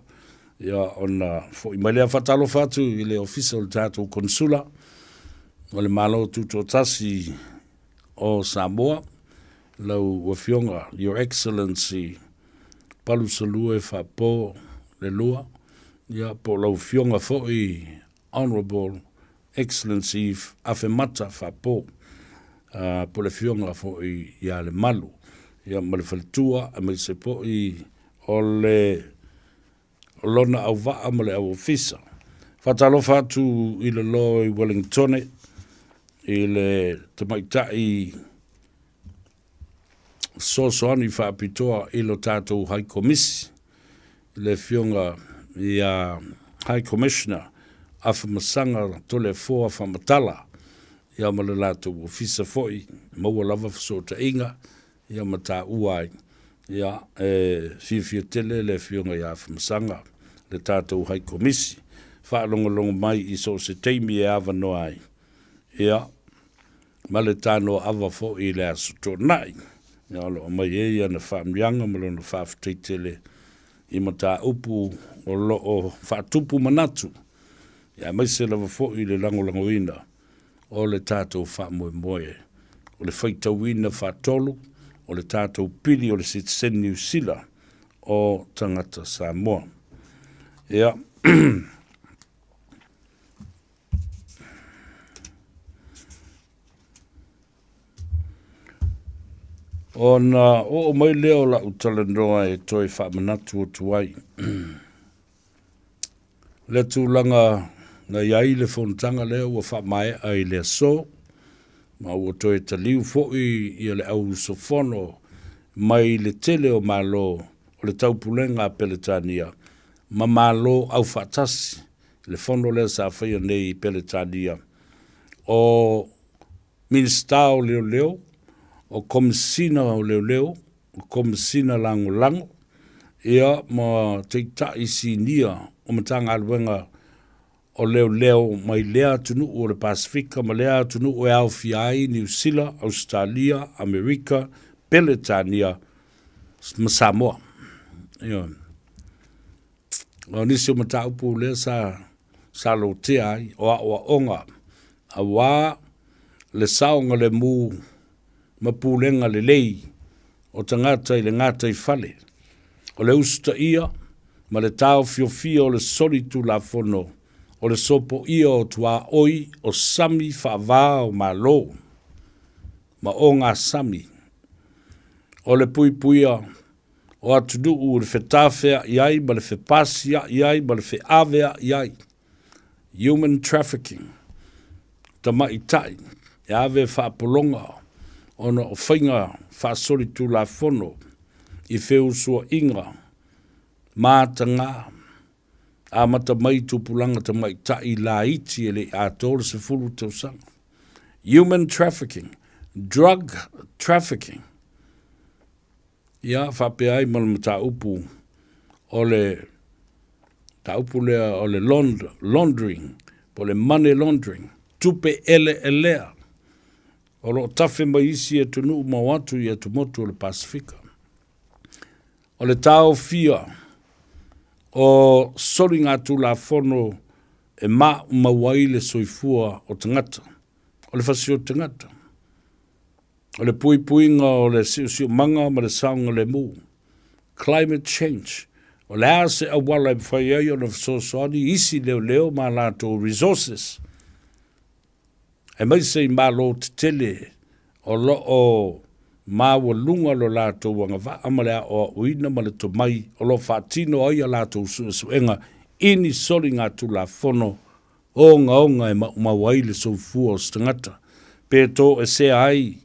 ia ona foi mai lea. Faatalofa atu i le Ofisa o le tatou Konesula o le Malo Tutoatasi o Samoa, lau Afioga, Your Excellency Palusalue Faapo Lelua, ia po o lau Afioga foi Honourable Excellency Afemata Faapo, po o le Afioga foi ia Lemalu, ia ma le faletua aemaise foi o le lona auvaa ma le au ofisa. Faatalofa atu i lalo i Wellingtone i le tamaitai fesoasoani faapitoa i lo tatou High Komisi, le Afioga ia High Commissioner Afamasaga Toleafoa Faamatala, ia ma le latou ofisa foi, maua lava fesootaiga ia ma taua ai, ia e fiafia tele le Afioga ia Afamasaga, le tatou High Komisi, faalogologo mai i so o se taimi e avanoa ai, ia ma le tanoaava foi i le Aso Toonai. Ia o lo o aumai ai ana faamanuiaga ma lona faafetai tele i mataupu o lo o faatupu manatu, ia aemaise lava foi i le lagolagoina. o le tatou faamoemoe. O le faitauina faatolu o le tatou pili o le sitiseni Niu Sila o tagata Samoa. Ia. Ona oo mai lea o lau talanoa e toe faamanatu atu ai le tulaga na i ai le fonotaga lea ua faamaea i le aso, ma ua toe taliu foi ia le au usufono mai le tele o Malo o le Taupulega a Peretania ma Malo Aufaatasi, le fono lea sa faia nei i Peretania, o Minisita o Leoleo, o Komesina o Leoleo, o Komesina Lagolago, ia ma Taitai Sinia o Matagaluega o Leoleo mai lea atunuu o le Pasefika ma lea atunuu e aofia ai Niu Sila, Ausetalia, Amerika, Peretania ma Samoa. Ioe. O nisi o mataupu lea sa sa lotea ai o aoaoga aua le saogalemu ma pulega lelei o tagata i le gataifale, o le usitaia ma le taofiofia o le solitulafono o le sopoia o tuaoi o sami faava o Malo ma ogasami, o le puipuia o atunuu i le fetafea'i ai ma le fepasia'i ai ma le feavea'i ai, human trafficking, tamaita'i e ave faapologa ona o faiga faasolitulafono i feusua'iga matagā amata mai tupulaga tamaita'i laiti e le i atoa le 10 tausaga, human trafficking, drug trafficking. Ia, faapea ai ma le mataupu o le mataupu lea o le laundering, po o le money laundering, tupe eleelea o lo o tafe mai isi atunuu ma o atu i atumotu o le Pasefika. O le taofia o soligatulafono e maumau ai le soifua o tagata, o le fasioti tagata. O le puipuiga o le siosiomaga ma le saogalemu, climate change, o le a se auala e mafai ai ona fesoasoani isi leoleo ma a latou resources, aemaise i Malo tetele o lo o maualuga lo latou agavaa ma le aoaoina ma le tomai o lo o faatino ai a latou suesuega i ni soligatulafono ogaoga e maumau ai le soifua o se tagata, pe toesea ai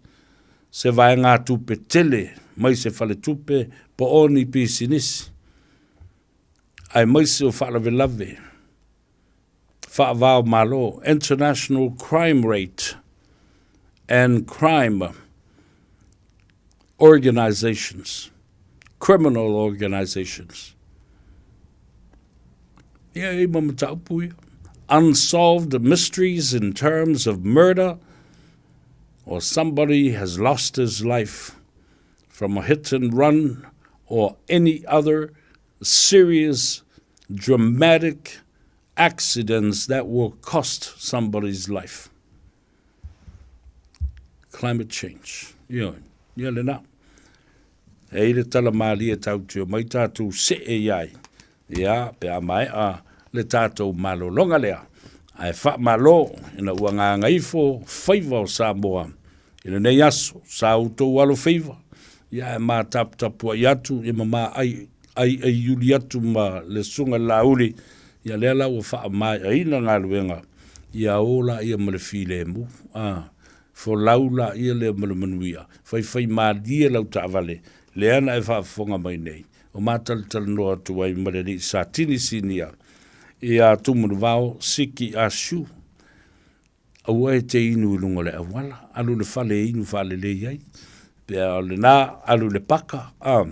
se vaegatupe tele mai se faletupe po o ni pisinisi, aemaise o faalavelave faava-o-Malo, international crime rate and crime organizations, criminal organizations. Ia e ma mataupu ia. Unsolved mysteries in terms of murder or somebody has lost his life from a hit and run or any other serious dramatic accidents that will cost somebody's life. Climate change. Ioe. Ia lena. E i le tala mālie tau te o mai tātou see i ai. Ia, pe a maea le tātou malologa lea. Ae faamalo ina ua gagaifo faiva o Samoa i lenei aso, sa outou alofaiva, ia ae mataputapua'i atu ia ma ma ai aiaiuli atu ma le Susuga i le Laauli, ia lea la ua faamaeaina galuega, ia o laia ma le filemu, a, folau laia lea ma le manuia, faifaimalie lau taavale, lea na e faafofoga mai nei, o matalatalanoa atu ai ma le alii Satini Sinia, ia Tumanuvao Siki Ashu. Aua e te inu i luga o le auala, alu i le fale e inu faalelei ai. Pe a o lena, alu i le paka, a,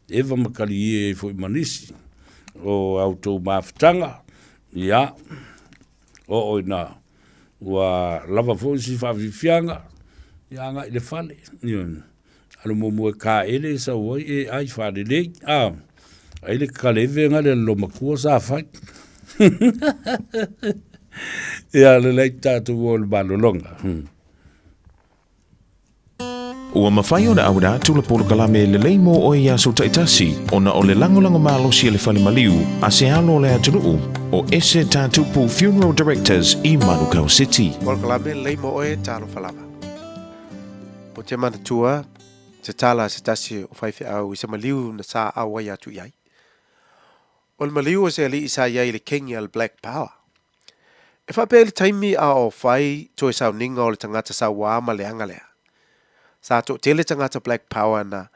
eva ma kaliie ai foi ma nisi o a outou mafutaga, ia, oo ina ua lava foi si faafiafiaga, ia agai i le fale, ioe. Alu muamua e kaele e sau ai e ai faalelei, a, ai le kaleve na le loomatua sa fai. Ia, lelei tatou o i le malologa. Ua mafai ona auina atu le polokalame lelei mo oe i aso taitasi ona o le lagolago malosi a le Fale Maliu a se alo o le atunuu o Ese Tatupu Funeral Directors i Manukau City. Polokalame lelei mo oe talofa lava. Ou te manatua se tala a se tasi o faifeau i se maliu na sa auai atu i ai. O le maliu o se alii sa i ai i le King a le Black Power. E faapea i le taimi a o fai toe sauniga o le tagata sauā ma le aga lea. Sa toatele tagata Black Power na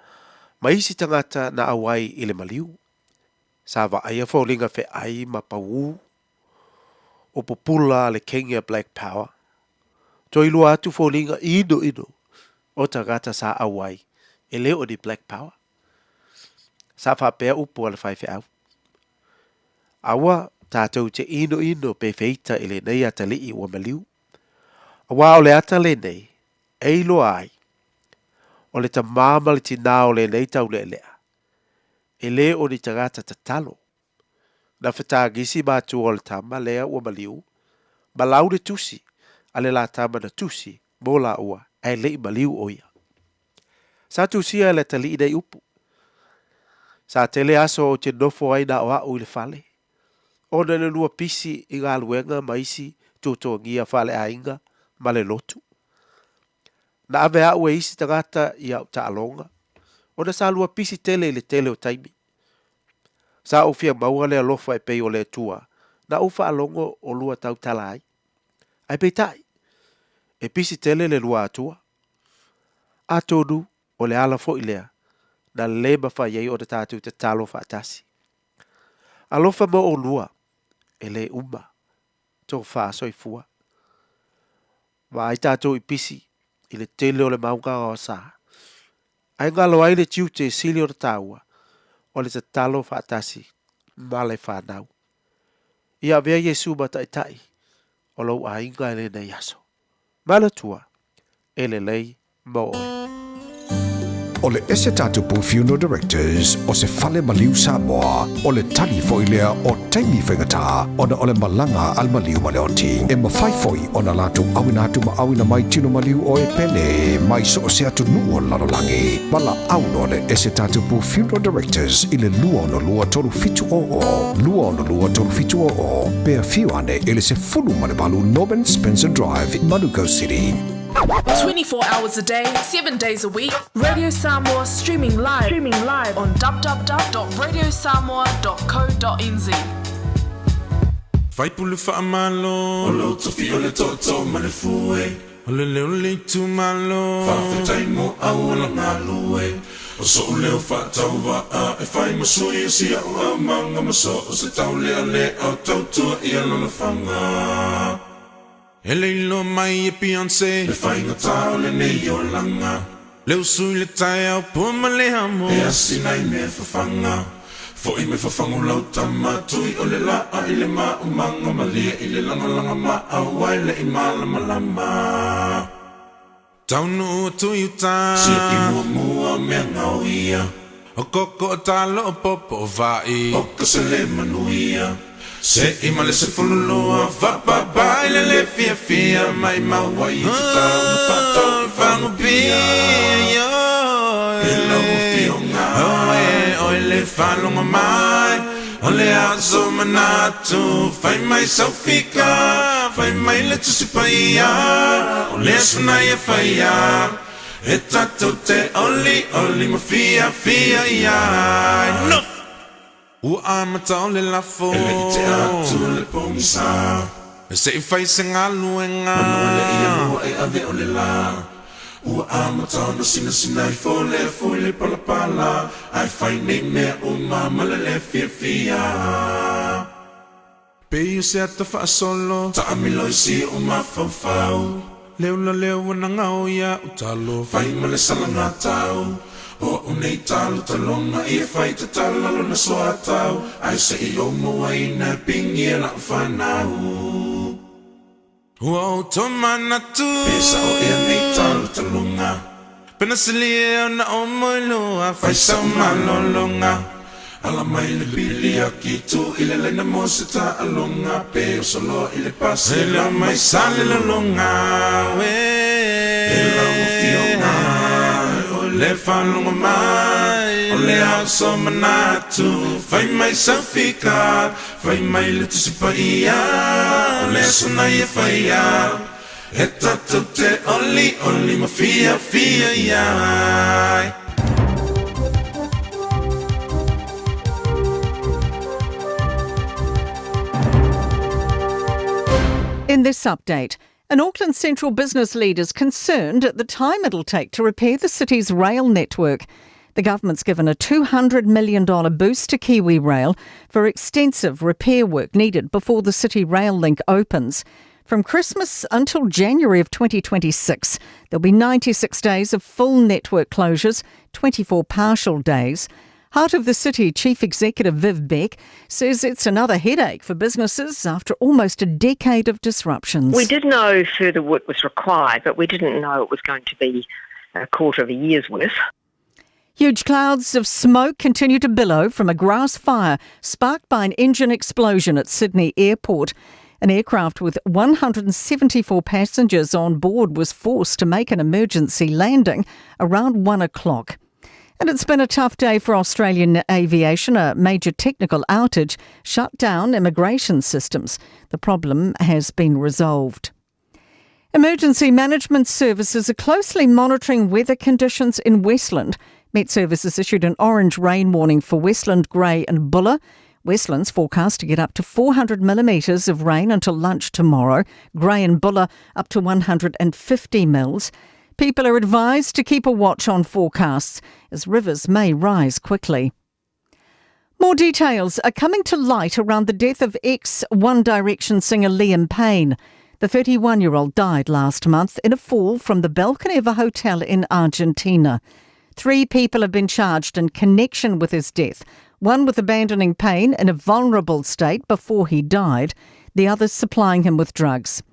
ma isi tagata na auai i le maliu. Sa vaaia foliga feai ma paū o pupula a le King a Black Power. Toe lua atu foliga inoino o tagata sa auai e le o ni Black Power. Sa faapea upu a le faifeau. Aua tatou te inoino pe feita i lenei atalii ua maliu. Aua o le ata lenei e iloa ai, o le tamā ma le tinā o lenei taulealea, e le o ni tagata tatalo. Na fetagisi matua o le tama lea ua maliu, ma lau le tusi a le la tama na tusi mo laua ae le i maliu o ia. Sa tusia e le atalii nei upu. Sa tele aso ou te nofo ai na o a'u i le fale, ona i le lua pisi i galuega ma isi tuatuagia faaleaiga ma le lotu. Na ave a'u e isi tagata i a'u taaloga, ona sa lua pisi tele i le tele o taimi. Sa ou fia maua le alofa e pei o le Atua na ou faalogo o lua tautala ai. Ae peitai, e pisi tele le lua Atua. Atonu o le ala foi lea na lē mafai ai ona tatou tatalo faatasi. Alofa mo olua, e lē uma tofa soifua. Vaai tatou i pisi i le tele o le maugaga o sa, ae galo ai le tiute e sili ona taua o le tatalo faatasi ma le fanau. Ia avea Iesu ma Taitai o lou aiga i lenei aso. Manatua, e lelei mo oe. O le Ese Tatupu Funeral Directors o se fale maliu Samoa, o le tali foi lea o taimi faigata ona o le malaga a le maliu ma le oti. E mafai foi ona latou auina atu ma auina mai tino maliu o e pele mai so o se atunuu o le lalolagi. Valaau loa le Ese Tatupu Funeral Directors i le 262 3700, 262 3700, pe afio ane i le 18 Norman Spencer Drive, Manukau City. 24 hours a day, 7 days a week, Radio Samoa streaming live, streaming live on www.radiosamoa.co.nz. Faipule faamalo. O lou tofi o le tootoo ma le fue. O le leo o le itumalo. Faafetai mo auala galue. O so'u leo faatauvaa e fai ma sui o si a'u aumaga ma so o se taulealea o tautua ia lolofaga. E le iloa mai e Beyonce. Le faigata o lenei olaga. Le usu i le taeao pua ma le amo. E asina i mea fafaga. Fo'i mai fafagu lau tama tui o le laa i le maumaga malie i le lagalaga ma auai le i malamalama. Taunuu atu i uta. Siaki muamua o mea gaoia. O koko o talo o popo o va'i. O ka sele manuia. Se'i ma le 12 fa'apapa i le le fiafia maimau ai i tatau na fa'atau i Fagupia. E lau afioga oe le faalogo mai o le aso manatu fai mai sau fika fai mai le Tusi Paia o le aso na ia faia e tatou te olioli ma fiafia i ai. Nofo! Ua amata o le lafo. E le i tea atu le pogisa. Se i fai se galuega. Manu e le i anua e ave o le la. Ua amata ona sinasina ifo le afu i le palapala, ae fai nei mea uma ma le le fiafia. Pei o se ata faasolo. Taamilo i si o mafaufau. Le ula lea ua nagao ia u talo. Fai ma le salaga tau. O a'u nei talo taloga ia fai tatala lona soatau. Ae se i ou mauaina e pingi e la'u fanau. Ua ou tomanatu. Pe sa'o ea nei talo taloga. Pe na silia ona ou moelua. Fai sau malologa. Ala mai le pili aki tu i le laina mo se taaloga pe oso loa i le pasi E lau mai Salelologa uē E lau afioga o le faalogo mai O le ao so manatu Fai mai sau fika Fai mai le Tusi Paia O le aso na Ia faia E tatou te olioli ma fiafia ai. In this update, an Auckland Central business leader is concerned at the time it'll take to repair the city's rail network. The government's given a $200 million boost to Kiwi Rail for extensive repair work needed before the City Rail Link opens. From Christmas until January of 2026, there'll be 96 days of full network closures, 24 partial days. Heart of the City Chief Executive Viv Beck says it's another headache for businesses after almost a decade of disruptions. We did know further work was required, but we didn't know it was going to be a quarter of a year's worth. Huge clouds of smoke continue to billow from a grass fire sparked by an engine explosion at Sydney Airport. An aircraft with 174 passengers on board was forced to make an emergency landing around 1 o'clock. And it's been a tough day for Australian aviation. A major technical outage shut down immigration systems. The problem has been resolved. Emergency Management Services are closely monitoring weather conditions in Westland. Met Services issued an orange rain warning for Westland, Grey and Buller. Westland's forecast to get up to 400 millimetres of rain until lunch tomorrow. Grey and Buller up to 150 mils. People are advised to keep a watch on forecasts as rivers may rise quickly. More details are coming to light around the death of ex One Direction singer Liam Payne. The 31 year old died last month in a fall from the balcony of a hotel in Argentina. Three people have been charged in connection with his death one with abandoning Payne in a vulnerable state before he died, the others supplying him with drugs.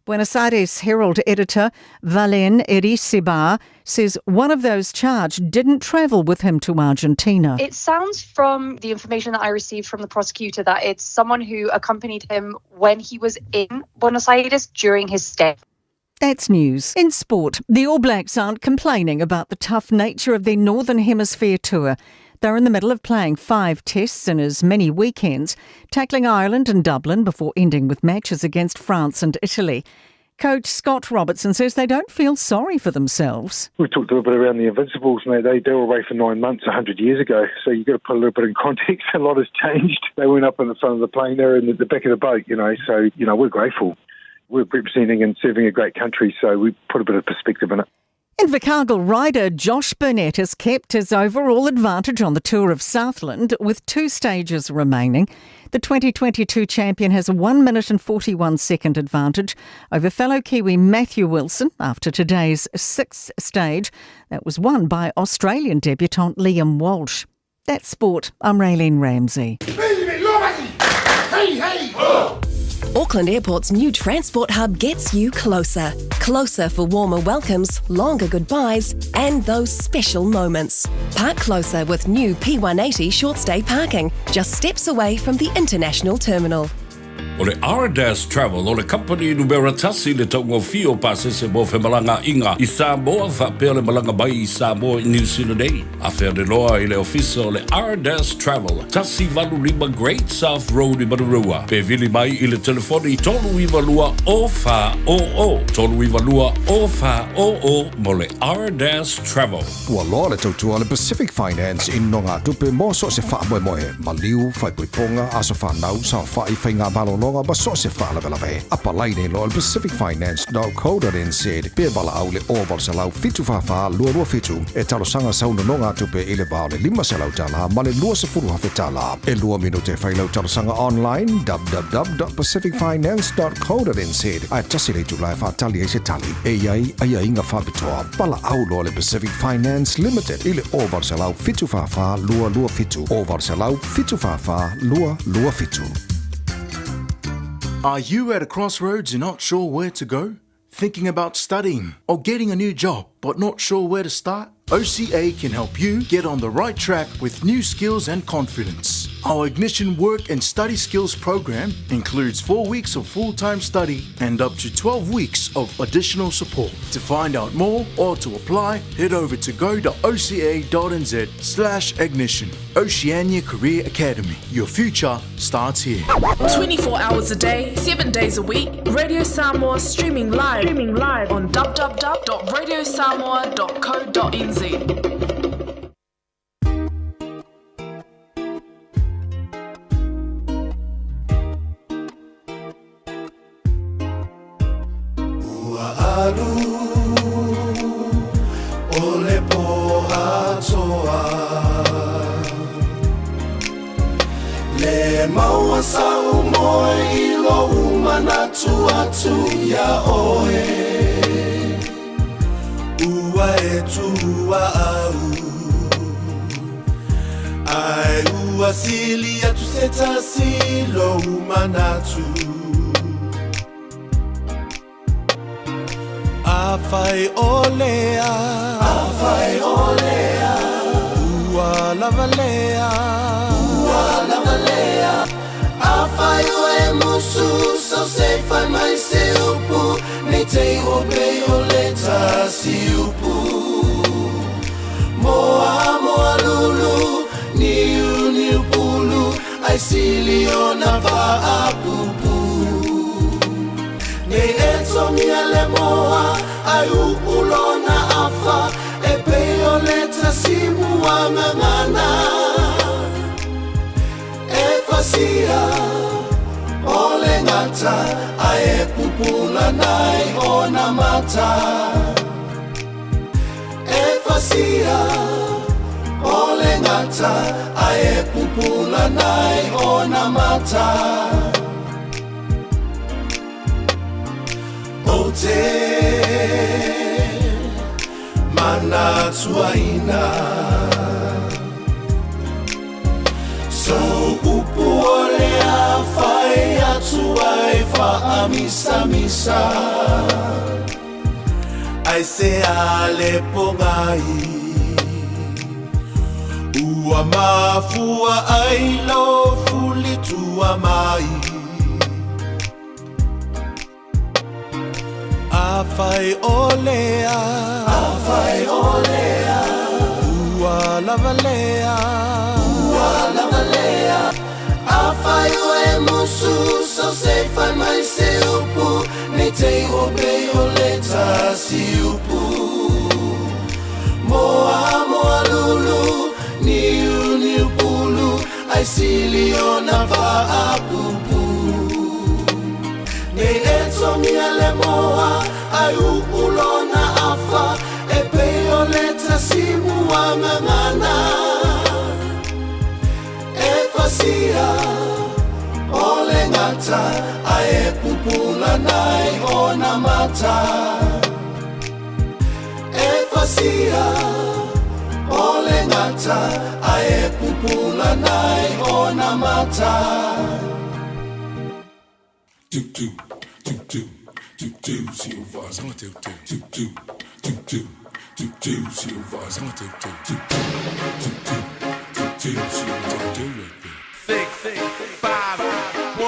Buenos Aires Herald editor Valen Iricibar says one of those charged didn't travel with him to Argentina. It sounds from the information that I received from the prosecutor that it's someone who accompanied him when he was in Buenos Aires during his stay. That's news. In sport, the All Blacks aren't complaining about the tough nature of their Northern Hemisphere tour. They're in the middle of playing five tests in as many weekends, tackling Ireland and Dublin before ending with matches against France and Italy. Coach Scott Robertson says they don't feel sorry for themselves. We talked a little bit around the Invincibles, mate. They, they were away for nine months 100 years ago, so you've got to put a little bit in context. A lot has changed. They went up in the front of the plane, they're in the back of the boat, you know, so, you know, we're grateful. We're representing and serving a great country, so we put a bit of perspective in it. Invercargill rider Josh Burnett has kept his overall advantage on the Tour of Southland with two stages remaining. The 2022 champion has a 1 minute and 41 second advantage over fellow Kiwi Matthew Wilson after today's sixth stage that was won by Australian debutant Liam Walsh. That's sport. I'm Raylene Ramsey. Hey, hey! Auckland Airport's new transport hub gets you closer. Closer for warmer welcomes, longer goodbyes, and those special moments. Park closer with new P180 short stay parking, just steps away from the international terminal. O le Ardas Travel o le kamupani numera tasi le taugofie o pasese mo femalagaiga i Samoa faapea le malaga mai i Samoa i Niu Sila nei. Afea le loa i le ofisa o le Ardas Travel, 185 Great South Road i Manurewa, pe vili mai i le telefoni 392 0400, 392 0400 mo le Ardas Travel. Ua loa le tautua a le Pacific Finance i nogatupe mo so o se faamoemoe, maliu, faaipoipoga, aso fanau, saofai, faiga malologa ma so o se faalavelave. Apalai nei loa i le pacificfinance.co.nz pe valaau i le 0800 744 227 e talosaga sau nonogatupe i le va o le $500 ma le $20,000. E lua minute e fai lau talosaga online www.pacificfinance.co.nz ae tasi le itula e faatali ai se tali. E i ai aiaiga faapitoa. Valaau loa le Pacific Finance Limited i le 0800 744 227, 0800 744 227. Are you at a crossroads and not sure where to go? Thinking about studying or getting a new job but not sure where to start? OCA can help you get on the right track with new skills and confidence. Our Ignition Work and Study Skills program includes 4 weeks of full-time study and up to 12 weeks of additional support. To find out more or to apply, head over to go.oca.nz slash ignition. Oceania Career Academy. Your future starts here. 24 hours a day, 7 days a week, Radio Samoa streaming live, streaming live on www.radiosamoa.co.nz. Ua alu o le pō atoa Le maua sau moe i lou manatu atu iā oe Ua e tua au Ae ua sili atu se tasi lou manatu Afai o lea Afai o lea Ua lava lea Ua lava lea Afai o e musu So se fai mai se upu Nei te o pe o le tasi upu Moa moa lulu Niu niu pulu Ai sili ona faapupu Nei e togia le moa Ai upu lona afa E pei o le tasi muagagana E fasia o le gata Ae e pupula nai ona mata E fasia o le gata Ae e pupula nai ona mata Ou te manatuaina Sou upu o le a fai atu ai faamisamisa Ai se a le pogai Ua mafua ai lou fulitua mai Afai o lea Afai o lea Ua lava lea Ua lava lea Afai o e musu So se fai mai se upu Nei te o pe o le tasi upu Moa moa lulu Niu niu pulu Ai sili ona faapupu Nei e togia le moa Ai upu lona afa E pei o le tasi muagagana E fasia o le gata Ae e pupula nai ona mata E fasia o le gata Ae e pupula nai ona mata Do do do do do do silva do do do do do do do do silva do do do do do do do silva do 6, 5, 1.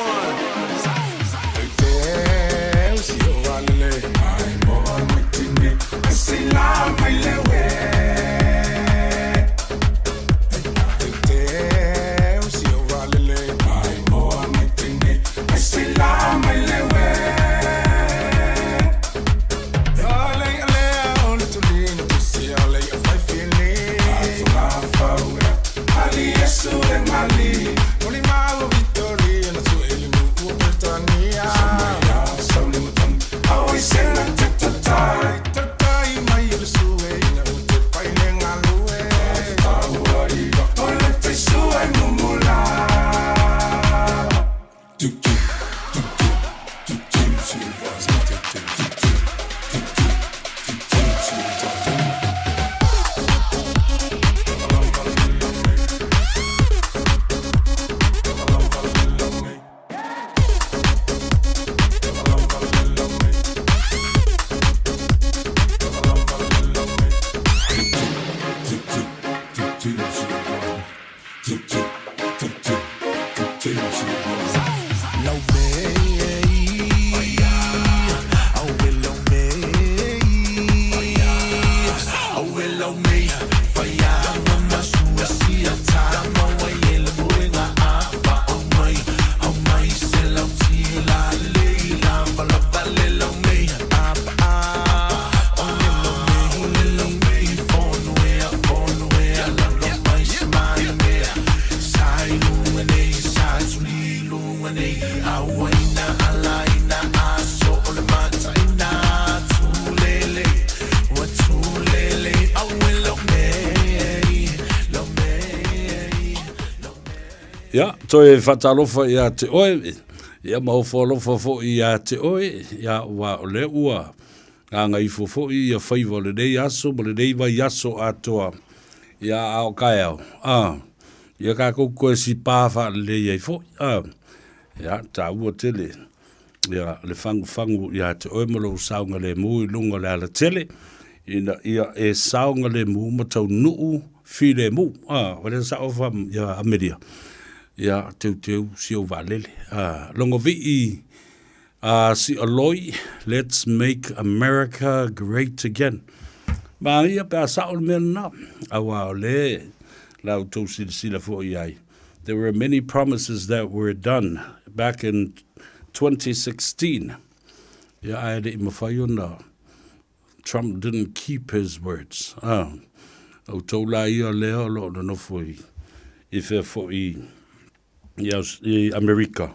Ia, toe faatalofa iā te oe, ia ma ofo alofa foi iā te oe, ia ua o lea ua gagaifo foi ia faiva o lenei aso ma lenei vaiaso atoa, ia a o kaeao, a, ia kākou koe sipā faalelei ai foi, a, ia, tāua tele, ia, le fagufagu iā te oe ma lou saogalemu i luga o le alatele, ina ia e saogalemu ma taunuu filemu. A, o lea sao fa ia Amelia, ia teuteu si ou vaalele. A, logovii a Sialoi, let's make America great again. Ma ia pe a sao le mea lena, auā o le la outou silasila foi i ai. There were many promises that were done back in 2016. Ia ae le i mawhai ona Trump didn't keep his words. Ah, outou la ia lea o lo o nonofo i, i whea foi i, i Amerika.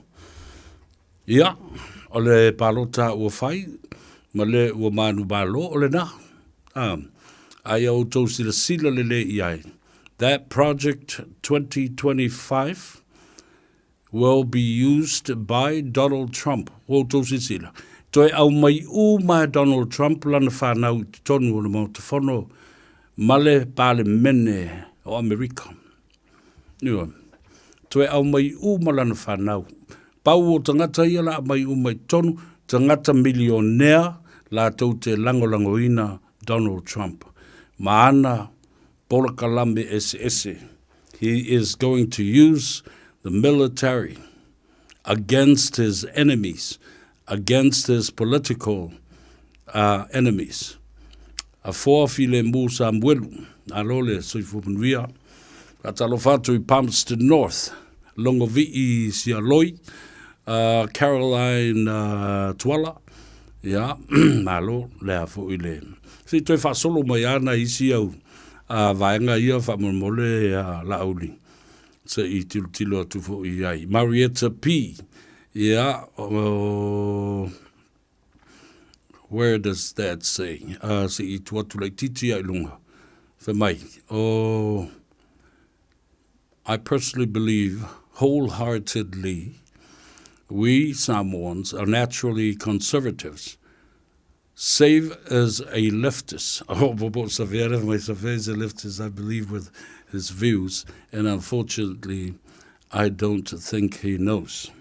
Ia, o le palota ua fai, ma le ua manu malo o le nā. Ah, a ia outou silasila lelei i ai. That project 2025 will be used by Donald Trump. Ua outou silasila. Toe aumai uma e Donald Trump lana whanau i totonu o le Maota Fono ma le Palemene o Amerika. Ioe. Toe aumai uma lana whanau. Pau o tagata ia la aumai uma i totonu, tagata milionea latou te lagolangoina Donald Trump. Ma ana polokalame eseese. He is going to use the military against his enemies, against his political uh, enemies. A foa filemu Samuelu, alo le soifua manuia. Ka talofa atu i Palmerston North, Longovi'i Sialoi, uh, Caroline uh, Tuala, ia, malo, lea foi le. Se i toe faasolo mai ana isi au a vaega ia faamolemole a Laauli se i tilotilo atu foi i ai. Marietta P. Ia, oh, where does that say? Se i tu atu laititi ia i lunga. Fai mai, oh, I personally believe wholeheartedly we Samoans are naturally conservatives. Save is a leftist. Oh, Bobo Savera, my Save is a leftist, I believe, with his views, and unfortunately, I don't think he knows.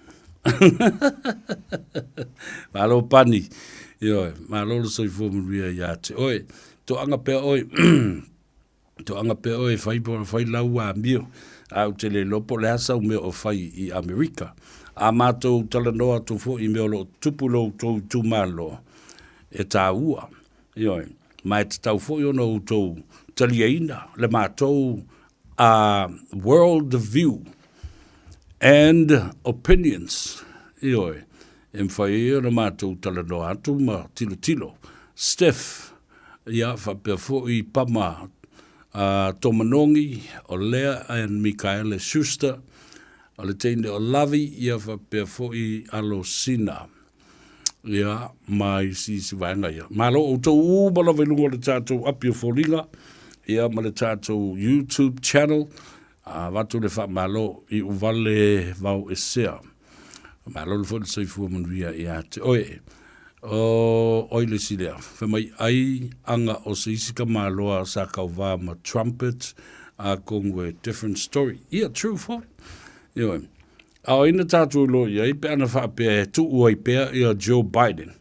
Malo pani. Ioe, malo le soifua manuia ia te oe. Toaga pea oe. Toaga pea oe e whai, whai lau amio. A ou te le iloa po o le a sau mea o fai i Amerika. A mātou talanoa atu foi i mea o lo o tupu i lo outou itumalo, e tāua. Ioe, ma e tatau foi ona outou taliaina le matou a world view and opinions. Ioe, e mawhai ai ona mātou talanoa atu ma tilotilo. Steph, ia, faapea foi Pama a Tomanongi, o Lea and Mikaele Schuster, o le teine o Lavi, ia faapea foi Alosina. Ia, ma isi isi vaega ia. Malo outou uma lava i luga o le tatou api o foliga, ia ma le tatou YouTube channel, a avatu le faamalo i uvale vao esea. Malo le foi le soifua manuia ia te oe. O, oi le isi lea, fai mai ai aga o se isi tamaloa sa kauvā ma trumpet a kongu e different story. Ia, true foi. Ioe. A o ina tātou iloa i ai pe ana faapea e tuu ai pea ia Joe Biden.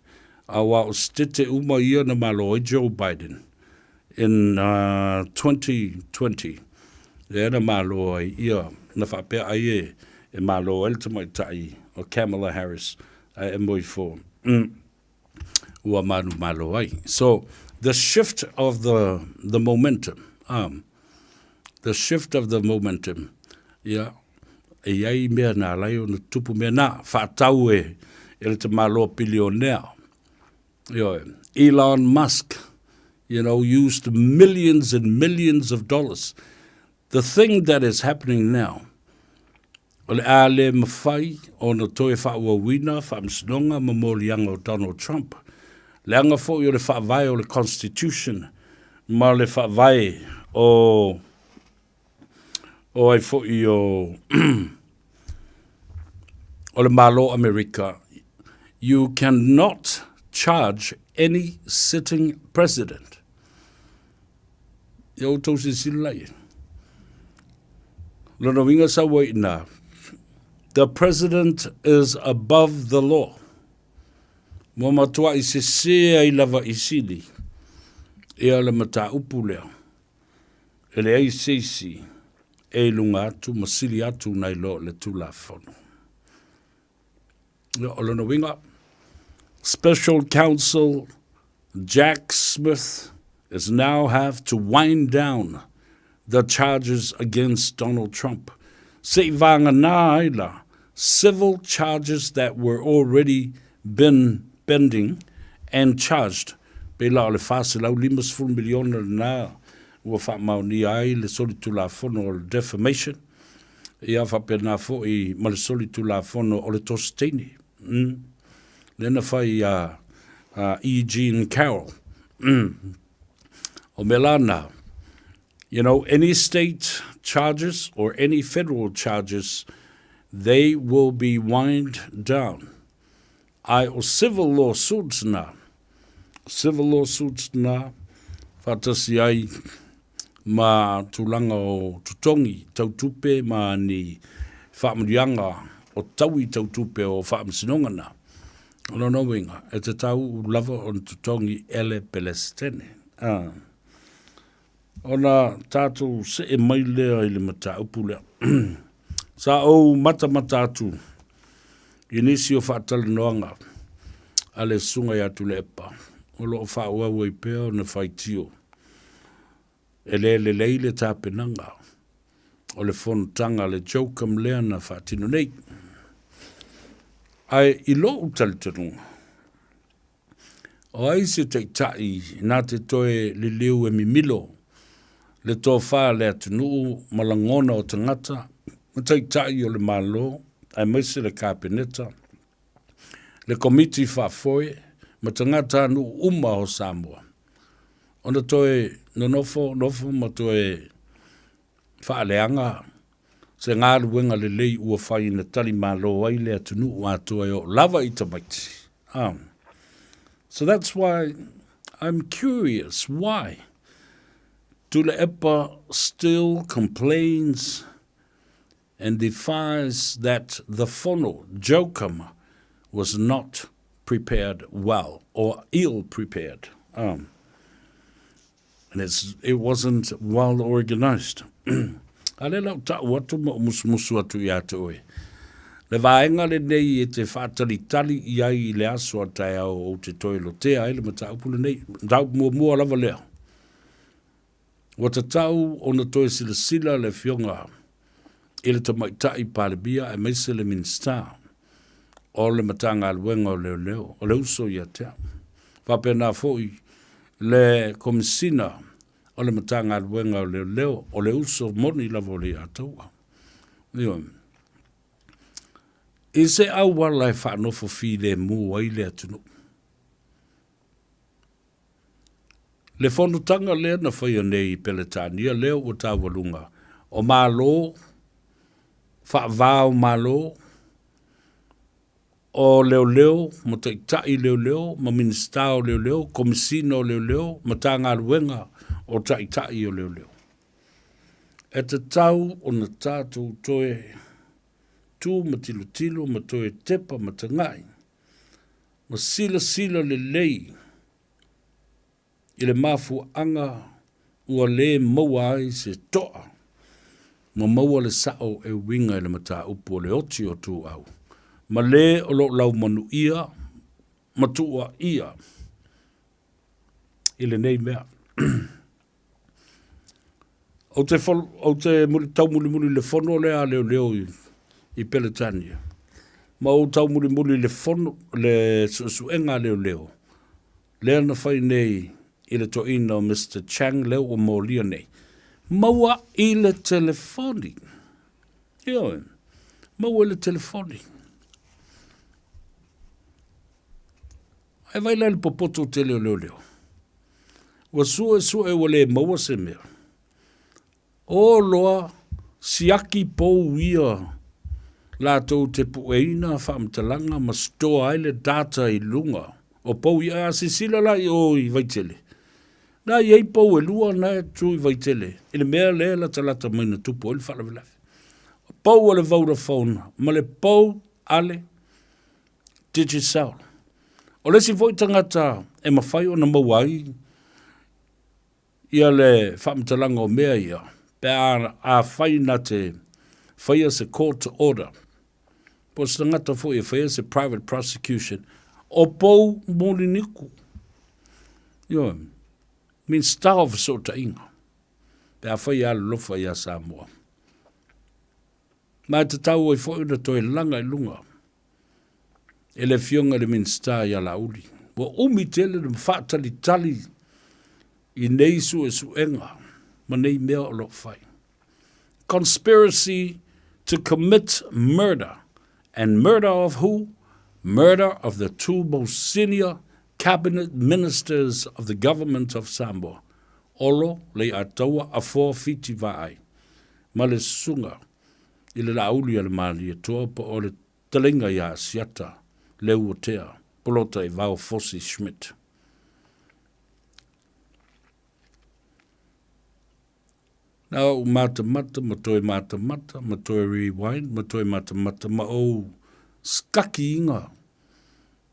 Auā o sitete uma ia na malo ai Joe Biden in uh, 2020. Lea na malo ai ia na faapea ai e, e malo ai le tamaitai o Kamala Harris ae e mo ifo ua manumalo ai. So the shift of the the momentum um the shift of the momentum ia e i ai mea na ala ai ona tupu mea na faatau e e le tamaloa pilionea. Ioe, Elon Musk, you know, used millions and millions of dollars. The thing that is happening now, o le a le mafai ona toe faaauauina faamasinoga ma moliaga o Donald Trump. Leaga foi o le faavae o le Constitution ma le faavae o o ai foi o o le Malo Amerika, you cannot charge any sitting president. Ia outou silasila la i ai. Lona uiga sau ai i ina, the president is above the law. Ua matuai sese ai lava i sili ia le mataupu lea. E leai se isi e i luga atu ma sili atu nai lo le Tulafono. Ia, o lona uiga, Special Counsel Jack Smith is now have to wind down the charges against Donald Trump. Se i vānganā ai la civil charges that were already been pending and charged, pēlā o le $450 miliona lenā ua faamaonia ai le solitulafono o le defamation, ia faapena foi ma le solitulafono o le tosi teine. Mm. Lea na fai iā E. Jean Carroll. Mm. O mea la nā, you know, any state charges or any federal charges, they will be wind down. Ai o civil law suits nā, civil law suits nā, whaatasi ai ma tulaga o totogi tautupe ma ni faamanuiaga o taui tautupe o faamasinoga na. O lona uiga, e tatau lava ona totogi e le Pelesitene. Ah. Ona tatou see mai lea i le mataupu lea. Sa ou matamata atu i nisi o faatalanoaga a le Susuga ia Tuilaepa o lo o faaauau ai pea ona faitio e le lelei le tapenaga o le fonotaga a le JOCM lea na faatino nei. Ae i lou talitonuga, o ai se taitai na te toe liliu e mimilo le tofa a le atunuu ma lagona o tagata ma taitai o le Malo aemaise le Kapeneta, le Komiti Faafoe ma tagatanuu uma o Samoa ona toe nonofo nofo ma toe faaleaga se galuega lelei ua fai na tali malo ai le atunuu atoa e oo lava i tamaiti. So that's why I'm curious why Tuilaepa still complains and defies that the Fono, Jocum, was not prepared well or ill prepared. Um, and it's, it wasn't well organised. A le lau ta'u atu ma o musumusu atu iā te oe. Le vaega lenei e te whaatalitali i ai i le aso a taeao o te toe lotea ai le mataupu lenei. Mataupu muamua lava lea. Ua tatau ona toe silasila le Afioga i le Tamaitai Palemia aemaise le Minisita o le Matagaluega o Leoleo, o le uso ia te au. Faapena foi le Komesina o le Matagaluega o Leoleo, o le uso moni lava o le Ataua. Ioe. I se auala e faanofo filemu ai le atunuu. Le fonotaga lea na faia nei i Peretania lea ua taualuga o Malo, faava o Malo, o leoleo ma taitai leoleo ma Minisita o Leoleo, Komesina o Leoleo, Matagaluega o Taitai o Leoleo. E tatau ona tatou toe tu ma tilotilo ma toe tepa ma tagai ma silasila lelei i le mafuaaga ua lē maua ai se to'a Ma maua le sa'o e uiga i le mataupu o le oti o Tuuau, ma le o lo o laumanuia ma tuuaia i lenei mea. Ou te, ou te taumulimuli i le fono lea a leoleo i, i Peletania, ma ou taumulimuli i le fono, le suesuega a leoleo, lea na fai nei i le toeaina o Mister Chang lea ua molia nei, maua i le telefoni. Ioe, maua i le telefoni. Ae vai la i le popoto tele o leoleo. Ua suesue ua le maua se mea. O loa siaki pou ia latou te pueina faamatalaga ma store ai le data i luga o pou ia. A sisila la i o i Vaitele, na i ai pou e lua na e tu i Vaitele i le mea lea e latalata mai na tupu ai le faalavelave. Pou a le Vodafone ma le pou a le Digicel. O le isi foi tagata e mafai ona maua ai ia le faamatalaga o mea ia, pe a afai na te faia se court order, po o se tagata foi e faia se private prosecution, o pou Muliniku. Ioe, Minista o Fesootaiga, pe afai e alolofa ia Samoa. Ma e tatau ai foi ona toe laga i luga e le Afioga i le Minisita ia Laauli. Ua umi tele le faatalitali i nei suesuega ma nei mea o lo o fai. Conspiracy to commit murder. And murder of who? Murder of the two most senior cabinet ministers of the government of Samoa, Olo Lei'ataua Afoa Fiti Vaai, ma le susuga i le Laauli a le Malietoa po o le Taleiga ia Asiata Leuotea Polota-i-Vao Fosi Schmidt. Na ou matamata ma toe matamata ma toe rewind ma toe matamata ma ou skakiiga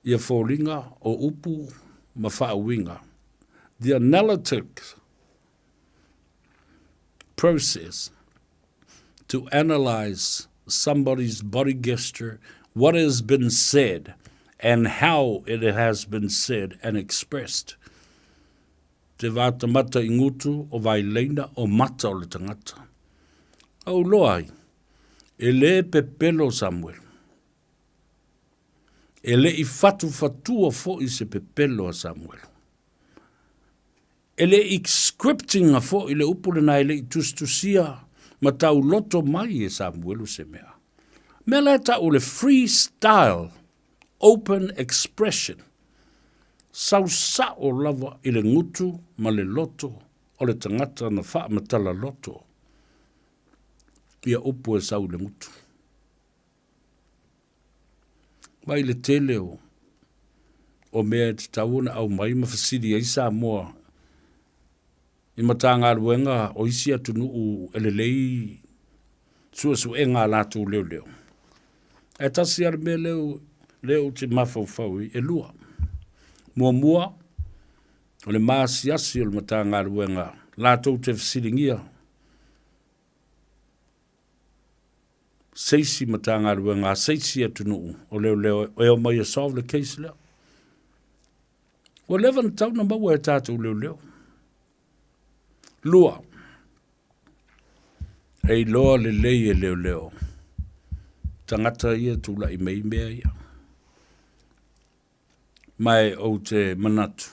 ia foliga o upu ma faauiga. The analytic process to analyse somebody's body gesture, what has been said and how it has been said and expressed. Te vātamata i ngutu o vaileina o mata o le tangata. Au loa ai, e lē pepelo Samuel. E le i fatufatua foi se pepelo a Samuel. E le i scripting-a foi le upu lena e le i tusitusia ma tauloto mai e Samuelu se mea. Mea la e tau o le free style open expression, sau sao lava i le gutu ma le loto o le tagata na faamatala loto ia upu e sau i le gutu. Mai le tele o, o mea e tatau ona aumai ma fesili ai Samoa i Matagaluega o isi atunuu e lelei suesuega a latou leoleo. Ae tasi lava le mea lea, lea ou te mafaufau ai, e lua. Muamua, o le maasiasi o le Matagaluega latou te fesiligia se isi Matagaluega a se isi atunuu o leoleo e omai e solve le case lea. Ua leva ona tatau ona maua e tatou leoleo. Lua, e iloa lelei e leoleo tagata ia tulai mai mea ia. Ma e ou te manatu,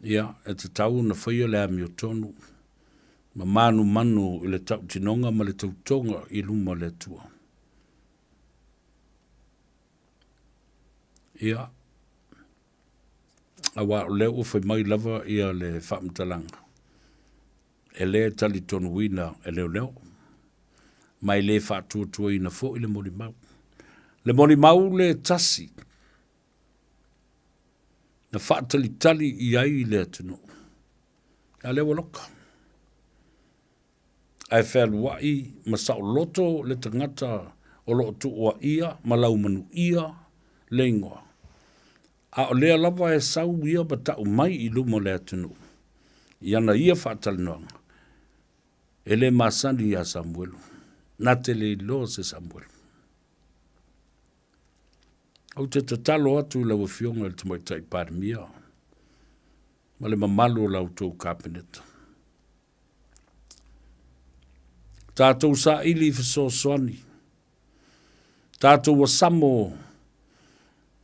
ia, e tatau ona faia le amiotonu ma manumanu i le tautinoga ma le tautoga i luma o le Atua. Ia, aua o lea ua fai mai lava ia le faamatalaga, e le talitonuina e leoleo, ma e le faatuatuaina foi le molimau. Le molimau le tasi na faatalitali i ai le atunuu, a lea ua loka. Ae fealuai ma saoloto le tagata o lo o tuuaia ma laumanuia le igoa. A o lea lava e sau ia ma tau mai i luma o le atunuu i ana ia faatalanoaga. E le masani iā Samuelu. Na te le iloa se Samuelu. Ou te tatalo atu i lau Afioga i le Tamaitai Palemia ma le mamalu o la outou Kapeneta. Tatou saili i fesoasoani. Tatou asamo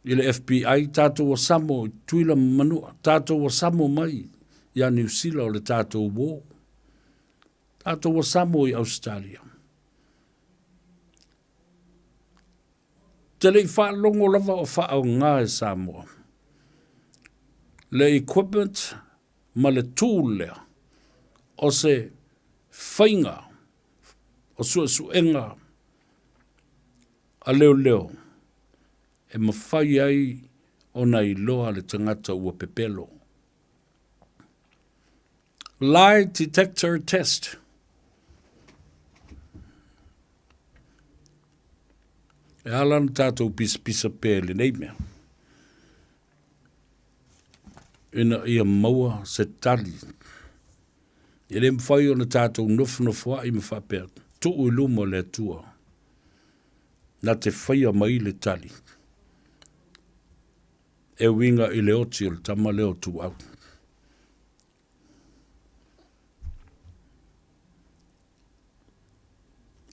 i le FBI, tatou asamo i Tutuila ma Manua, tatou asamo mai ia Niu Sila o le tatou uō. Tatou asamo i Ausetalia. Te le i faalogo lava o faaaoga e Samoa le equipment ma le tool lea o se faiga o suesuega a leoleo e mafai ai ona iloa le tagata ua pepelo. Lie detector test. E ala ona tatou pisapisa pea i lenei mea, ina ia maua se tali. E le mafai ona tatou nofonofoa'i ma faapea, tuu i luma o le Atua, na te faia mai le tali. E uiga i le oti o le tama lea o Tuau.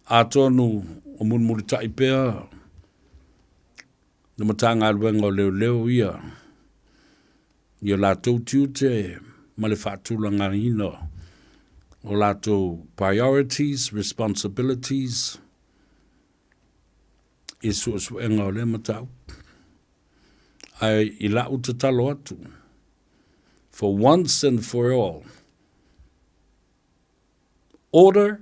Atonu o mulimulitaʻi pea le Matagaluega o Leoleo ia i o latou tiute ma le faatulagaina o latou priorities, responsibilities i suesuega o lea mataupu. Ae i la'u tatalo atu, for once and for all, order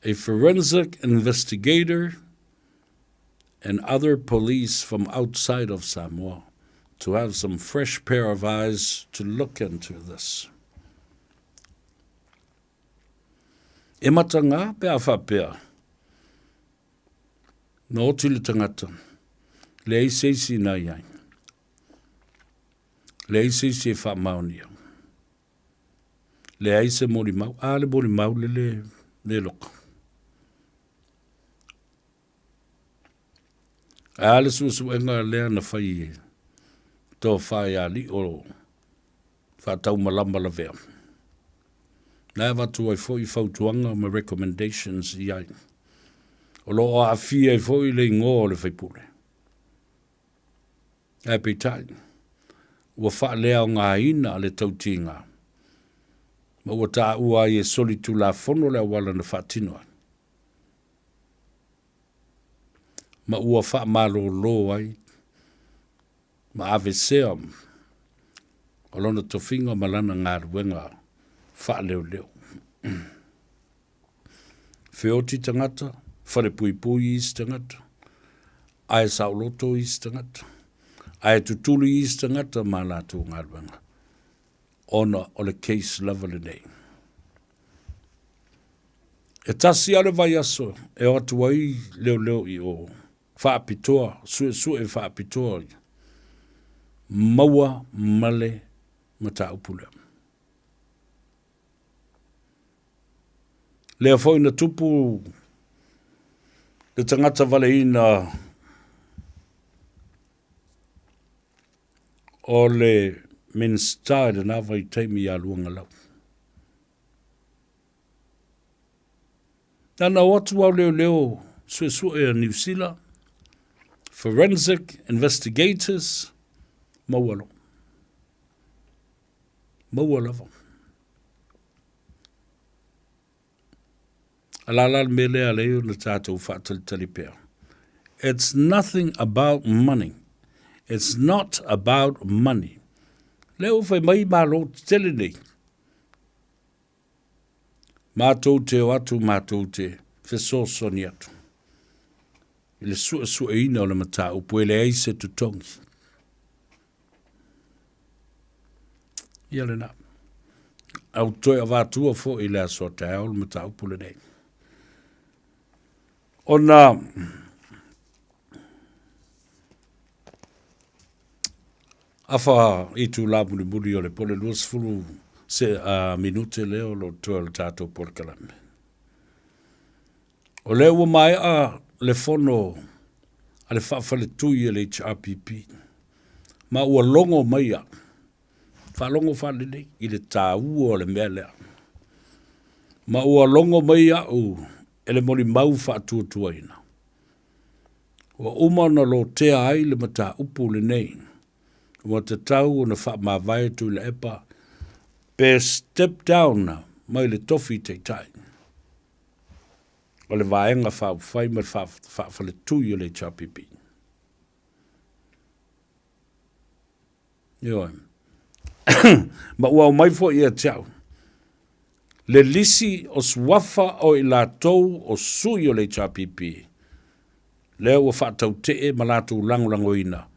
a forensic investigator and other police from outside of Samoa to have some fresh pair of eyes to look into this. E matangā pe a faapea, na oti le tangata, leai se isi na i ai, leai se isi e faamaonia, leai se molimau, a le molimau le le, le loka. A le suesuega lea na fai e tofa ia Li'o faataumalama lavea. Na e avatu ai foi fautuaga ma recommendations i ai. O lo o aafia ai foi le igoa o le faipule. Ae peitai, ua faaleaogaina le tautiga ma ua taua ai e solitulafono le auala na faatino ai, ma ua faamalolo ai ma aveesea o lona tofiga ma lana galuega faaleoleo. Feoti tagata, falepuipui isi tagata, ae saoloto isi tagata, ae tutuli isi tagata ma latou galuega, ona o le case lava lenei. E tasi lava le vaiaso e o atu ai leoleo i o faapitoa, suesue faapitoa maua ma le mataupu lea. Lea foi na tupu le tagata valeina o le Minisita i lena vaitaimi ia Luagalau. Na na o atu au leoleo suesue a Niu Sila, forensic investigators, maua loa. Maua lava. A la la le mea lea a lei ona tatou faatalitali pea. It's nothing about money. It's not about money. Lea ua fai mai Malo tetele nei. Matou te o atu matou te fesoasoani atu i le suesueina o le mataupu e leai se totogi. Ia lena. Au toe avatua foi i le aso a taeao le mataupu lenei. Ona afa itulā mulimuli o le pole 20. Se a minute lea o lo o toe o le tatou polokalame. O lea ua maea le fono a le faafaletui a le HRPP, ma ua logo mai au, faalogo faalelei i le taua o le mea lea. Ma ua logo mai au e le molimau faatuatuaina. Ua uma ona lotea ai le mataupu lenei, ua tatau ona faamavae Tuilaepa pe step down mai le tofi taitai o le Vaega Faaupufai ma le Faafaletui o le HRPP. Ioe. Ma ua aumai foi ia te au le lisi o suafa o i latou o sui o le HRPP lea ua faatautee ma latou lagolagoina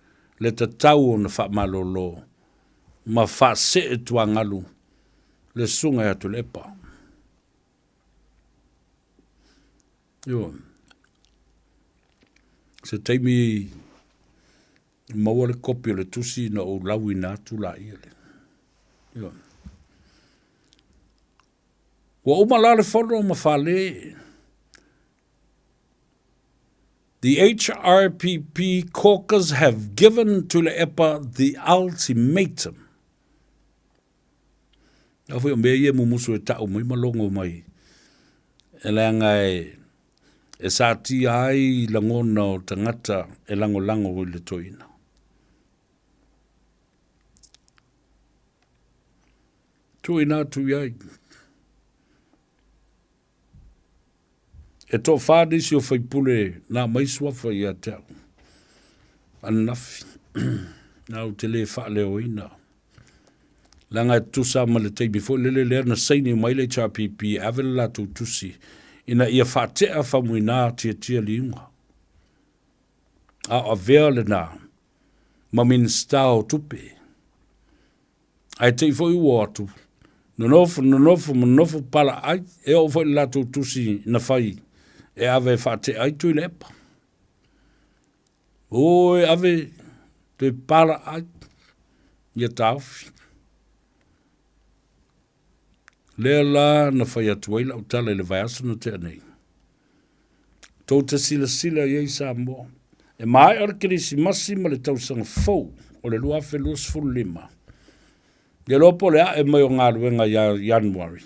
le tatau ona faamalolo ma faasee tuagalu le susuga ia Tuilaepa. Ioe. Se taimi maua le kopi o le tusi na ou lauina atu laia lea. Ioe. Ua uma la le fono ma fale. The HRPP caucus have given Tuilaepa the ultimatum. A foi o mea ia e mumusu e ta'u mai ma logo mai, e leaga e, e satia ai lagona o tagata e lagolago i le toeaina. Tuuina atu i ai. E toafa nisi o faipule na aumai suafa ia te au ananafi, na ou te le faaleoina. Leaga e tutusa ma le taimi foi lele lea na saini uma ai le HRPP e ave le latou tusi ina ia faatea Faumuina Tiatia Liuga. A o avea lena ma Minisita o Tupe. Ae te i foi ua o atu, nonofo, nonofo ma nonofo pala ai, e oo foi i le latou tusi na fai e ave e faatea ai Tuilaepa. O e ave toe pala ai ia taofi. Lea la na fai atu ai lau tala i le vaiaso na tea nei. Tou te silasila i ai Samoa, e maea le Kerisimasi ma le tausaga fou o le 2025, ia iloa po o le ae mai o galuega ia Ianuari,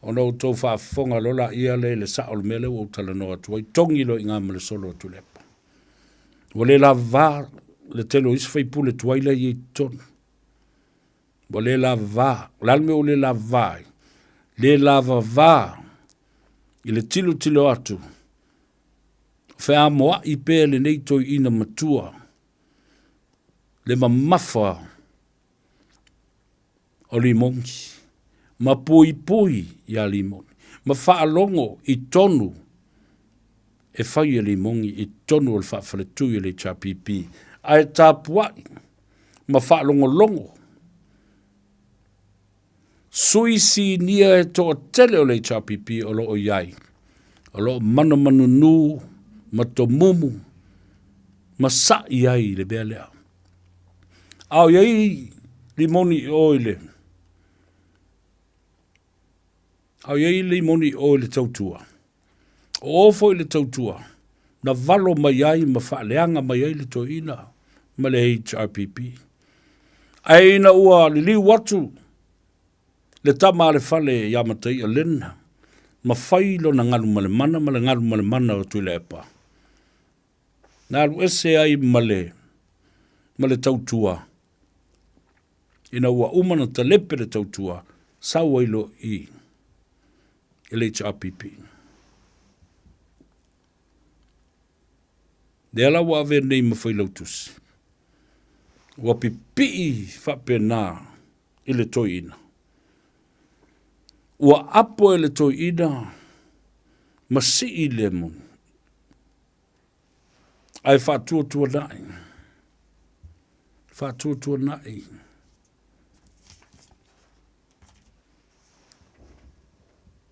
ona outou faafofoga loa laia lea i le sao o le mea lea ua ou talanoa atu ai, togi loa i ina ma le solo a Tuilaepa. Ua le lavava le tele o isi faipule tuai la e i ai i totonu. Ua le lavava. O le a le mea ua le lavava ai? Le lavava i le tilotilo atu, o feamoa'i pea lenei toeaina matua le mamafa o Limoni, ma puipui iā Limoni, ma faalogo i tonu e fai e Limoni i totonu o le faafaletui o le HRPP, ae tapua'i ma faalogologo Sui sinia e toatele o le HRPP o lo o i ai, o lo o manumanunū ma tomumu ma sa'i ai i le mea lea. A o i ai limoni i o i le A o i ai limoni i o i le tautua. O o foi le tautua na valo mai ai ma faaleaga mai ai le toeaina ma le HRPP. Ae ina ua liliu atu le tama a le fale ia Mataia Lynn ma fai lona galumalemana ma le galumalemana o Tuilaepa, na alu ese ai ma le, ma le tautua ina ua uma ona talepe le tautua, sau ai loa i i le HRPP. Lea la ua avea nei ma failautusi. Ua pipii faapena i le toeaina. Ua apo e le toeaina ma sii le moni. Ae faatuatuanai. Faatuatuanai.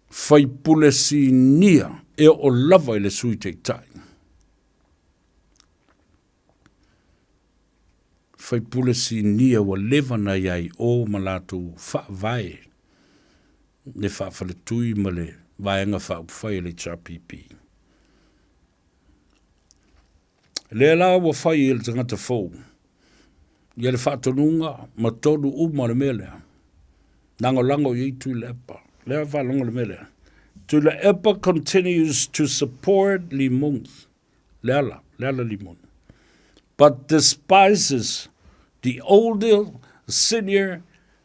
Faipule sinia e oo lava i le Sui Taitai. Faipule sinia ua leva na i ai o ma latou faavae le faafaletui ma le Vaega Faaupufai a le HRPP. Lea la ua fai e le tagata fou ia le faatonuga ma tonu uma o le mea lea. Lagolago i ai Tuilaepa. Lea e faalogo le mea lea. Tuilaepa continues to support Limoni. Leala, Leala Limoni. But despises the older senior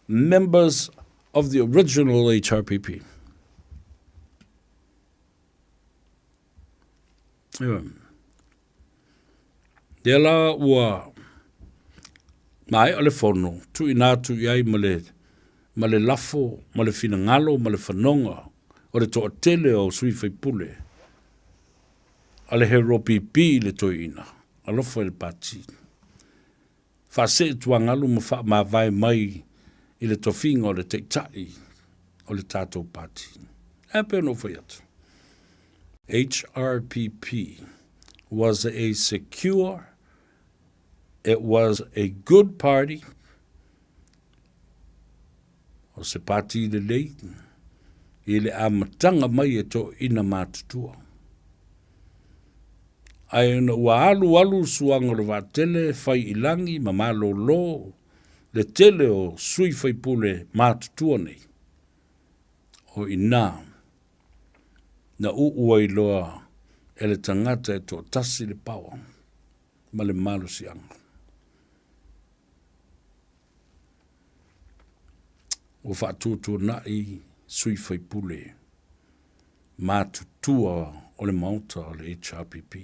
members of the original HRPP. Lea la ua maea le fono, tuuina atu i ai ma le, ma le lafo, ma le finagalo, ma le fanoga o le toatele o sui faipule a le HRPP i le toeaina, alofa i le pati. Faasee tuagalu ma faamavae mai i le tofiga o le Taitai o le tatou Pati. Ae pei ona ou fai atu, HRPP was a secure, it was a good party, o se pati lelei i le amataga mai e toeaiina matutua. Ae ona ua alualu suaga o le vaatele fai i lagi ma malōlō le tele o sui faipule matutua nei, o inā na uu ai loa e le tagata e toatasi le paoa ma le malosiaga. Ua faatuatuanai sui faipule matutua o le Maota o le HRPP.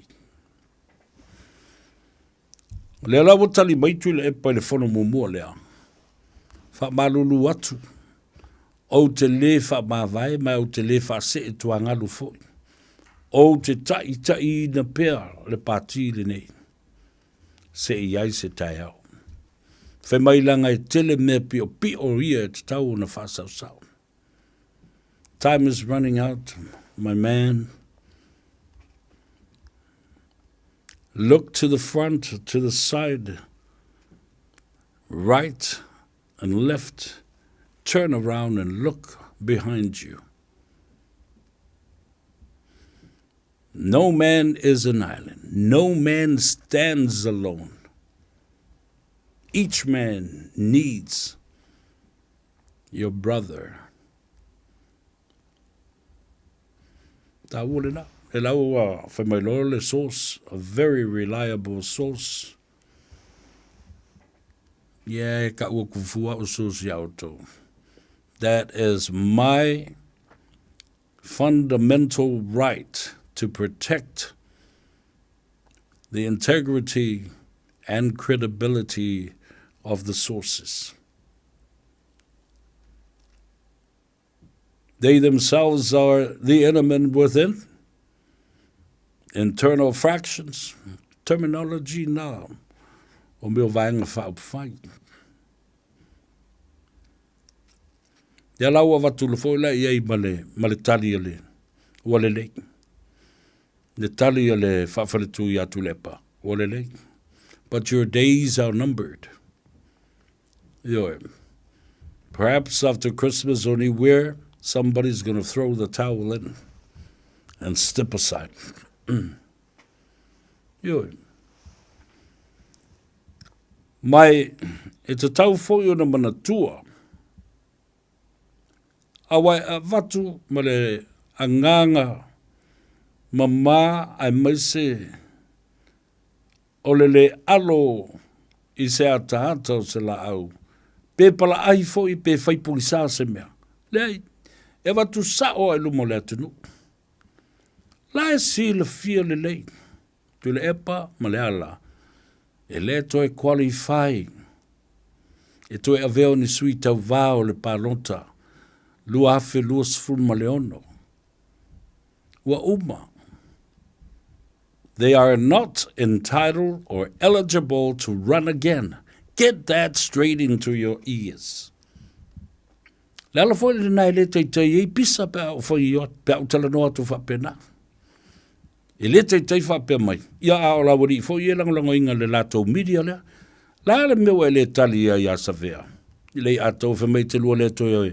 O lea la ua tali mai Tuilaepa i le fono muamua lea, faamalulu atu, ou te lē faamavae ma ou te lē faasee tuagalu foi. Ou te taitaiina pea le pati lenei se i ai se taeao. Fai mai laga e tele mea piopio ia e tatau ona faasaosao. Time is running out, my man. Look to the front, to the side, right and left. Turn around and look behind you. No man is an island. No man stands alone. Each man needs your brother. Taua lena. E lau ua fai mai loa le source, a very reliable source. Yeah, e kau aku fua o source ia outou. That is my fundamental right to protect the integrity and credibility of the sources. They themselves are the enemy within. Internal fractions, terminology na o mea o vaega faaupufai. Ia la ua avatu foi la i ai ma le, ma le tali a le, ua lelei. Le tali a le faafaletū iā Tuilaepa, ua lelei. But your days are numbered. Ioe. Perhaps after Christmas or New Year, somebody's going to throw the towel in and step aside. Ioe. Mai, e tatau foi ona manatua, aua e avatu ma le agaga mamā aemaise o le lē alo i se ataata o se laau, pe palaai foi pe fai pogisā se mea. Leai, e avatu sao lava i luma o le atunuu. La e silafia lelei Tuilaepa ma Leala, e le toe qualify e toe avea o ni sui tauvā o le palota 2026. Ua uma. They are not entitled or eligible to run again. Get that straight into your ears. Le ala foi lena e le taitai ai pisa pe a ou fai pe a ou talanoa atu faapena. E le taitai faapea mai, ia a o la ualii foi e lagolagoina le latou media lea. Le a le mea ua e le tali ai iā Savea i le i'a tou fai mai te lua le toe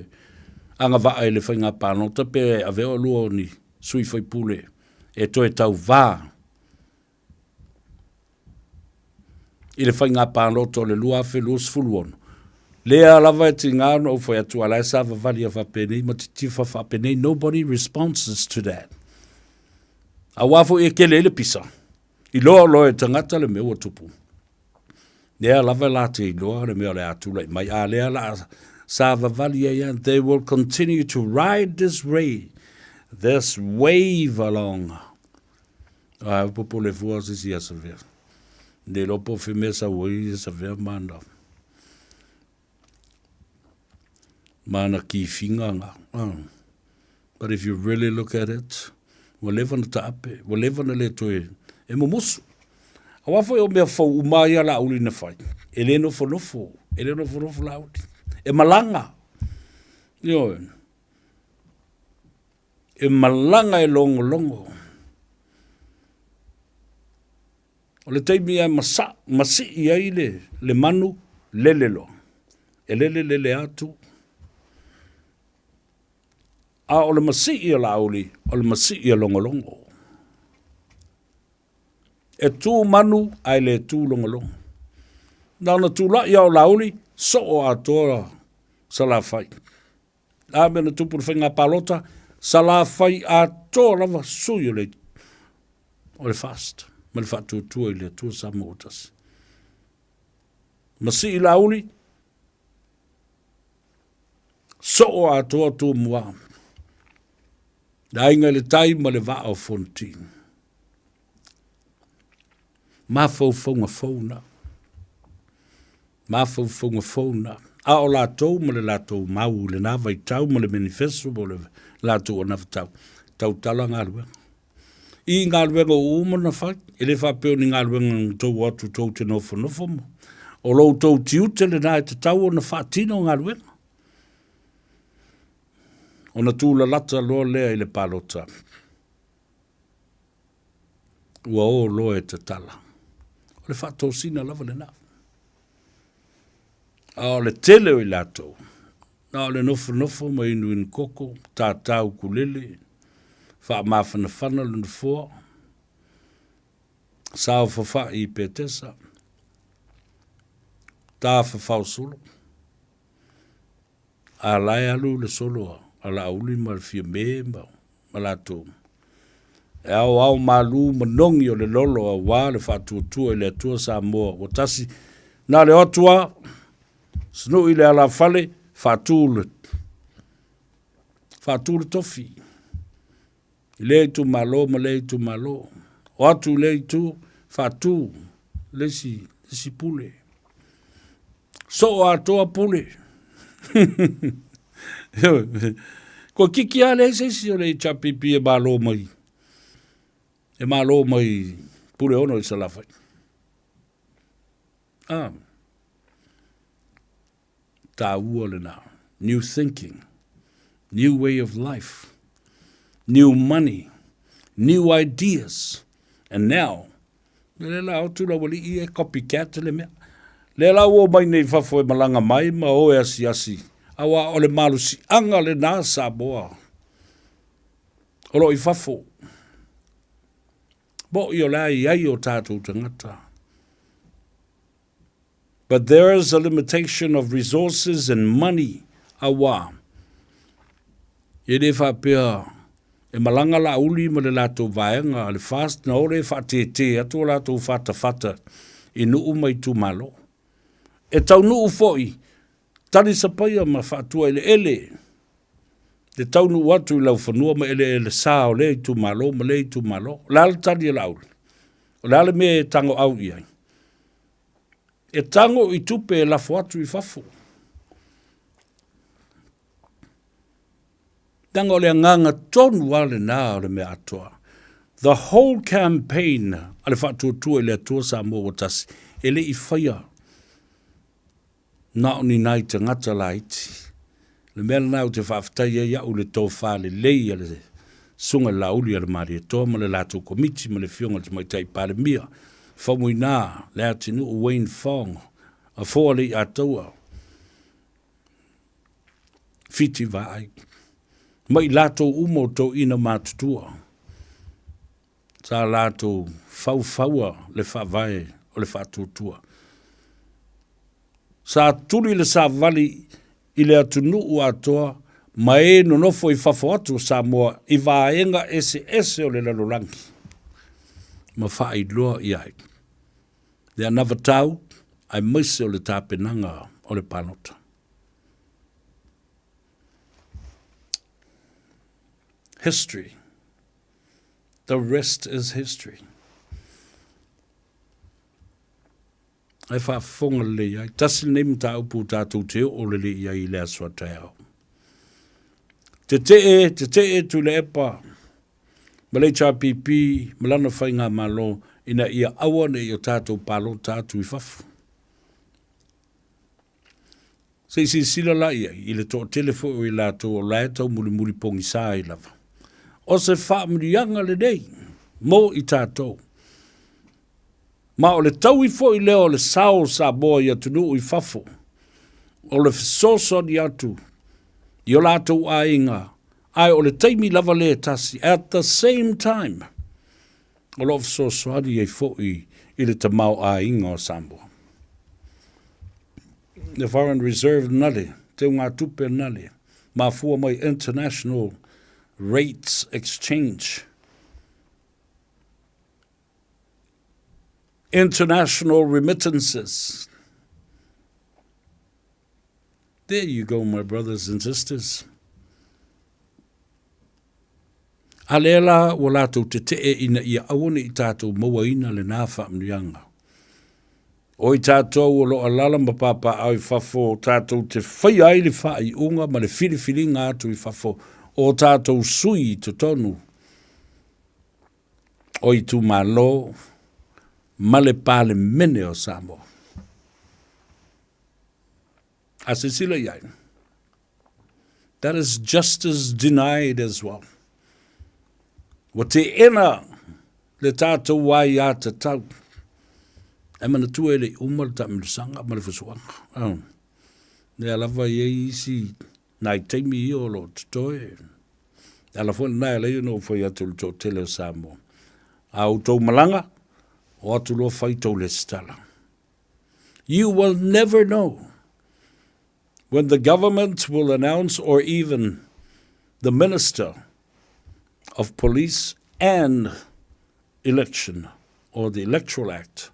agavaa i le faiga palota pe avea oulua o ni sui faipule e toe tauvā i le faiga palota o le 2026. Lea lava e tiga ona ou fai atu a la e savavali a faapenei ma titifa faapenei, nobody responses to that. Aua foi e tele ai le pisa, iloa loa e tagata le mea ua tupu. Lea lava la te iloa le mea o le a tulai mai, a lea la a savavali ai lava, they will continue to ride this ray, this wave along. A popole fua se isi aso vea. Le iloa po o fea mea sau ai aso vea ma ana, ma ana kifiga na. But if you really look at it, ua leva na taape, ua leva na le toe e mumusu. Aua foi o mea fou uma ia Laauli na fai, e le nofonofo, e le nofonofo Laauli. E malaga, ioe, e malaga e logologo. O le taimi e masa, masii ai le, le manu, lele loa. E lele lele atu, A o le masii a Laauli, o le masii a Logologo. E tu manu ae le tu logologo. Na ona tulai lava o Laauli, soo atoa Salafai. Le a mea na tupu i le faiga palota? Salafai atoa lava sui o le, o le FAST ma le Faatuatua i le Atua Samoa ua Tasi. Masii Laauli, Soo atoa Tumua, le aiga i le tai ma le vaa o Fonoti. Mafaufauga fou na. Mafaufauga fou na. A o latou ma le latou mau i lena vaitau ma le manifesto ma le latou anavatau, tautala galuega. I galuega ua uma ona fai, e le faapea o ni galuega na tou o atu tou te nofonofo ma o lo outou tiute lena e tatau ona faatino galuega. Ona tulalata loa lea i le palota, ua o loa e tatala. O le faatosina lava lena. A o le tele o i latou, na o le nofonofo ma inuinu koko, tātā ukulele, faamafanafana le nofoa, saofafai i Petesa, tafafao solo. A la e alu le solo a Laauli ma le Fiame ma, ma latou. E aoao malu ma nogi o le lolo auā le faatuatua i le Atua Samoa ua tasi. Na le o atu lava, sunui le alafale, faatu le, faatu le tofi i lea itumalo ma lea itumalo. O atu i lea itu, faatu le isi, le isi pule. Soo atoa pule. Kua kiki lava leai se isi o le HRPP e malo mai, e malo mai Puleono i Salafai. Ah. Tāua lena. New thinking, new way of life, new money, new ideas. And now, lea la o atu laualii e copycat le mea. Lea la ua omai nei i fafo e malaga mai ma o e asiasi, aua o le malosiaga lena Samoa o lo o i fafo. Moʻi o le a i ai o tatou tagata. But there is a limitation of resources and money, auā, e le faapea e malaga Laauli ma le latou vaega a le FAST na ole e faatetē atu o latou fatafata i nuu ma itumalo. E taunuu foi talisapaia ma faatuaeleele le taunuu atu i laufanua ma eleele sa o lea itumalo ma lea itumalo. O le a le tali a Laauli? O le a le mea e tagoau i ai? E tago i tupe e lafo atu i fafo. Leaga o le agaga tonu lava lena o le mea atoa. The whole campaign a le Faatuatua i le Atua Samoa ua Tasi, e le i faia na o ni nai tagata laiti. O le mea lena ou te faafetai ai au i le tofa lelei a le Susuga i le Laauli a le Malietoa ma le latou Komiti ma le Afioga i le Tamaitai Palemia, Faumuina Leatinuu Wayne Fong. Afoa le Iataua, Fiti Vaai, ma i latou uma o toeaiina matutua sa latou faufaua le faavae o le faatuatua. Sa tuli le savali i le atunuu atoa ma e nonofo i fafo atu o Samoa i vaega eseese o le lalolagi ma faailoa i ai le anavatau aemaise o le tapenaga o le palota. History. The rest is history. Ae faafofoga lelei ai. Tasi lenei mataupu tatou te oo lelei i ai i le aso a taeao. Tetee, tetee Tuilaepa ma le HRPP ma lana faigamalo ina ia aua ne i o tatou palota atu i fafo. Se i silasila la i ai i le toatele foi o i latou o la e taumulimuli pogisa ai lava. O se faamanuiaga lenei mo i tatou. Ma o le taui foi lea o le sao o Samoa i atunuu i fafo, o le fesoasoani atu i o latou aiga, ae o le taimi lava lea e tasi, at the same time, o lo o fesoasoani ai foi i le tamaoaiga o Samoa. The foreign reserve nale, teugatupe nale, mafua mai international rates exchange. International remittances. There you go, my brothers and sisters. A lea la ua latou tetee ina ia aua ne i tatou mauaina lenā faamanuiaga. O i tatou o lo o alaala ma papaaao i fafo tatou te faia ai le faaiuga ma le filifiliga atu i fafo o tatou sui i totonu o itumalo ma le Palemene o Samoa. A silasila i ai, that is justice denied as well. Ua teena le tatou aiatatau. Ae manatua e le i uma le taamilosaga ma le fusuaga. Oh. Lea lava i ai isi nai taimi ia o lo o totoe. Le ala foi lena e ala ai ona ou fai atu i le toatele o Samoa. A outou malaga, o atu loa fai tou lesitala. You will never know when the government will announce or even the minister of police and election or the electoral act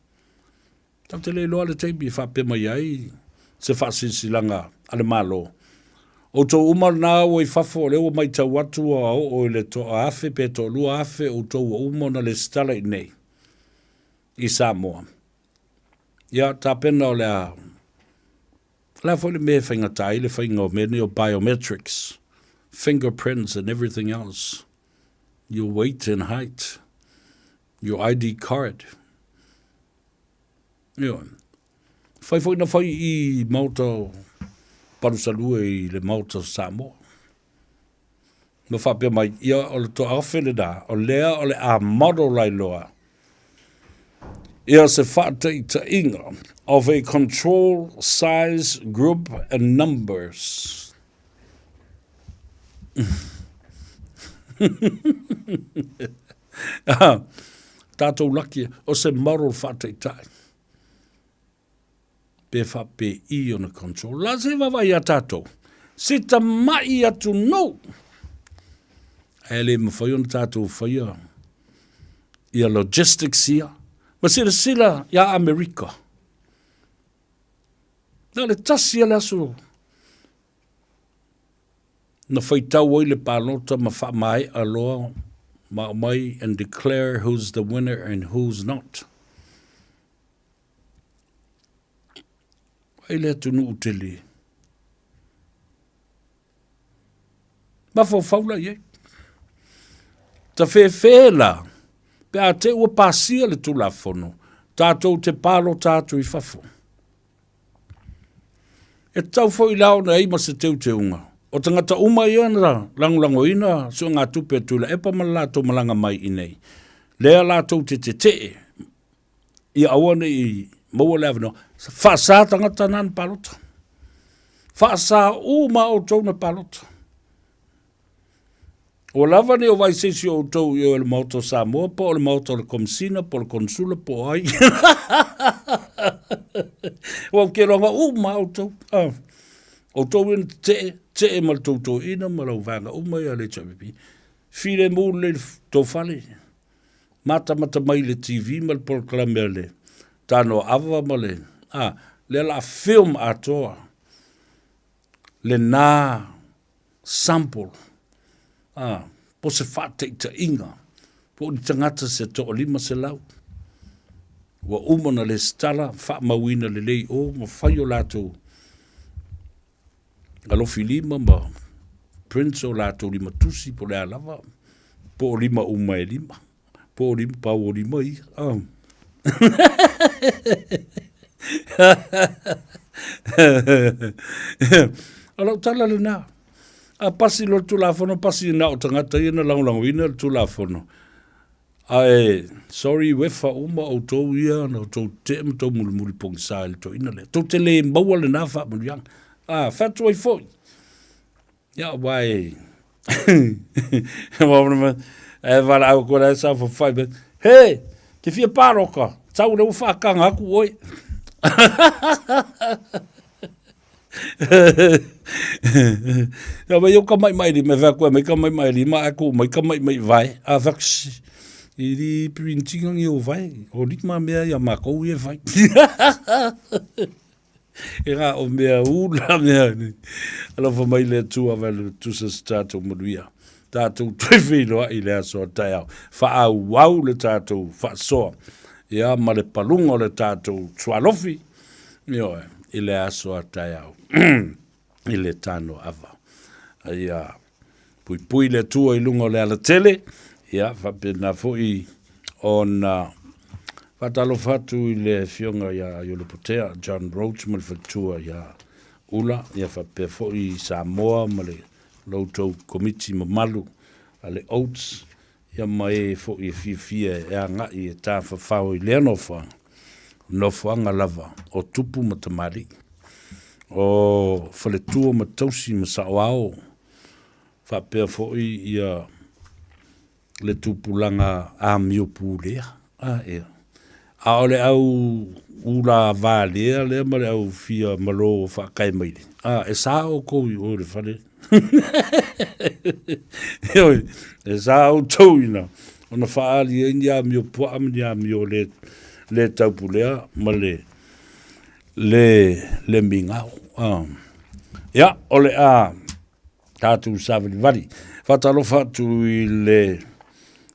Tatou te le iloa le taimi e faapea mai ai se faasilasilaga a le Malo. Outou uma lena ua i fafo, o lea ua matau atu ua oo i le toaafe pe toaluaafe outou ua uma ona lesitala i inei i Samoa. Ia, tapena o le a, o le a foi le mea e faigata ai le faiga o mea nei o biometrics, fingerprints and everything else, your weight and height, your ID card. Ioe. Fai foi na fai i Maota o Palusalua i le Maota o Samoa. Ma faapea mai, ia o le toaafe lena, o lea o le a model ai loa ia se faataitaiga of a control size group and numbers. Tatou laki, o se model faataitai. Pe faapei ona control. La se vaavaai ia tatou. Se tamai atunuu. Ae le mafai ona tatou faia ia logistics ia. Ma silasila ia Amerika. Na o le tasi lava le aso na faitau ai le palota ma faamaea loa ma aumai and declare who's the winner and who's not. Ai le atunuu tele. Mafaufau la i ai. Tafefe la, pe a te ua pasia le Tulafono, tatou te palota atu i fafo. E tatau foi la ona i ai ma se teuteuga. O tagata uma ia na lagolagoina suegatupe a Tuilaepa ma le latou malaga mai i inei, lea latou te tetee ia aua ne i maua le avanoa, faasa tagata na na palota. Faasa uma outou na palota. Ua lava nei o vaai se isi o outou i o le Maota o Samoa, po o le Maota o le Komesina, po o le Konesula, po o ai. Ua ou keloga uma outou. Ah. Outou ina tetee, tetee ma le tou toeaina ma lau vaega uma ia le HRPP. Filemu lelei le tou fale. Matamata mai i le TV ma le polokalame a le Tanoa Ava ma le, ah, lea la film atoa. Lena sample, a, po se faataitaiga, po o ni tagata se 500, ua uma ona lesitala, faamauina lelei o ma fai o latou alofi lima ma prints o latou lima tusi po o le a lava, po o lima uma e lima, po o lima, pau o lima ia. Oh. O lau tala lena. A pasi loa le Tulafono, pasi na o tagata ia na lagolagoina le Tulafono. Ae, sorry, uefa uma outou ia na outou tetee ma outou mulimuli pogisa i le toeaina lea. Tou te le maua lena faamanuiaga. A, fai atu ai foi. Ia, aua e... E valaau atu la sa fafai mai. He, te fia pāroka, tau le ua whaakanga aku oe. Ia mai o ka mai mai lima, whea koe mai ka mai mai lima, a ko mai ka mai mai vai. A whakusi, i ri printinga ngi o vai, o lima mea ia mākou e vai. E ngā o mea ula mea ni. Alofa mai le Atua vai le tusa se tātou manuia. Tātou toe wheiloa i le aso a taeao. Whaauau le tātou whaasoa. Ia ma le palunga o le tātou tualofi. Ioe, i le aso a taeao. I le tāno ava. Ia, puipui le Atua i lunga o le alatele, ia, faapena foi ona faatalofa atu i le afioga ia Iolopotea, John Roach ma le faletua ia Ula, ia faapea foi Samoa ma le la outou komiti mamalu a le Oates, ia ma e foi e fiafia e agai e tafafao i lea nofoaga, nofoaga lava o tupu ma tamalii, o faletua ma tausi ma saoao, faapea foi ia le tupulaga amio pulea. A, ea. A o le au ula valea lea ma le au fia malo faakae maile, a, e sa outou i o i le fale. Ioe, e sa outou ina ona faaali ai ni amio puaa ma ni amio le, le taupulea ma le, le, le migao. A. Ia, o le a tatou savalivali. Faatalofa atu i le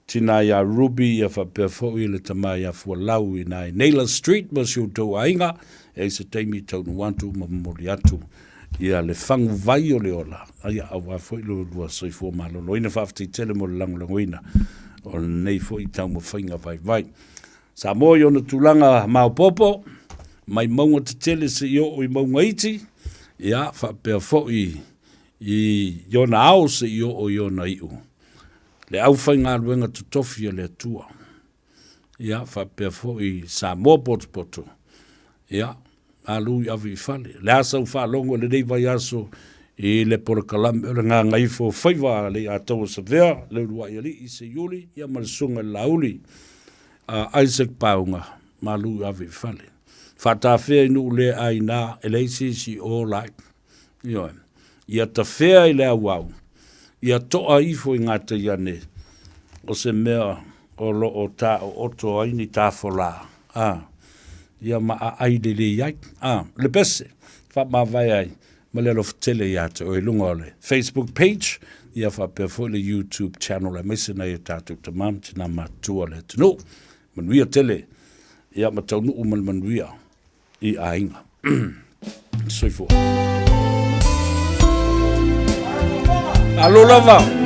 tina ia Ruby ia faapea foi le tama ia Fualau i na i Naylor Street ma si outou aiga. E ai se taimi taunuu atu ma momoli atu ia le faguvai o le ola. Ia aua foi lo lua soifua maloloina. Faafetai tele mo le lagolagoina o lenei foi taumafaiga vaivai. Samoa i ona tulaga maopoopo, mai mauga tetele seia oo i mauga iti, ia faapea foi i ona ao seia oo i ona iu. Le aufaigaluega totofi a le Atua, ia faapea foi Samoa potopoto, ia malu i ave i fale. O le a sau faalogo i lenei vaiaso i le polokalame o le Gagaifo Faiva a Leiataua Savea, le uluai alii Seiuli, ia ma le susuga i le Laauli a Isaac Pauga, malu i ave i fale. Faatafea i nuu le aiga e leai se isi o ola ai. Ioe. Ia tafea i le auau, ia toa ifo i gatai ane o se mea o lo o taooto ai ni tafolā, a, ia ma aai lelei ai. A, le pese, faamavae ai ma le alofa tele ia te oe i luga o le Facebook page, ia faapea foi le YouTube channel aemaise nai o tatou tama ma tina matutua o le atunuu. Manuia tele, ia ma taunuu ma le manuia i aiga. Soifua. Malo lava.